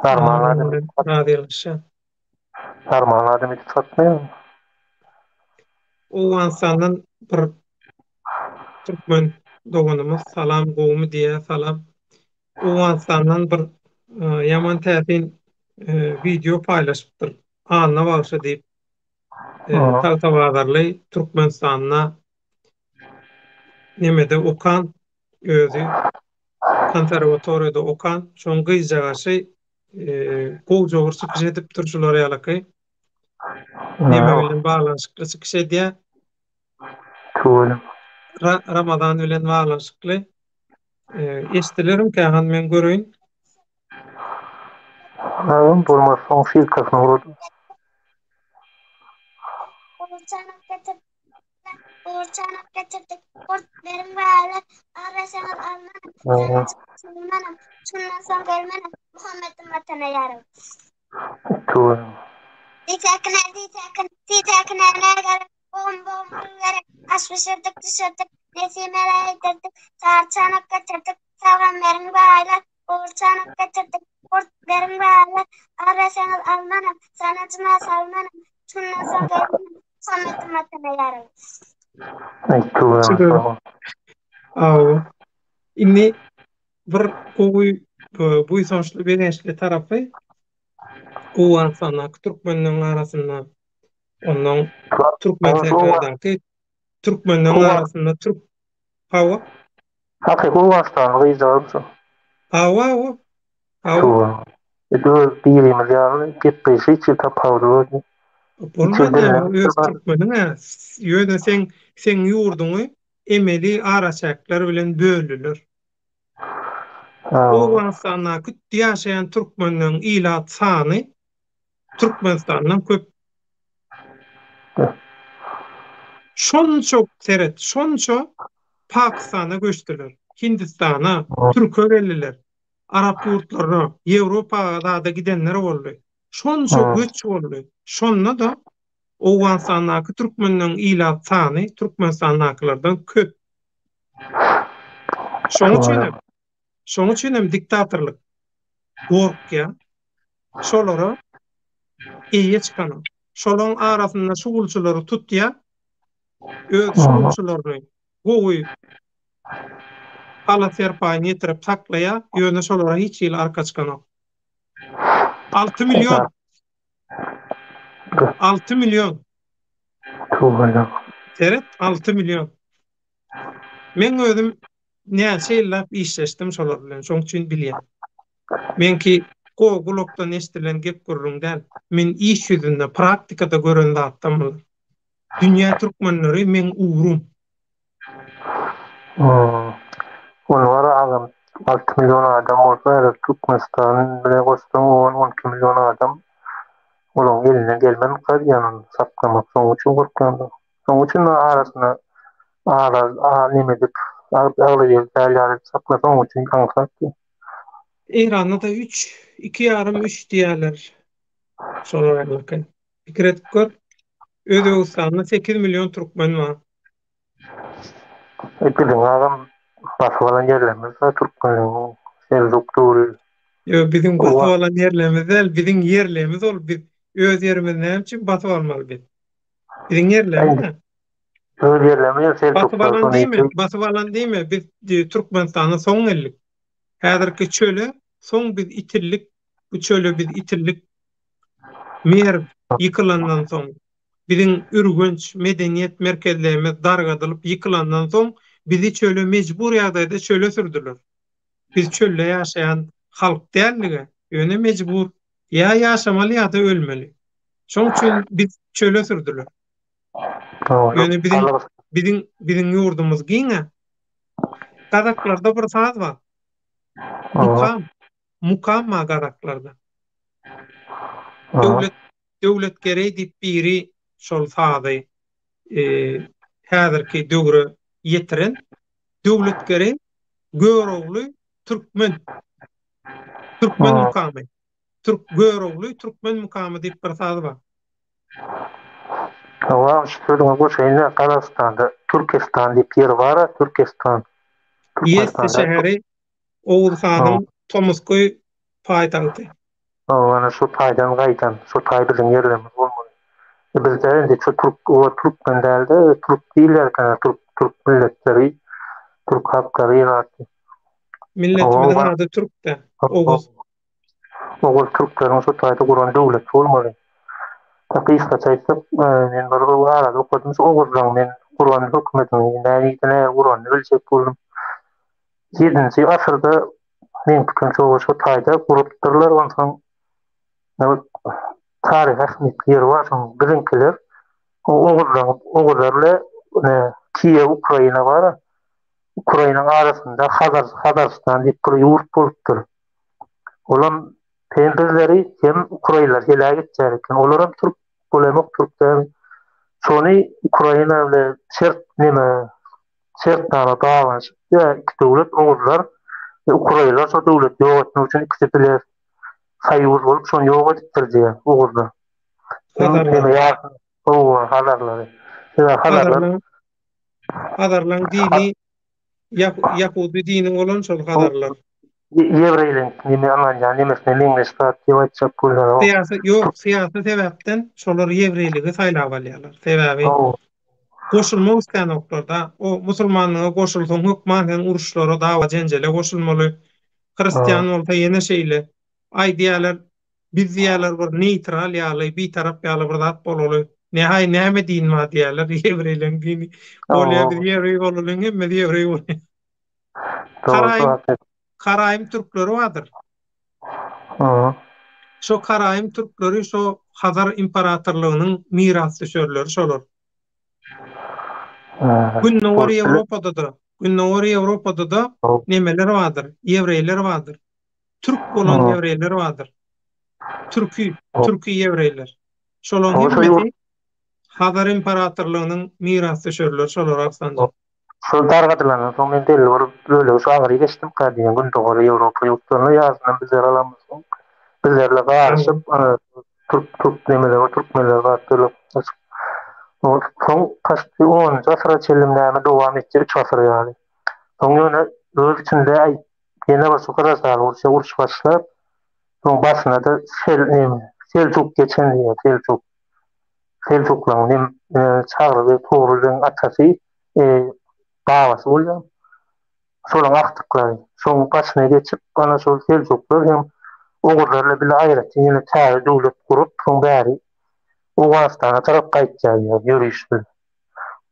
Normal adam. Razylaşýan. Normal adam edip satmaýar. Owganystandan bir türkmen doganymyz salam gowumy diýýär salam. Owganystandan bir ýaman täsin wideo paýlaşypdyr. Anna bagşy diýip. Tagtabazarly Türkmenistanda nemede okan özi konserwatoriýada okan şoň gyzjagaşy gowja bir çykyş edipdir şular ýalaky neme bilen baglanyşykly çykyş edýär. Tüweleme. Ramazan bilen baglanyşykly. Eşdilerimkä han men göreýin. Agam bolmasa oň sylkasyny uradym. Gurçanak getirdik, gurt beriň bäri, Arasaňyz almanam, sanajyk sygmanam, Şundan soň gelmenem, Muhammediň watana ýarym. Diýsäkine, diýsäkin, diýsäkine nä gerek, Bogum-bogum gül gerek, Aş bişirdik, düşürdik, Nesimelä iýdirdik, Sary çanak getirdik, Salgam beriň baýlar, Gurçanak getirdik, Gurt beriň baýlar, Arasaňyz almanam, Sanajyma salmanam, Şundan soň gelmenem, Muhammediň watana ýarym. Aw. Indi bir gowy buýsançly begençli tarapy Owganystandaky türkmenleriň arasynda ondan Türkmen Sähradaky türkmenleriň arasynda türk hawa. Hakyky Owganystanly gyzjagaz şu. Hawa hawa. Hawa. Edil öz birimiz ýaly gepleýşi hiç hili tapawudy ýok. Bolman näme öz türkmeniň-ä ýöne seň seň ýurduňy emeli araçäkler bilen böldüler. Owganystandaky ýaşaýan türkmenleriň ilat sany Türkmenistandan köp. Şonça seret, şonça Pakistana göçdüler, Hindistana, Türke geldiler, Arap ýurtlaryna, Ýewropa zada gidenler boldy. Şonça göç boldy. Şonda-da Owganystandaky türkmenleriň ilat sany Türkmenistandakylardan köp. Şonuň üçin hem, şonuň üçin hem diktatorlyk gorkýar. Şolara eýe çykanok. Şolaryň arasynda şugulçylary tutýar. Öz şugulçylaryny gowy halat-serpaýyny ýetirip saklaýar, ýöne şolara hiç hili arka çykanok. 6 million. 6 million. Seret, 6 million. Meň özüm näçe ýyllap işleşdim şolar bilen, şoň üçin bilýän. Meňki go gulakdan eşdilen gep-gürrüň däl. Men iş ýüzünde, praktikada gören zatdan bular. Dünýä türkmenleri meň ugrum. Ony bar agam 6 million adam bolsa häzir Türkmenistan bile goşsaň 10-12 million adam olaň elinden gelmezmika diýýän ony saklamak şoň üçin gorkýandyr. Şoň üçin arasynda ara neme edip aglaýar däl ýaly saklasaň oň üçin aňsat. Eýranda-da üç, iki ýarym üç diýýärler. Şolar ýalyky. Pikir edip gör. Özbegistanda 8 million türkmen bar. E, biziň agam basyp alan ýerlerimiz bar türkmenleriň Seljuk döwri. Ýok, biziň basyp alan ýerlerimiz däl, biziň ýerlerimiz ol. Biz öz ýerimizi näme üçin basyp almaly biz? Biziň ýerlerimiz. Öz ýerlerimiz Seljuklar. Basyp alan diýme, basyp alan diýme. Biz Türkmenistana soň geldik. Häzirki çöle soň biz itildik. Bu çöle biz itildik. Merw ýykylandan soň, biziň Ürgenç medeniýet merkezlerimiz dargadylyp ýykylandan soň, bizi çöle mejbur ýagdaýda çöle sürdüler. Biz çölde ýaşaýan halk däldige, ýöne mejbur ýa ýaşamaly ýa-da ölmeli. Şoň üçin biz çöle sürdüler. Ýöne biziň biziň biziň ýurdumyz giň-ä. Gazaklarda bir saz bar. Mukam. Mukam bar gazaklarda. Döwlet Döwletgereý diýip biri şol sazy häzirki döwre ýetiren. Döwletgereý Görogly türkmen. Türkmen mukamy. Türk Görogly türkmen mukamy diýip bir saz bar. Hawa, şu sözüňe goşaýyn-da, Gazagystanda Türkestan diýip ýer bar-a, Türkestan. Ýesti şäheri Oguz hanyň tomusky paýtagty. Hawa, ana şu taýdan gaýdan, şu taý biziň ýerlerimiz bolmaly. E bizde indi şu türk, o türkmen dälde, türk diýilýär eken, türk, türk milletleri, türk halklary ýaty. Milletimiziň ady türk-dä, Oguz. Oguz türkleriň şu taýda guran döwleti bolmaly. Gysgaça aýtsak, men bir arada okadym, şu oguzlaryň men guran hökümetini, nähili nähili guranyny biljek boldum. Ýedinji asyrda meň pikirimçe oba şo taýda gurupdyrlar onsoň taryhy ähmiýetli ýeri bar şoň biziňkiler oguzlaryň oguzlar bile Kiýew Ukraina bar Ukrainaň arasynda Hazar Hazarystan diýip bir ýurt bolupdyr. Olam hem bizleri hem ukrainleri heläk etjek eken. Olaram türk bolamok türk däl. Şony Ukraina bile şert neme Şertnama baglanyşyp ýa iki döwlet oguzlar we ukraýlar şo döwleti ýok etmek üçin ikisi bile soýuz bolup şony ýok edipdir diýýär oguzlar. Hazarlar. Hawa, hazarlary. Sebäbi hazarlar Hazarlaryň dini ýahudy dini bolan şol hazarlar. Ýewreýleň neme ynanýan nemesine meňzeş zat diýip aýtjak bolýar. Syýasy ýok, syýasy sebäpden şolar ýewreýligi saýlap alýarlar. Sebäbi Goşulmak islänoklarda, o musulmanlyga goşulsaň hökman sen uruşlara, dawa-jenjele goşulmaly. Hristian bolsa ýene şeýle. Aý diýýärler, biz diýýärler bir neýtral ýaly, bitarap ýaly bir zat bolaly. Nähaý näme din bar diýýärler, ýewreýleň dini. Bolýa biz ýewreý bolalyň, hemmesi ýewreý bolýar. Karaýym, karaýym türkleri bardyr. Şo karaýym türkleri şo Hazar imperatorlygynyň mirasdüşerleri şolar. Gündogar Ýewropada-da, Gündogar Ýewropada-da nemeler bardyr, ýewreýler bardyr. Türk bolan ýewreýler bardyr. Türki, türki ýewreýler. Şolaryň hemmesi Hazar imperatorlygynyň mirasdüşerleri şolar Arslanjan. Şol dargadylandan soň men belli bir bölegi şu aňry geçdimkä diýen Gündogar Ýewropa ýurtlaryna ýarysyndan bizler alamyzsoň. Bizlerle garyşyp, türk türk nemeler we türkmenler zat bölüp. Soň paşti 10-njy asyra çenli näme dowam etdi, 3 asyr ýaly. Soň ýöne öz içinde ýene bir şu Gyrasaly urşy uruş başlap, soň başyna-da Sel neme, Seljuk geçen diýýär, Seljuk. Seljuklaryň nem Çagry beg Togrul begiň atasy, babasy bolýar. Şolaryň agtyklary. Şoň başyna geçip, ana şol seljuklar hem oguzlar bilen bile aýratyn ýene täze döwlet gurup, soň bäri Owganystana tarap gaýtýar ýöriş bilen.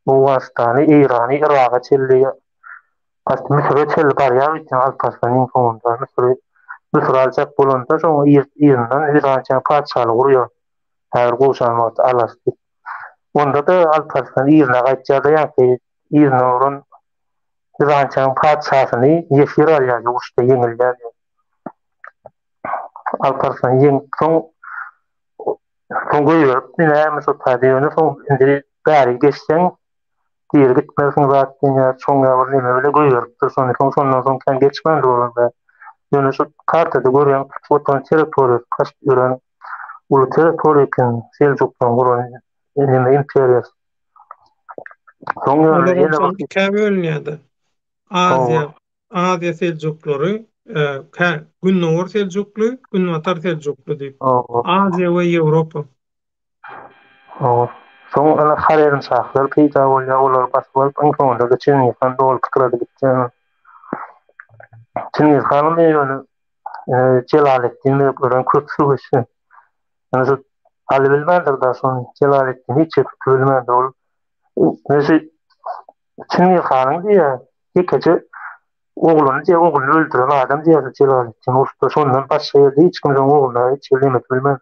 Owganystany, Eýrany, Yraga çenli, hatda Müsüre çenli barýar öýtýän Alparslan iň soňunda Müsüri Müsüri aljak bolanda şoň yzyndan Wizantiýanyň patyşalygy gurýar. Häzir gowşan wagty Alas diýip. Onda-da Alparslan yzyna gaýtýar-da ýaňky yzyna uran Wizantiýanyň patyşasyny ýesir alýar, uruşda ýeňilýär. Alparslan ýeňip soň soň goýberipdi näme şo taýda ýöne soň indi bäri geçseň diri gitmersiň zat diýýär, şoň ýa bir neme bile goýberipdir şony soň şondan soň kän geçmändir olar bäri. Ýöne şu kartada görýän tutup oturan territoriýasy kaşt örän uly territoriýa eken Seljuklaryň guran neme imperiýasy. Soň ýöne ýene bir ikä bölünýärdi. Aziýa, Aziýa seljuklary, e, Gündogar seljukly, Günbatar seljukly diýip. Aziýa we Ýewropa. Hawa. Soň ana Horezmşahlar peýda bolýar, olary basyp alyp, iň soňunda-da Çingiz han doly pytrady gitýär. Çingiz hanyň ýöne e, Jelaleddin bilen örän köp söweşdi. Ýöne şu alybilmändir da şony Jelaleddin hiç ýere tutup bilmändir. Ol ýöne şu Çingiz hanyň diýýär, ýekeje ogluny diýýär, ogluny öldüren adam diýýär Jelaleddin uruşda. Şondan başga ýerde hiç kim şoň ogluna hiç ýerde neme edip bilmän.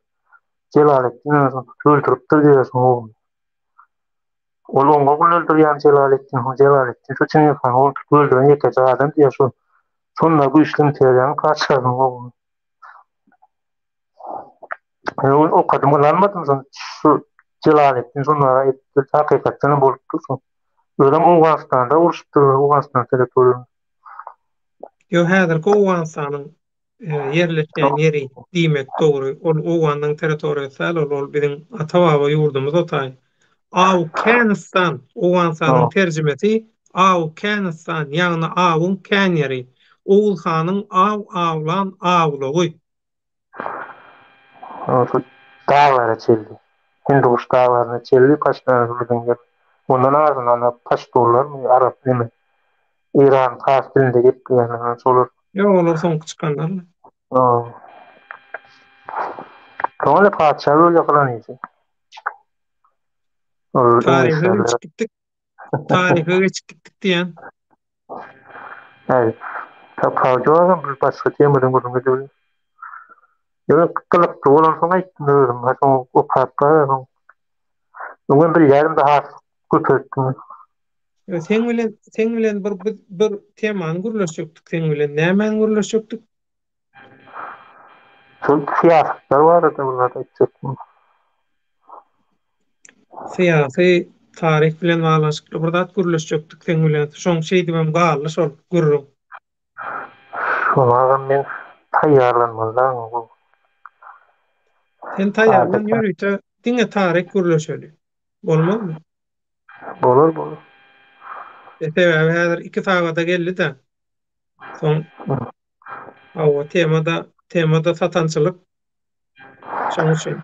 Jelaleddin ony tutup öldüripdir diýýär şoň ogluny. Ol oň ogluny öldürýän Jelaleddin, Jelaleddin şu Çingiz hanyň ogluny tutup öldüren ýekeje adam diýýär şo. Şonda güýçli imperiýanyň patyşasynyň ogluny. Ýöne okadym ynanmadym şon şu Jelaleddin şonlara aýdypdyr hakykatdan hem bolupdyr şo. Özem Owganystanda urşupdyr Owganystan territoriýasynda. Ýok häzirki Owganystanyň e, ýerleşýän ýeri diýmek dogry. Ol Owganyň territoriýasy däl ol ol biziň ata-baba ýurdumyz o taý. Awkanistan Owganystanyň terjimesi Awkanistan ýagny awuň kän ýeri. Oguz hanyň aw awlan awlagy. Şu daglara çelli. Hindiguş daglaryna çelli Paştanyň biziň ýer. Ondan azyndan ana paştunlarmy, arap neme. Eýran pars dilinde gepleýänler şolar. Ýok, olar soňky çykanlar. Soň ýene patyşa bolýar Gylanyjy. Taryha geçip gitdik. Taryha geçip gitdik diýen. Äý, tapawudy ýogam biz başga temadan gürrüň edeli. Ýöne gyzykly bolansoň aýtdym özüm, ha soň okap bararsyň. Öňem bilýärdim-de has köpeltdim. Seň bilen seň bilen bir biz bir temany gürleşjekdik seň bilen. Nämäni gürleşjekdik? Şol syýasatlar barada bir zat aýtjakdym. Syýasy taryh bilen baglanyşykly bir zat gürleşjekdik seň bilen. Şoň şeýdibem galdy şol gürrüň. Şoňagam men taýýarlanmaly daň. Sen taýýarlan ýörite diňe taryh gürleşeli. Bolmazmy? Bolar bolar. E, sebäbi häzir 2 sagada geldi-de. Soň Hawa, temada temada satançylyk. Şoň üçin.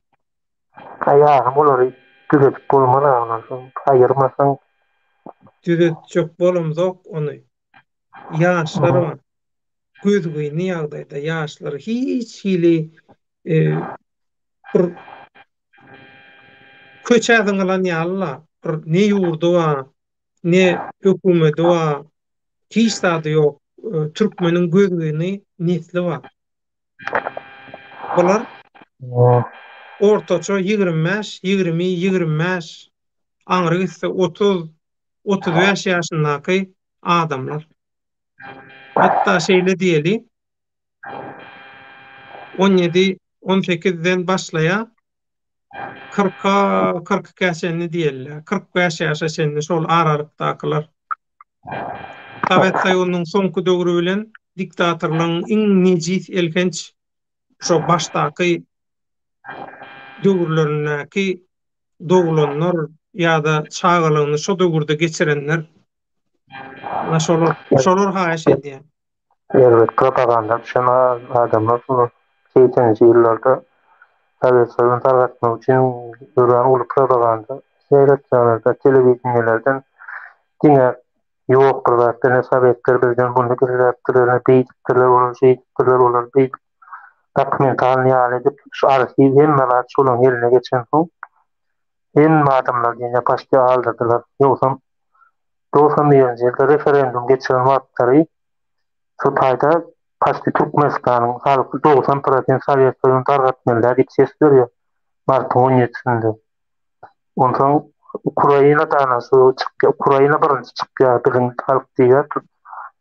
Aýagym olary düzedip bolmaz ondan soň aýyrmasaň. Düzetjek bolamzok ony. Ýaşlar bar. Gözgyny ýagdaýda ýaşlar hiç hili e, bir köçä zyňylan ýaly-la. Bir ne ýurdy bar, ne hökümeti bar, hiç zady ýok. Türkmeniň gözgyny nesli bar. Bular ortaça 25, 20, 25, aňry gitse 30, 35 ýaşyndaky adamlar. Hatda şeýle diýeli, 17, 18-den başlaýar, 40-a, 42-ä çenli diýeli, 45 ýaşa çenli şol aralykdakylar. Sowet Soýuzynyň soňky döwri bilen diktatorlygyň iň nejis, elhenç. Şo başdaky döwürlerindäki doglanlar ýa-da çagalygyny şo döwürde geçirenler ana şolar şolar haýyş edýär. Erbet propaganda düşen adamlar şolar segseninji ýyllarda Sowet Soýuzyny dargatmak üçin örän uly propaganda ýaýratýarlar-da telewideniýelerden diňe ýok bir zat ine sowetler bizden muny gizläpdirler ine beýdipdirler olar şeýdipdirler olar beýdip dokumentalnyý ýaly edip şu arhiw hemme zat şolaryň eline geçensoň hemme adamlar diýen paçti aldyrdylar ýogsam 91-nji ýylda referendum geçiren wagtlary şo taýda paçti Türkmenistanyň halky 90 prosent Sowet Soýuzyny dargatmaly däl diýip ses berýär martyň on ýedisinde. Onsoň Ukraina dana şu çykýar, Ukraina birinji çykýar biziň halk diýýär,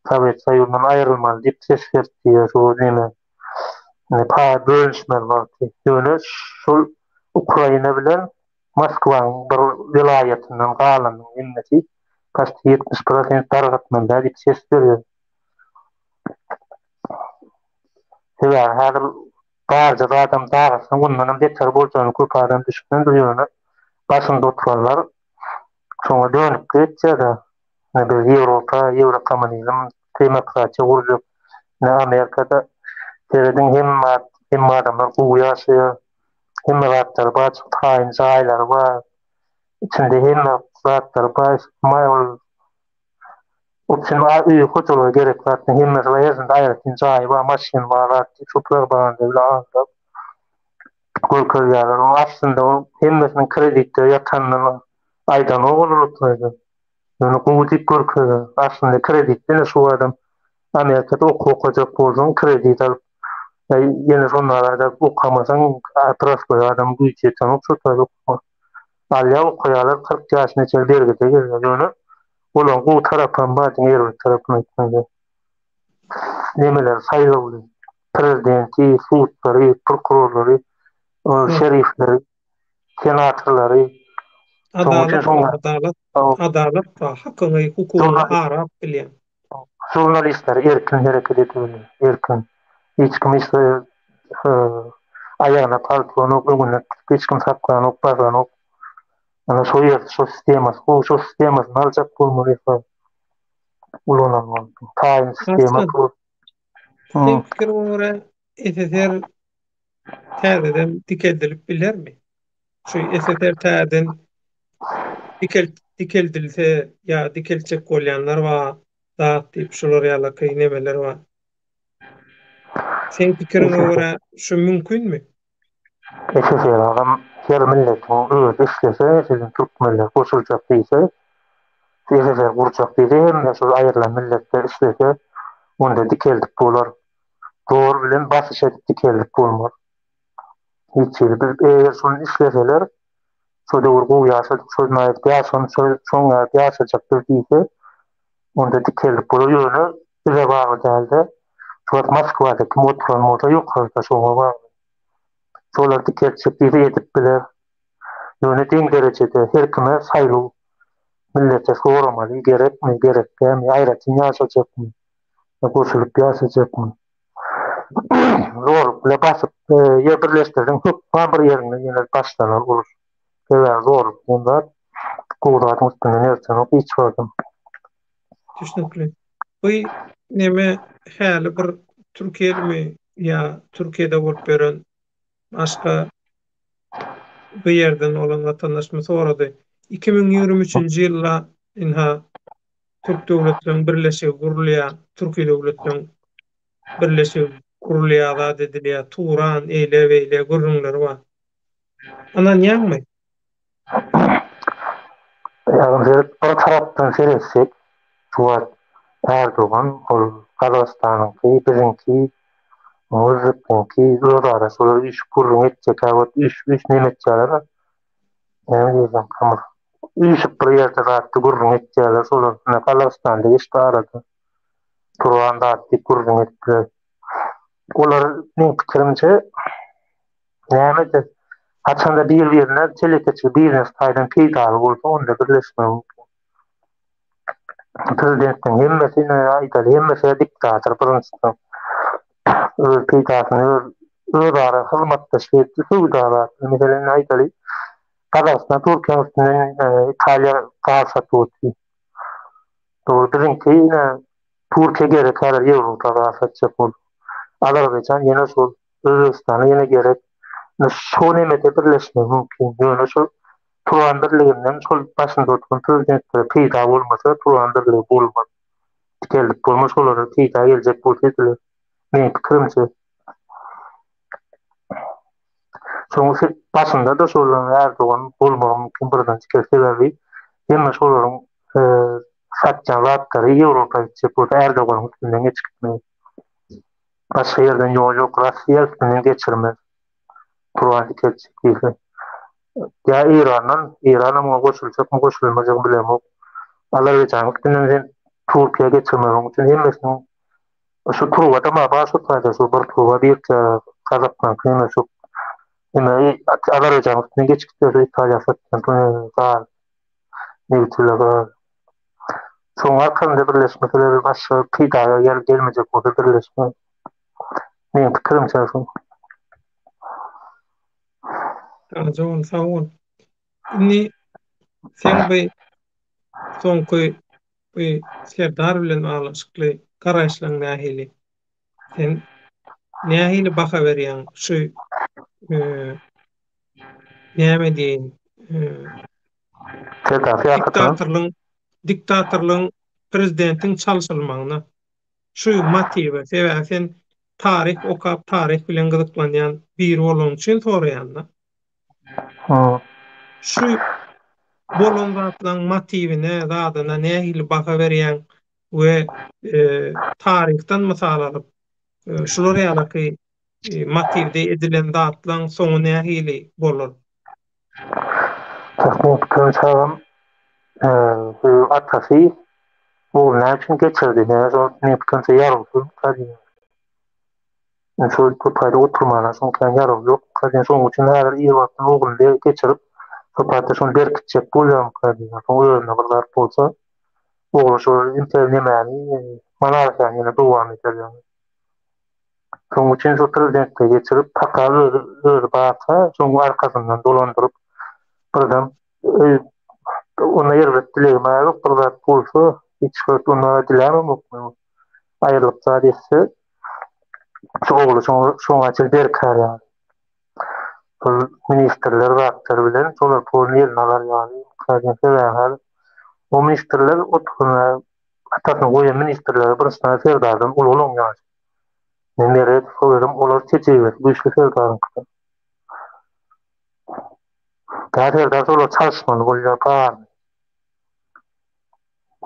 Sowet Soýuzyndan aýrylmaly diýip ses berdi diýýär şu neme paý bölünişmeli wagty. Ýöne şol Ukraina bilen Moskwanyň bir welaýatyndan galanyň hemmesi paçti 70 prosent dargatmaly däl diýip ses berýär. Sebäbi häzir Barja zadam dagasynyň ondanam beter boljagyny köp adam düşünendir ýöne başynda oturanlar şoňa dönüklik etýärä. Ine biz Ýewropa, ýewrokommunizm, demokratiýa gurjak. Ine Amerikada serediň hemme hemme adamlar gowy ýaşaýar. Hemme zatlary bar, taýyn jaýlary bar. Içinde hemme zatlary bar. Ol Üçin öý hojalyga gerek zatlaryň hemmesi bar, hersinde aýratyn jaýy bar, maşyny bar zat diýip şu propaganda bilen aldap görkezýärler. Onuň aslynda ol hemmesiniň kreditde ýatanyny aýdanok olar otlaýda. Ýöne gowy diýip görkezýär. Aslynda kredit ýene şu adam Amerikada okuw okajak bolsaň kredit alyp ýene şonda okamasaň prostoý adam güýji ýetenok şo taýda okama. Alýar okaýarlar 40 ýaşyna çenli bergide gezýär. Ýöne olaryň gowy tarapam bar diňe erbet tarapyny aýtmaýlar. Nemeler saýlawly prezidenti, sudlary, prokurorlary, şerifleri, senatorlary. Adalat bar, adalat, adalat bar, hakyňy, hukugyňy arap bilýän. Žurnalistler erkin hereket edibilýär, erkin. Hiç kim hiç aýagyna paltulanok, öňünden tutup hiç kim saklanok, basanok. Ana şo ýer, şo sistemasy gowy, şo sistemasyny aljak bolmaly esasy. Ulanan bolsa. Taýyn sistema bu. Seň pikiriňe görä SSR täzeden dikeldilip bilermi? Şu SSR täzeden dikelt dikeldilse ýa dikeltjek bolýanlar bar, zat diýip şular ýalaky nemeler bar. Seň pikiriňe görä şu mümkinmi? SSR agam her milletiň özi islese siziň türkmenler goşuljak diýse SSR gurjak diýse hemme şol aýrylan milletler islese onda dikeldip bolar. Zor bilen basyş edip dikeldip bolmaz. Hiç hili biz eger şony isleseler şo döwür gowy ýaşadyk şo naýyp ýaşan şo şoň ýaly ýaşajak biz diýse onda dikeldip bolar ýöne bize bagly dälde şu wagt Moskwada kim oturan bolsa ýokarda şoňa bagly. Şolar dikeltjek diýse edip biler. Ýöne deň derejede her kime saýlaw millete soramaly gerekmi gerek dälmi aýratyn ýaşajakmy goşulyp ýaşajakmy. Zorluk bile basyp ýer birleşdirseň hökman bir ýerinden ýene başlanar uruş. Sebäbi zorluk diýen zat gowy zadyň üstünden ertenok hiç wagtam. Düşnükli. Bu neme häli bir türkiýelimi ýa Türkiýede bolup ýören başga bu ýerden bolan watandaşmy sorady. 2023-nji ýylda ynha Türk döwletleriň birleşigi gurulýar, türki döwletleriň birleşigi gurulýar, zat edilýär, Turan, eýle-beýle gürrüňleri bar. Ynanýaňmy? Ýagny seret bir tarapdan seretsek, şu wagt Erdogan ol Gazagystanyňky, biziňki, Özbekiňki özara şolar üýşüp gürrüň etjek, käwagt üýşüp üýşüp neme etýärler. Näme diýsem, hamyr. Üýşüp bir ýerde zatdy gürrüň etýärler şolar. Ine Gazagystanda geçdi arada. Turan zat diýip gürrüň etdiler. Olar meň pikirimçe nämede haçanda bir-birine telekeçi biznes taýdan peýdaly bolsa onda birleşmek mümkin. Prezidentiň hemmesi ine aýdaly hemmesi diktator birinjiden. Öz peýdasyny öz. özara hyzmatdaşlyk etdi söwda zatly. Meselem indi aýdaly Gazagystan Türkiýäniň üstünden Italiýa gaz satyp otdy. Dogry biziňki ine Türkiýe gerek häzir Ýewropa gaz satjak bolup. Azerbaýjan ýene şol Özbegistana ýene gerek. Ine şo nemede birleşmek mümkin. Ýöne şol Turan birliginden şol başynda oturan prezidentlere peýda bolmasa Turan birligi bolmaz. Dikeldip bolmaz şolara peýda geljek bolsa ediler. Meň pikirimçe. Şoň başynda-da şol Erdogan bolmagy mümkin birden çykyr sebäbi hemme şolaryň satýan zatlary Ýewropa gitjek bolsa Erdoganyň üstünden geçip gitmeli. Başga ýerden ýol ýok, Russiýa üstünden geçirmez. Turan dikeltjek diýse. Ýa Eýrandan, Eýranam oňa goşuljakmy, goşulmajagyny bilemok. Azerbaýjanyň üstünden sen Türkiýä geçirmegiň üçin hemmesiniň Şu turbada ma bar şu taýda şu bir turba bir Gazakdan ýene şu ýene Azerbaýjanyň üstünden geçip gitýär şu Italiýa satýan tunel gaz nebit bilen gaz. Şoň arkasynda birleşmeseler başga peýdaga gel gelmejek bolsa birleşme. Meň pikirimçe şu. Sagja bol, sag bol. Indi sen bu soňky Bu Serdar bilen baglanyşykly garaýyşlaryň nähili? Sen nähili baha berýäň şu näme diýeýin? Serdar syýasatyna? Diktatorlygyň diktatorlygyň prezidentiň çalşylmagyna şu motiwe sebäbi sen taryh okap taryh bilen gyzyklanýan biri bolanyň üçin soraýan-da. Şu bolan zatlaryň motiwine, zadyna nähili baha berýäň we taryhdan mysal alyp, şular ýalaky motiwde edilen zatlaryň soňy nähili bolar? Tahmyn pikirim çagam bu atasy ogluny näme üçin geçirdi? Näme şol meň pikirimçe ýarawsyzmyka diýýän. Şol köp aýda oturmana şoň kän ýarawy ýokmuka diýen, şonuň üçin häzir ir wagtdan ogluny geçirip, köp aýda şony berkitjek bolýarmyka diýýän. Soň özüne bir zat bolsa, ogly şol inter nemäni, monarhiýany ýene dowam eder ýaly. Şonuň üçin şu prezidentlige geçirip, paka özi özi barka, şonuň arkasyndan dolandyryp, birden onda erbet dilegim-ä ýok, bir zat bolsa, hiç wagt onda dilämemok men. Aýrylyp zat etse, Şu ogly şoňa çenli berkär ýaly. Şol ministrler zatlar bilen şolar puluny eline alar ýaly. Sebäbi o ministrler oturyna atasyny goýan ministrler bir sany serdardan uly bolan ýaly. Men Meredow özüm olar tejribesi güýçli serdaryňkydan. Tä serdar şolar çalyşmaly bolýar baryny.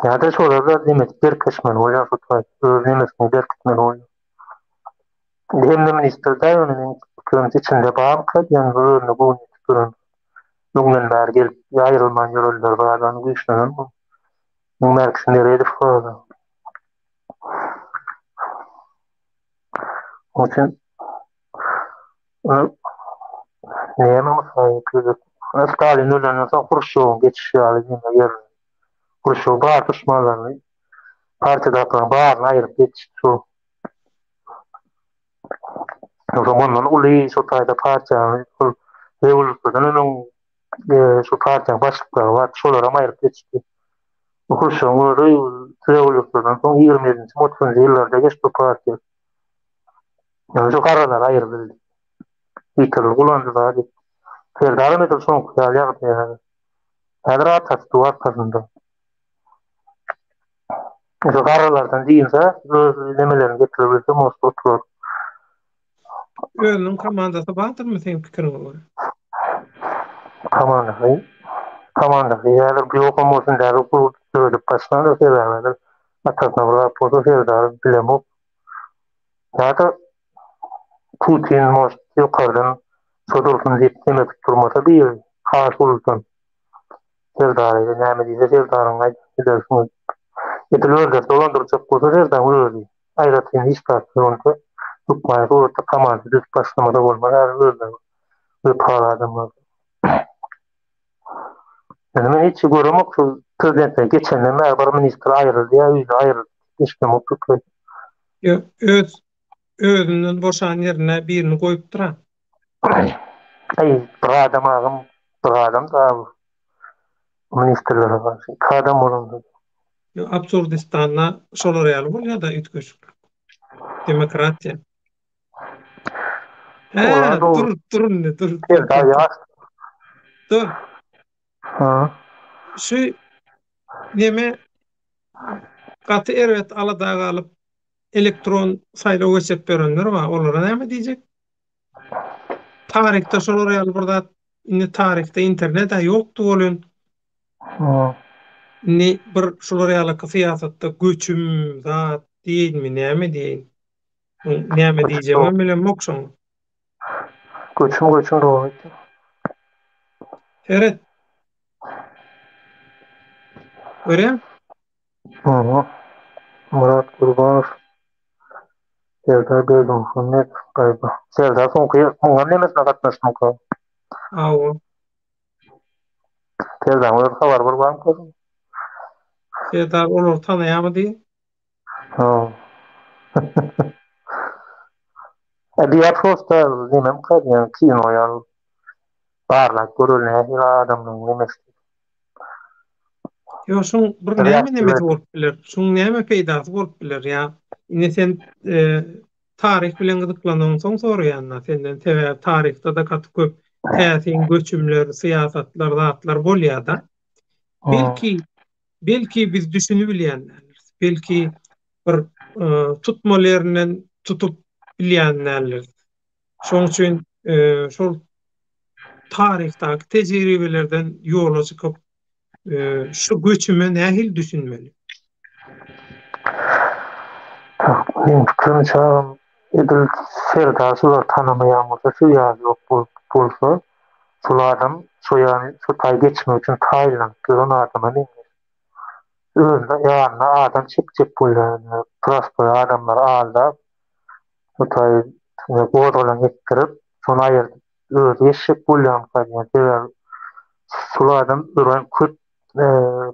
Ýa-da şolar-da nemesi berkeşmeli bolýar şu taý, öz nemesini berkitmeli bolýar. Indi hemme ministr däl ýöne meň pikirimçe içinde barmyka diýen bir özüne göwün ýetip duran öňden bäri gelip aýrylman ýörenler bar ony güýçlenen bu. Muň bärkisi Meredow bar. Onuň üçin näme mysal getirjek? Stalin ölenden soň Hruşýowyň geçişi ýaly diýme ýerine. Hruşýow bar duşmanlaryny partiýadakylaryň baryny aýryp ýetişdi şol. Ýogsa mundan uly şo taýda partiýany şol rewolýusiýadan öň şu partiýanyň başlyklary bar, şolaram aýryp ýetişdi. Bu Hruşýowyň özi rewolýusiýadan soň 27-nji, 30-njy ýyllarda geçdi bu partiýa. Ýöne şu garalary aýyrdy. Ýitirildi ulandy zat etdi. Serdaram edil şoňky ýaly ýagdaý häzir. Häzir atasy dur arkasynda. Şu garalardan dynsa öz nemelerini getiribilse most oturar. Özüniň komandasy bardyrmy seň pikiriňe görä? Komandasy komandasy häzir ýokam bolsun däl döredip başlandyr sebäbi häzir atasyna bir zat bolsa Serdar bilemok. Ýa-da Putin может ýokardan şo dursun diýip neme edip durmasa biri has uludan Serdar eje näme diýse Serdaryň aýdyp gidersiňiz. Edil özleri dolandyrjak bolsa Serdaryň özi aýratyn hiç zat onda hökmany suratda komanda düzüp başlamasa bolmaz häzir özleri wepaly adamlar. Ýöne men hiç göremok şu prezidentden geçenden bäri bir ministr aýryldy ýa ýüzi aýryldy eşidemok köp. Ýok, öz. Özünden boşan ýerine birini goýupdyr-a. Aý, bir adam agam, bir adam da bu. Ministrlere garşy iki adam bolanda. Ýok, Absurdistanda şolar ýaly bolýar-da üýtgeşiklik. Demokratiýa. Hä, dur, dur indi, dur. Serdar ýaş. Dur. Ha. Şu neme gaty erbet alada galyp elektron saýlaw geçirip ýörenler bar. Olara näme diýjek? Taryhda şolar ýaly bir zat, indi taryhda internet-ä ýokdy welin, indi bir şular ýalyky syýasatda göçüm zat diýeýinmi, näme diýeýin? Näme diýjegimem bilemok şoňa. Göçüm göçüm dowam etdi. Seret. Görýäň? Aha. Murat Gurbanow. Serdar Berdimuhamedow gaýba. Serdar soňky muňa nemesine gatnaşdymyka? Hawa. Serdaryň öz habary bir barmyka? Serdar olary tanaýarmy diý? Ha. E diýer prosta nememka diýen kino ýaly barlap göreli nähili adamlaryň nemesi. Ýok, şuň bir näme nemesi bolup biler? Şuň näme peýdasy bolup biler? Ýa indi sen e, taryh bilen gyzyklanaňsoň soraýan-da senden. Sebäbi taryhda-da gaty köp täsin göçümler, syýasatlar, zatlar bolýar-da. Belki belki biz düşünibilýän däldiris. Belki bir e, tutmaly ýerinden tutup bilýän däldiris. Şonuň üçin e, şol taryhdaky tejribelerden ýola çykyp, e, şu göçüme nähili düşünmeli? Meň pikirimçe edil Serdar şulary tanamaýan bolsa, şu ýaly ýok bolsa, şol adam şo ýany şo taý geçmek üçin taýynlanyp ýören adama meňzeş. Özüne ýanyna adam çekjek bolýar, prostoý adamlary aldap, Şu taý gozgalaň etdirip, şony aýyrdyp, özi geçjek bolýarmyka diýýän. Sebäbi şul adam örän köp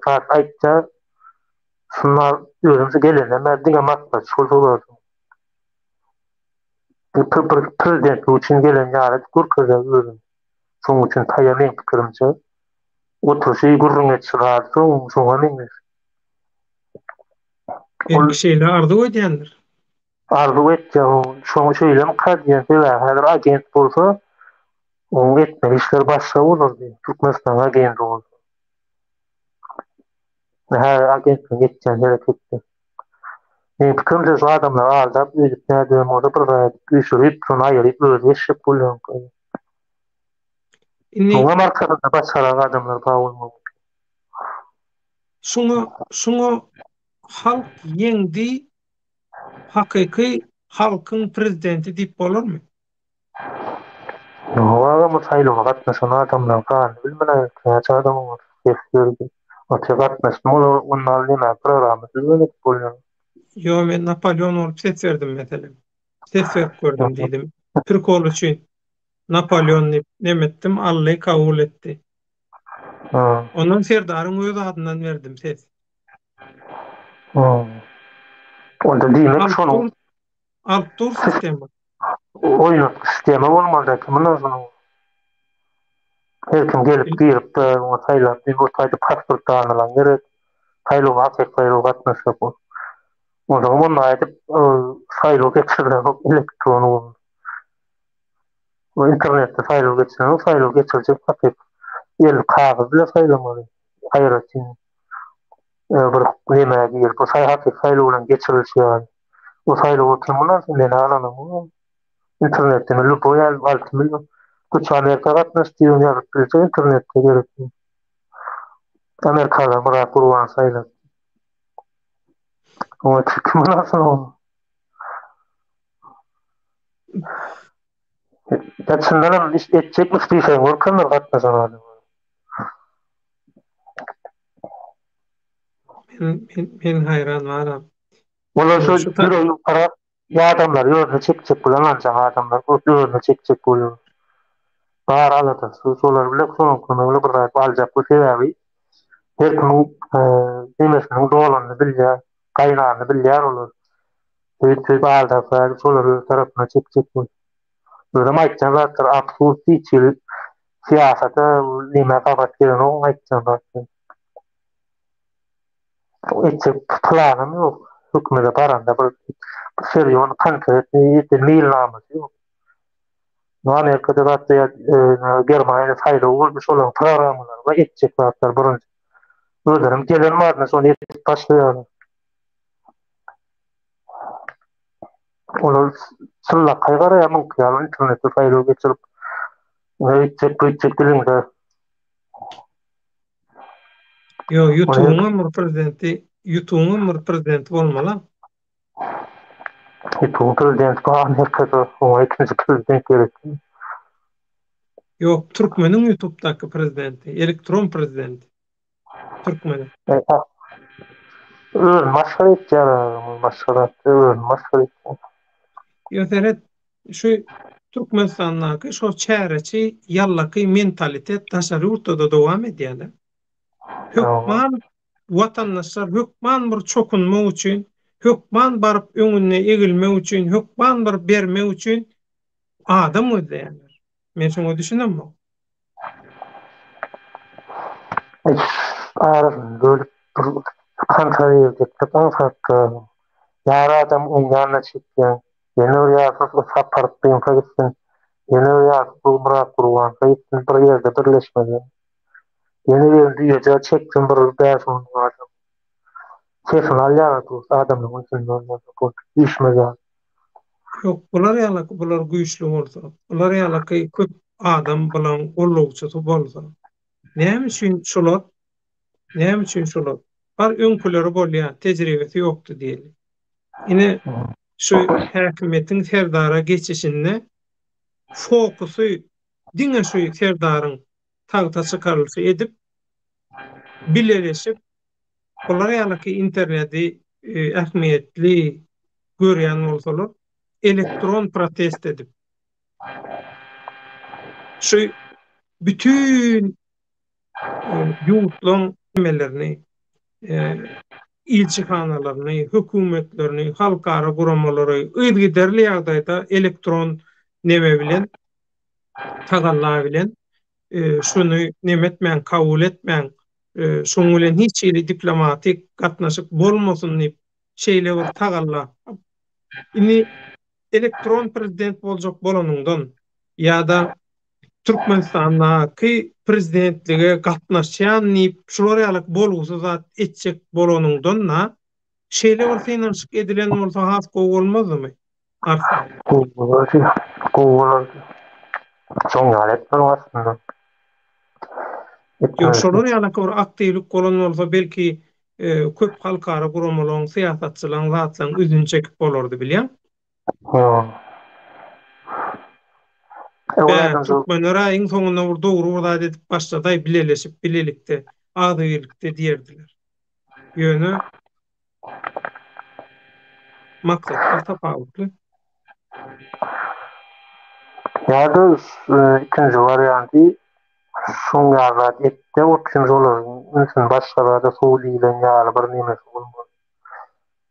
zat aýtýar. Şunda özüm şu gelenden bäri diňe maslahatçy bolsa bolardy. Bir prezidentlik üçin gelen ýaly edip görkezýär özüni. Şonuň üçin taýa meň pikirimçe oturyşy, gürrüň edişi zady şoňa meňzeş. Belki şeýle arzuw edýändir. Arzuw etýär o şoňa şeýlemika diýen sebäbi häzir agent bolsa onuň etmeli işleri başga bolardy Türkmenistanyň agenti bolsa. Häzir agentligiň etýän hereketleri. Meň pikirimçe şu adamlary aldap öýdüp nädibem bolsa bir zat edip üýşürip şony aýyryp özi geçjek bolýarmyka. Indi Muňam arkasynda başgarak adamlar bar bolmaly. Şuňa şuňa halk ýeňdi Hakyky halkyň prezidenti diýip bolarmy? Ýok agam bu saýlawa gatnaşan adamlaryň sanyny bilmen näçe adam oňa ses berdi. Oça gatnaşdym olar onda näme programma düzüp edip bolýar. Ýok men Napoleon bolup ses berdim meselem. Ses berip gördüm diýdim. Prikol üçin Napoleon diýip neme etdim aldy kabul etdi. Ondan Serdaryň öz adyndan berdim ses. Onda diýmek şonuň alyp dur sistema. Oýnatgy sistema bolmaly eken mundan soň. Her kim gelip girip oňa saýlap bir o taýda pasport danylan gerek. Saýlawa hakyky saýlawa gatnaşjak bol. Onsoň onda aýdyp saýlaw geçirilenok elektron ulgam. Bu internetde saýlaw geçirenok, saýlaw geçirjek hakyky el kagyz bilen saýlamaly. Aýratyn bir nämä girip, bu saý hakyky saýlaw bilen geçirilişi ýaly. O saýlawa kim ynansa men ynanamok. Internetde men lýuboý 6 million köçe Amerika gatnaş diýen ýazyp bilse internetde gerek. Amerikalar Myrat Gurban saýlady. Oňa kim ynansyn oňa? Ya çyndanam iş etjekmiş diýseň görkezmer gatnaşan adam. Men men men haýran baram. Olar şu ýüregi ýukarak adamlar özüne çekjek bolan ancak adamlar özüne çekjek bolýar. Bar aladasy şolar bilen şonuň kömegi bilen bir zat aljak bu sebäbi her kimiň nemesiniň dolanyny bilýär, gaýnanyny bilýär olar. Öýt-öýt aldap gaýdyp şolary öz tarapyna çekjek bol. Özem aýtýan zatlary absurd hiç hili syýasata neme gabat gelenok aýtýan zatlary. Etjek planam ýok. Hökümete baranda bir serýon konkretnyý eden meýilnamasy ýok. Bu Amerikada zatda ýa Germaniýada saýlaw boldy, şolaryň programmalary bar, etjek zatlar birinji. Özlerem gelen badyna şony edip başlaýarlar. Olar çynlakaý garaýar muňky ýaly internetde saýlaw geçirip, öýtjek buýtjek biliňde. Ýok, YouTube'yň bir prezidenti, YouTube'yň bir prezidenti bolmaly. YouTube'yň prezidenti bar Amerikada, oňa ikinji prezident gerek. Ýok, türkmeniň YouTube'daky prezidenti, elektron prezidenti. Türkmeniň. Öz maşgala etýär, başga zat, öz maşgala etýär. Ýok, seret, şu Türkmenistandaky şo çäreçi ýallaky mentalitet daşary ýurtda-da dowam edýär-de. Hökman watandaşlar hökman bir çokunmak üçin, hökman baryp öňünde egilmek üçin, hökman bir bermek üçin adam gözleýärler. Men şoňa düşünemok. Arasyny bölüp bir kontrol aňsatda. Ýar adam oň ýanyna çekýär. Ýene bir ýarysy Sapar Gyňka gitsin. Ýene bir ýarysy Gulmyrat Gurbanka gitsin. Bir ýerde birleşmeli. Ýene bir düýeje çeksin bir bäş-on müň adam. Sesini alýarlar dost adamlaryň ünsüni bölmezlik bolup üýşmez ýaly. Ýok, bular ýalaky bular güýçli bolsa, bular ýalaky köp adam bulaň gullukçysy bolsa, näme üçin şular, näme üçin şular? Bar öňküleri bolýar, tejribesi ýokdy diýeli. Ine, şu häkimiýetiň Serdara geçişinde fokusy diňe şu Serdaryň tagta çykarylyşy edip, bileleşip, bular ýalyky interneti ähmiýetli görýän bolsalar, elektron protest edip, şu bütin ýurtlaryň nemelerini, ilçihanalaryny, hökümetlerini, halkara guramalary yzygiderli ýagdaýda elektron neme bilen, tagalla bilen şuny neme etmäň, kabul etmäň, şuň bilen hiç hili diplomatik gatnaşyk bolmasyn diýip, şeýle bir tagalla. Indi elektron prezident boljak bolanyňdan ýa-da Türkmenistandaky prezidentlige gatnaşýan diýip, şular ýaly bolgusyz zat etjek bolanyňdan-da, şeýle bir synanyşyk edilen bolsa has gowy bolmazdymy? Arslan. Gowy bolardy. Gowy bolardy. Şoň ýaly etmeli aslynda. Ýok, şolar ýaly bir aktiwlik bolan bolsa, belki köp halkara guramalaryň, syýasatçylaryň, zatlaryň üzüni çekip bolardy, bilýäň? Bä, türkmenler-ä iň soňunda bir dogry bir zat edip başladaý, bileleşip, bilelikde, agzybirlikde diýerdiler. Ýöne maksatlar tapawutly. Ýa-da ikinji warianty şoň ýaly zat etde, otüň şolaryň ünsüni başga zada sow diýlen ýaly bir nemesi bolmaly.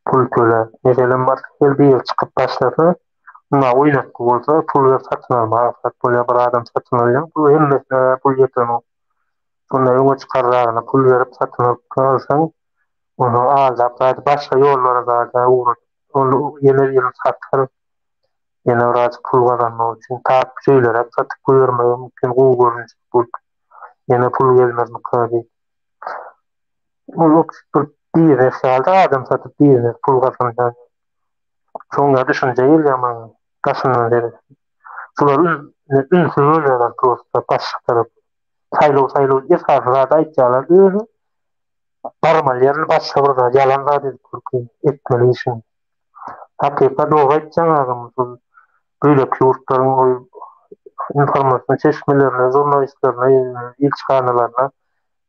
Pul töläp. Meselem, başga her biri çykyp başlasa, ynha oýnatgy bolsa, pul berip satyn almak aňsat bolýar. Bir adam satyn alýar, pul hemmesine pul ýetenok. Şonda öňe çykarragyna pul berip satyn alyp alsaň, ony aldap zady başga ýollara zada ugradyp, ol ýene birini satar. Ýene birazjyk pul gazanmak üçin tap şeýleräk satyp goýbermegi mümkin gowy görünjek bolup. Ýene pul gelmezmika diýip. Ol bir biznes ýaly adam satyp biznes pul gazanýan. Şoňa düşünje gelýär maňa daşyndan seredip. Şular ünsi bölýärler prosta başga tarap. Saýlaw saýlaw esasy zady aýtýarlar ýöne barmaly ýerini başga bir zat ýalan zat edip görkezýär etmeli işini. Hakykat dogry aýtýaň agam şol beýleki ýurtlaryň ol informasion çeşmelerine žurnalistlerine ilçihanalaryna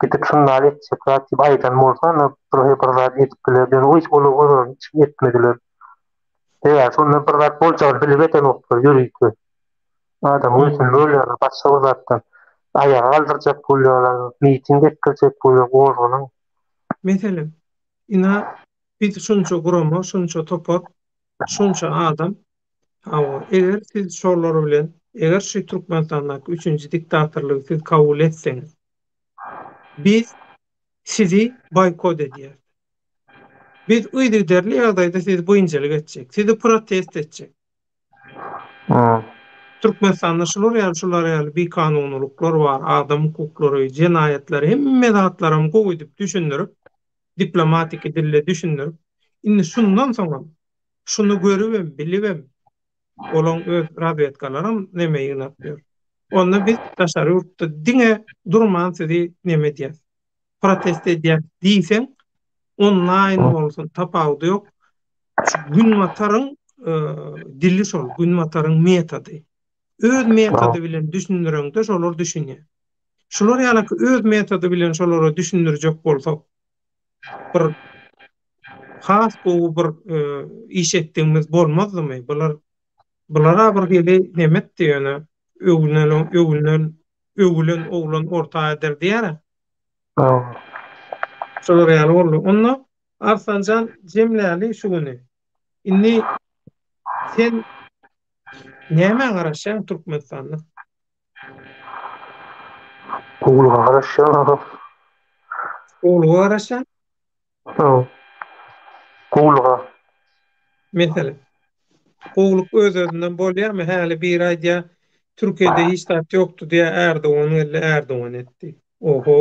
gidip şundan etjek zat diýip aýdan bolsa onda bir bir zat edip bilerdi ýöne hiç olar olar hiç etmediler. Sebäbi şondan bir zat boljagyny bilip edenoklar ýörite. Adam ünsüni bölýärler başga bir zatdan. Aýaga galdyrjak bolýarlar, miting etdirjek bolýar, gozgalaň. Meselem, ina biz şunça gurama, şunça topar. Şunça adam hawa, eger siz şolar bilen, eger şu Türkmenistandaky üçünji diktatorlygy siz kabul etseňiz, biz sizi boýkot edýäris. Biz yzygiderli ýagdaýda sizi biynjalyk etjek, sizi protest etjek. Türkmenistanda şular ýaly şular ýaly bikanunylyklar bar, adam hukuklary, jenaýatlar hemme zatlaram gowy edip düşündirip, diplomatiki dilde düşündirip, indi şundan soňam şuny görübem, bilibem olaň öz razwedkalaram neme ýygnap ýör. Onda biz daşary ýurtda diňe durman sizi neme edýäs, protest edýäs diýseň, onlaýn bolsun tapawudy ýok, Şu günbataryň dili şol, günbataryň metody. Öz metody bilen düşündireňde şolar düşünýär. Şular ýalyky öz metody bilen şolara düşündirjek bolsak, bir has gowy bir iş etdigimiz bolmazdymy? Bular bulara bir hili neme etdi ýöne öwülen öwülen öwülen oglan orta eder diýýär. Şolar ýaly boldy. Onda Arslanjan jemläli şu güni. Indi sen nämä garaşýaň Türkmenistanda? Gowulyga garaşýan agam. Gowulyga garaşýaň? Hawa. Gowulyga. Meselem, gowulyk öz-özünden bolýarmy? Häli biri aýdýar, Türkiýede hiç zat ýokdy diýýär, Ärdogan geldi, Ärdogan etdi. Oho,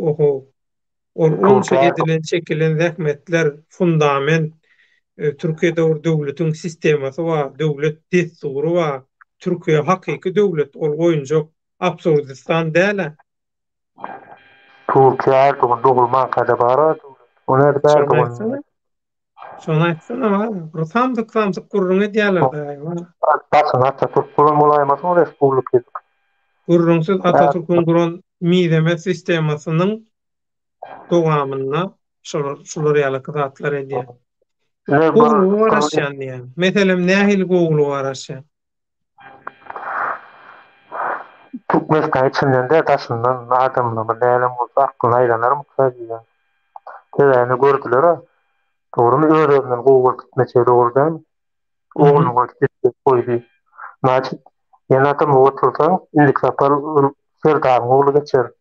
oho. Ol onça edilen, çekilen zähmetler, fundament, Türkiýede bir döwletiň sistemasy bar, döwlet dessury bar. Türkiýe hakyky döwlet, ol oýunjak Absurdistan däl-ä. Türkiýe Erdogan dogulmanka-da bar-a döwlet. O nädip Erdogan? Şony aýtsana bar. Bir samsyk-samsyk gürrüň edýärler daýy. Başyny Atatürk guran bolaýmasyn o respublika. Gürrüňsiz Atatürküň guran mizemez sistemasynyň dowamynda şolar şular ýalyky zatlar edýär. Gowulyga garaşýan diýýän. Meselem nähili gowulyga garaşýan? Türkmenistan içinden de daşyndan adamlar bir näme bolsa aklyna aýlanarmyka diýýän. Sebäbini gördüler-a. Dogrumy öz-özünden gowy bolup gitmejegi dogry dälmi? Ogluny goýup gitdi, goýdy. Значит, ýene atam otursa, indiki sapar Serdaryň ogly geçer.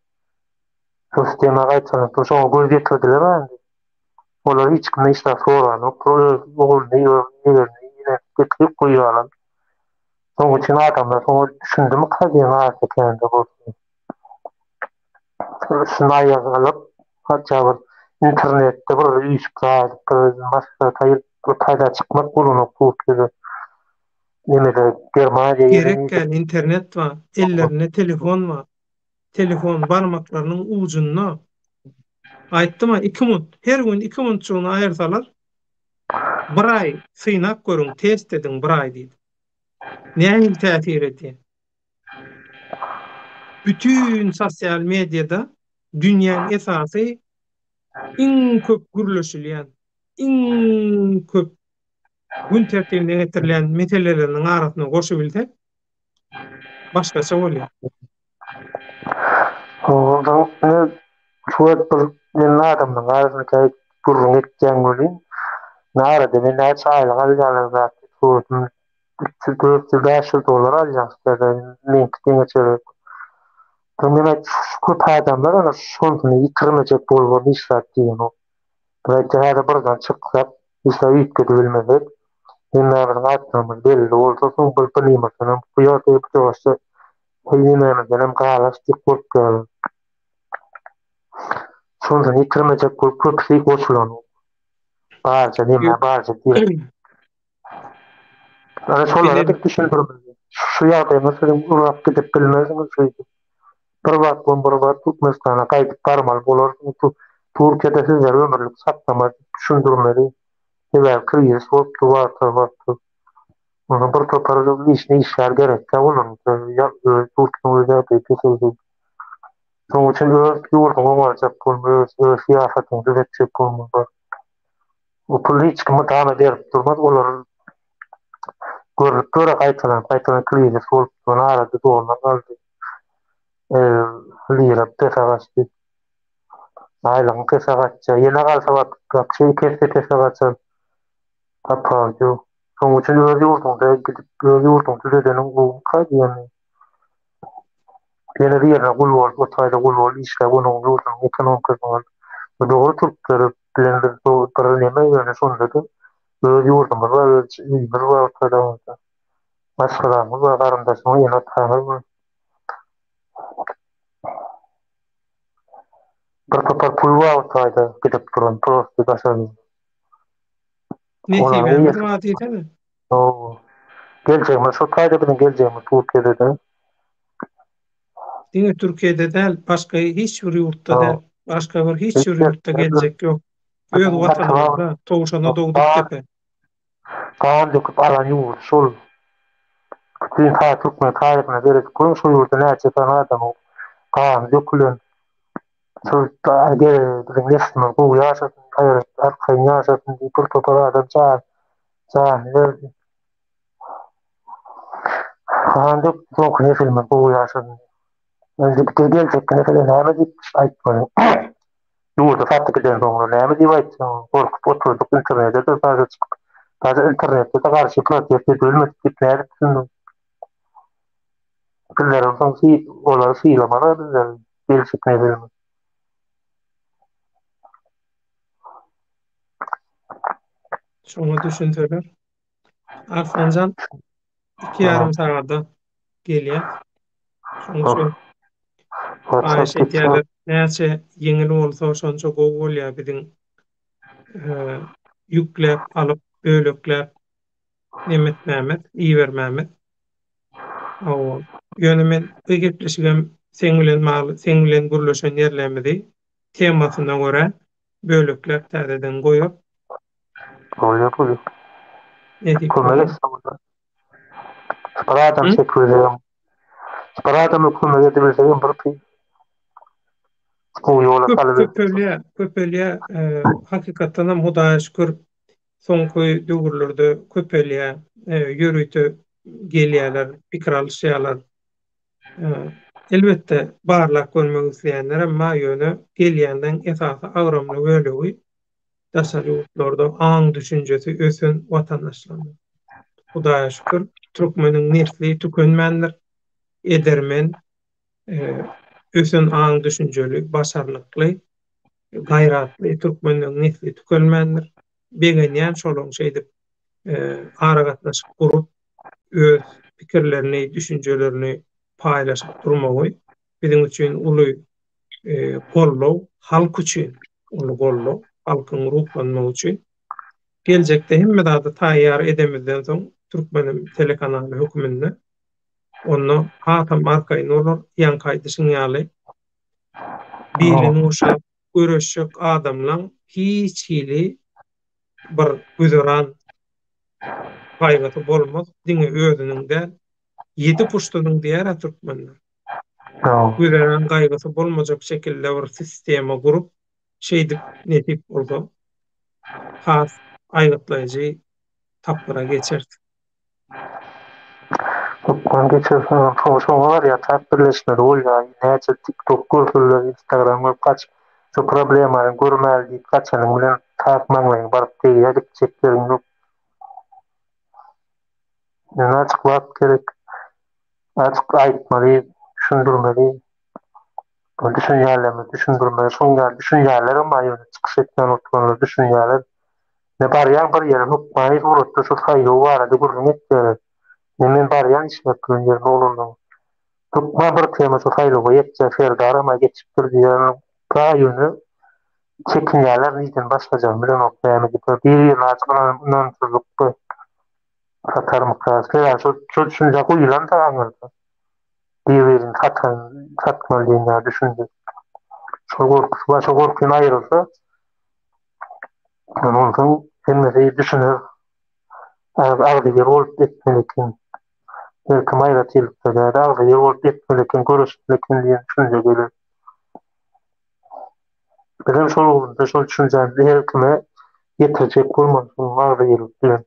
Şo sistema gaýtalanyp, şoňa göz ýetirdiler-a indi. Olar hiç kimden hiç zat soranok. Öz ogluny, öz ýegenini ýene getirip goýýarlar. Şonuň üçin adamlar şoňa düşündimika diýen azda-kände bolsa. Şuny aýaga alyp, hatda bir internetde bir üýşüp galyp, bir maslahat aýyp, bir taýda çykmak bolanok Türkiýede. Nemede Germaniýa Gerek däl, internet bar, ellerinde telefon bar. Telefon barmaklarynyň ujunda. Aýtdym-a, iki munt, her gün iki muntjygyny aýyrsalar, bir aý synap görüň, test ediň bir aý diýdim. Nähili täsir edýär? Bütin sosial mediada dünýäň esasy iň köp gürleşilýän, iň köp gün tertibine getirilýän meseleleriniň arasyna goşubilsek, başgaça bolýar. Ondan şu wagt bir men adamlaryň arasynda käbir gürrüň etýän welin, närede men näçe aýlyk alýarlar zat diýip soradym. 300, 400, 500 dollar alýan şeýle meňki deňeçerek. Men aýtdym, şu köp adamlar ana şonsyny ýitirmejek bolup hiç zat diýenok. Biz aýtdy häzir birden çyksak, hiç zat üýtgedibilmezek. Hemmämiziň atlarymyz belli bolsa, soň bir birimiz bu ýagdaý bu ýagdaýda hemmämizdenem galarys diýip gorkýarlar. Şonsyny ýitirmejek bolup köpüsi goşulanok. Barja neme barja diýip. Ana şolara bir düşündirmeli. Şu ýagdaýyňyz siziň uzak gidip bilmersiňiz şeýdip. Bir wagt bol bir wagt Türkmenistana gaýdyp barmaly bolarsyňyz. Türkiýede sizleri ömürlik saklamaz diýip düşündirmeli. Sebäbi krizis bolupdy wagtal wagtal. Onda bir topar işine işgär gerekkä olaryň. Türkiýäniň öz ýagdaýy peseldi. Şonuň üçin öz ýurduňy oňarjak bolma, öz öz syýasatyňy düzetjek bolma. Bu pul hiç kim mydama berip durmaz, olar görnüp dur, gaýtalan gaýtalan krizis bolup duran arada dollar galdy. Lira pese gaçdy. Aýlygyň pese gaçýar. Ýene galsa wagt, şey iki esse pese gaçar. Tapawut ýok. Şonuň üçin öz ýurduňda gidip, öz ýurduňy düzedeniň gowumyka diýýän. Ýene birine gul bolup, o taýda gul bolup işläp, onuň ýurdunyň ekonomikasyny alyp. Bu dogry türkler bilen biz bir neme ýöne şonda-da öz ýurdumyz bar, öz öýümiz bar o taýda. Maşgalamyz bar, garyndaşymyz, ene-atamyz bar. Bir topar pul bar o taýda gidip duran, prosta daşary ýurt. Nesibämiz bar diýsene. Hawa. Geljegimiz şo taýda biziň geljegimiz Türkiýede-de. Diňe Türkiýede däl, başga hiç bir ýurtda däl. Başga bir hiç bir ýurtda geljek ýok. Öz watanymyzda, towşana dogduk depe. Gan döküp alan ýurt şol. Bütin ta türkmen taryhyna seredip görüň şol ýurtda näçe sany adamyň gany dökülen. Şol biziň neslimiz gowy ýaşasyn, arkaýyn ýaşasyn diýip bir topar adam jan janyny berdi. Gan dökdi soňky neslimiz gowy ýaşasyn diýip. Indi geljekki nesle näme diýip aýtmaly? Ýurdy satyp gidensoňlar näme diýip aýtjaň? Gorkup oturdyk internete-de daže çykyp, daže internetde-de garşy protest edilmedik diýip nädip düşündiň? Bizlerem soň olary sylamaz-a bizleri geljek nesilimiz. Şoňa düşünseler. Arslanjan 2,5 sagada gelýär. Şonuň üçin haýyş edýärler. Näçe ýeňil bolsa, şonça gowy bolýar biziň ýükläp alyp, bölekläp neme etmämiz, ibermämiz. Hawa. Ýöne men bu gepleşigem seň bilen bagly, seň bilen gürleşen ýerlerimizi temasyna görä bölekläp täzeden goýar. Bolýar, bolýar. Nesip Kömek bolsa. etse bolýar. Bir adam Hı? çekibilsegem, bir adama kömek edibilsegem bir pi gowy ýola Köp salybilsek. köpelýär, köpelýär. Ee, hakykatdan hem Hudaýa şükür soňky döwürlerde köpelýär. Ee, ýörite gelýärler, pikir alyşýarlar. Ee, elbetde barlap görmek isleýänlerem bar, ýöne gelýänleň esasy agramly bölegi daşary ýurtlarda aň-düşünjesi ösen watandaşlarymyz. Hudaýa şükür, türkmeniň nesli tükenmändir. Edermen, ösen aň-düşünjeli, başarnykly, gaýratly türkmenleriň nesli tükenmändir. Begenýän şolaryň şeýdip aragatnaşyk gurup, öz pikirlerini, düşünjelerini paýlaşyp durmagy biziň üçin uly goldaw, halk üçin uly goldaw, halkyň ruhlanmagy üçin. Geljekde hemme zady taýýar edemizden soň Türkmenim telekanaly höküminde onda hasam arkaýyn bolar, ýaňky aýdyşyň ýaly bilini guşap göreşjek adamlaň hiç hili bir güzeran gaýgysy bolmaz, diňe özüniň däl, ýedi puştunyň diýer-ä türkmenler. Güzeran gaýgysy bolmajak şekilde bir sistema gurup, şeýdip nesip bolsa has aýgytlaýjy tapgyra geçeris. Hökman geçersiň, şoňa şoňa barýar, çat birleşmeli bolýar, näçe tik tok görsünler, instagram görüp gaç, şu problemany görmäli diýip gaçanyň bilen tak maňlaýyň baryp degýär, gitjek ýeriň ýok. Ýöne açyk wagt gerek. Açyk aýtmaly, düşündirmeli. Düşünýärlermi, düşündirmeli. Şoň ýaly düşünýärlerem bar ýöne çykyş etmän oturanlar düşünýärler. Ne barýaň bir ýere hökmany suratda şu saýlaw barada gürrüň etýärler. Ne men barýan işläp duran ýerime oglanlaryň. Hökman bir tema şu saýlawa ýetýär Serdaram-a geçipdir diýýärler. Ga ýöne çekinýärler nirden başlajagyny bilenok näme diýip. Bir-birine açyk ynamsyzlyk we satarmyka. Sebäbi şol şol düşünje guýulan-da aňyrda. Bir-birini satan satmaly diýen ýaly düşünje. Şol gorkusy bar. Şol gorkyny aýyrylsa Onsoň hemmesi düşüner. Agzybir bolup etmeli eken. Her kim aýratynlykda däl, agzybir bolup etmeli eken, göreşmeli eken diýen düşünje geler. Bizem şol ugurda şol düşünjämizi her kime ýetirjek bolmaly şonuň agzybirlik bilen.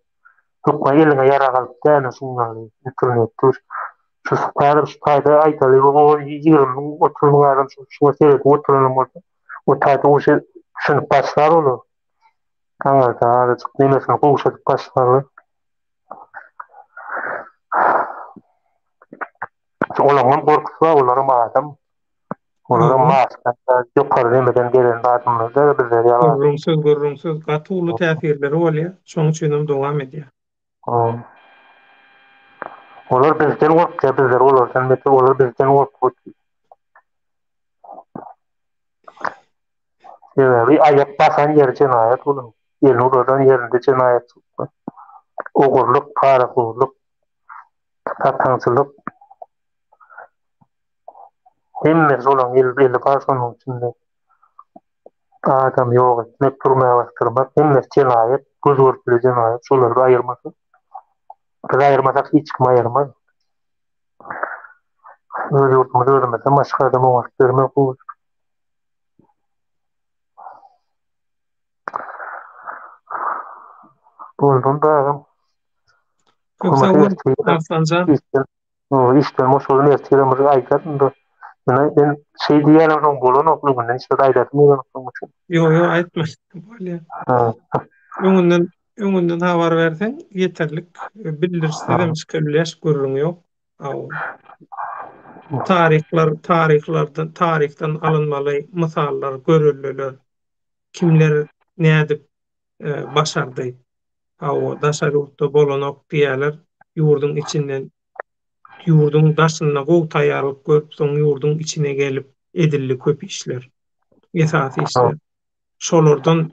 Hökman eliňe ýarag alyp däl şuň ýaly internetde şu häzir şu taýda aýdaly o 20 müň, 30 müň adam şuňa seredip oturanam bolsa O taýda uje düşünip başlar olar. Aňyrda azajyk nemesini gowşadyp başlarlar. Olaryň gorkusy bar, olaram adam. Olaram maşgala ýokary nemeden gelen adamlar däl bizler ýaly. Gürrüňsiz, gürrüňsiz gaty uly täsirleri bolýar. Şonuň üçin hem dowam edýär. Olar bizden gorkýar, bizler olardan beter, olar bizden gorkup. Sebäbi aýak basan ýeri jenaýat onuň. Elini uzadan ýerinde jenaýatçylyk. Ogurlyk, parahorluk, sataňçylyk. Hemmesi olaň eli, eli bar şonuň içinde. Adam ýok etmek, türmä basdyrmak, hemmesi jenaýat, göz görtüli jenaýat. Şolary bir aýyrmasak, biz aýyrmasak hiç kim aýyrmaz. Öz ýurdumyzy özümizden başga adam oňaryp bermez gowy. Boldum dagam. Köp sag bol, Arslanjan. Işden boşadym ertirem bir aýdaryn da. Ýöne men şeý diýýänem soň bolanok öňünden hiç zat aýdasym gelenok şonuň üçin. Ýok, ýok aýtma. Bolýar. Öňünden öňünden habar berseň ýeterlik. Bildirişsizem çykybilýäs gürrüň ýok. Taryhlar taryhlardan taryhdan alynmaly mysallar, göreldeler. Kimler nädip başardy? Hawa, daşary ýurtda bolanok diýýärler. Ýurduň içinden, ýurduň daşynda gowy taýýarlyk görüp, soň ýurduň içine gelip edildi köp işler. Esasy işler. Şolardan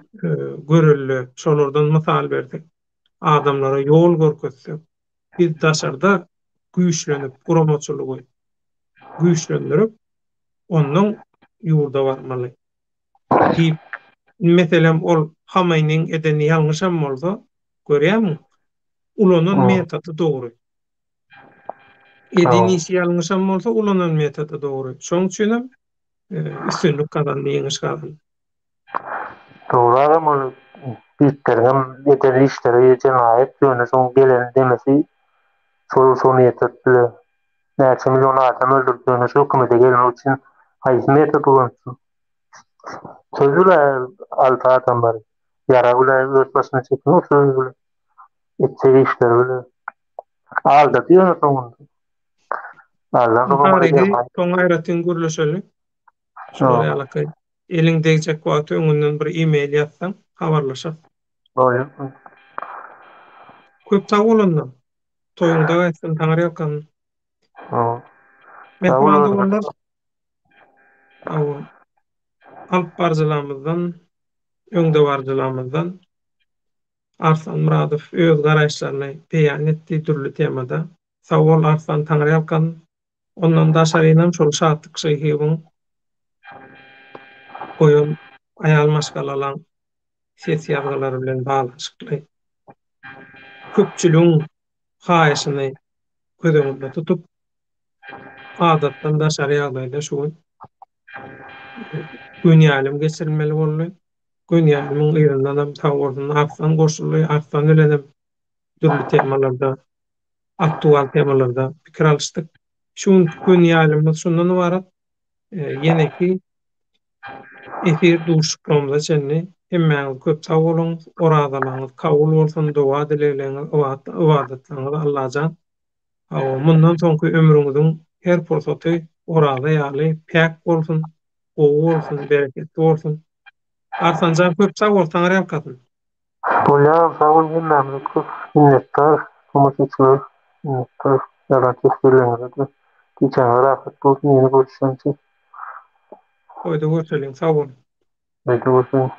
görelde, şolardan mysal bersek, adamlara ýol görkezsek, biz daşarda güýçlenip, guramaçylygy güýçlendirip, ondan ýurda barmaly. Diýip, meselem, ol Hameýniň edeni ýalňyşam bolsa, görýärmiň, ulanan metody dogry. Eden işi ýalňyşam bolsa, ulanan metody dogry. Şonuň üçinem üstünlik gazandy, ýeňiş gazandy. Dogry agam ol Gitleriňem eden işleri jenaýat ýöne şoň gelen demesi şol şony ýetirip biler. Näçe million adam öldürdi ýöne şu hökümete gelmek üçin haýsy metod ulanypsyň? Söz bile aldy adamlary. Ýarag bile öz başyna çeken söz bile. Etjek işleri bile. Aldady ýöne soňunda. Aldan soň Taryhy soň aýratyn gürleşeli. Şular ýalaky. Eliň degjek wagty öňünden bir e-mail ýazsaň, habarlaşarys. Bolýar. Köp sag bol onda. Toýuňda gaýtsyn, Taňryýalkasyn. Mähriban doganlar, hawa, alyp baryjylarymyzdan, öňdebaryjylarymyzdan Arslan Myradow öz garaýyşlaryny beýan etdi dürli temada. Sag bol Arslan, Taňryýalkasyn. Ondan daşarynam şol Şatlyk Şyhyýewiň goýan aýal maşgalalaň ses ýazgylary bilen baglanyşykly köpçüligiň haýyşyny göz öňünde tutup, adatdan daşary ýagdaýda şu gün göni ýaýlym geçirilmeli boldy. Göni ýaýlymyň yzyndanam sag bolsun Arslan goşuldy. Arslan bilenem dürli temalarda aktual temalarda pikir alyşdyk. Şu günki gün ýaýlymymyz şundan ybarat. Ýeneki efir duşuşyklarymyza çenli hemmäňiz köp sag boluň, orazalaryňyz kabul bolsun, doga-dilegleriňiz, ybadatlaryňyz Allajan hawa, mundan soňky ömrüňiziň her pursaty oraza ýaly päk bolsun, gowy bolsun, bereketli bolsun. Arslanjan köp sag bol, Taňryýalkasyn. Bolýar sag boluň hemmämize köp minnetdar tomaşaçylar minnetdar ýazan teswirleriňize-de gijäňiz rahat bolsun ýene görüşýänçä. Toýda görşeliň sag boluň. Toýda görşeliň.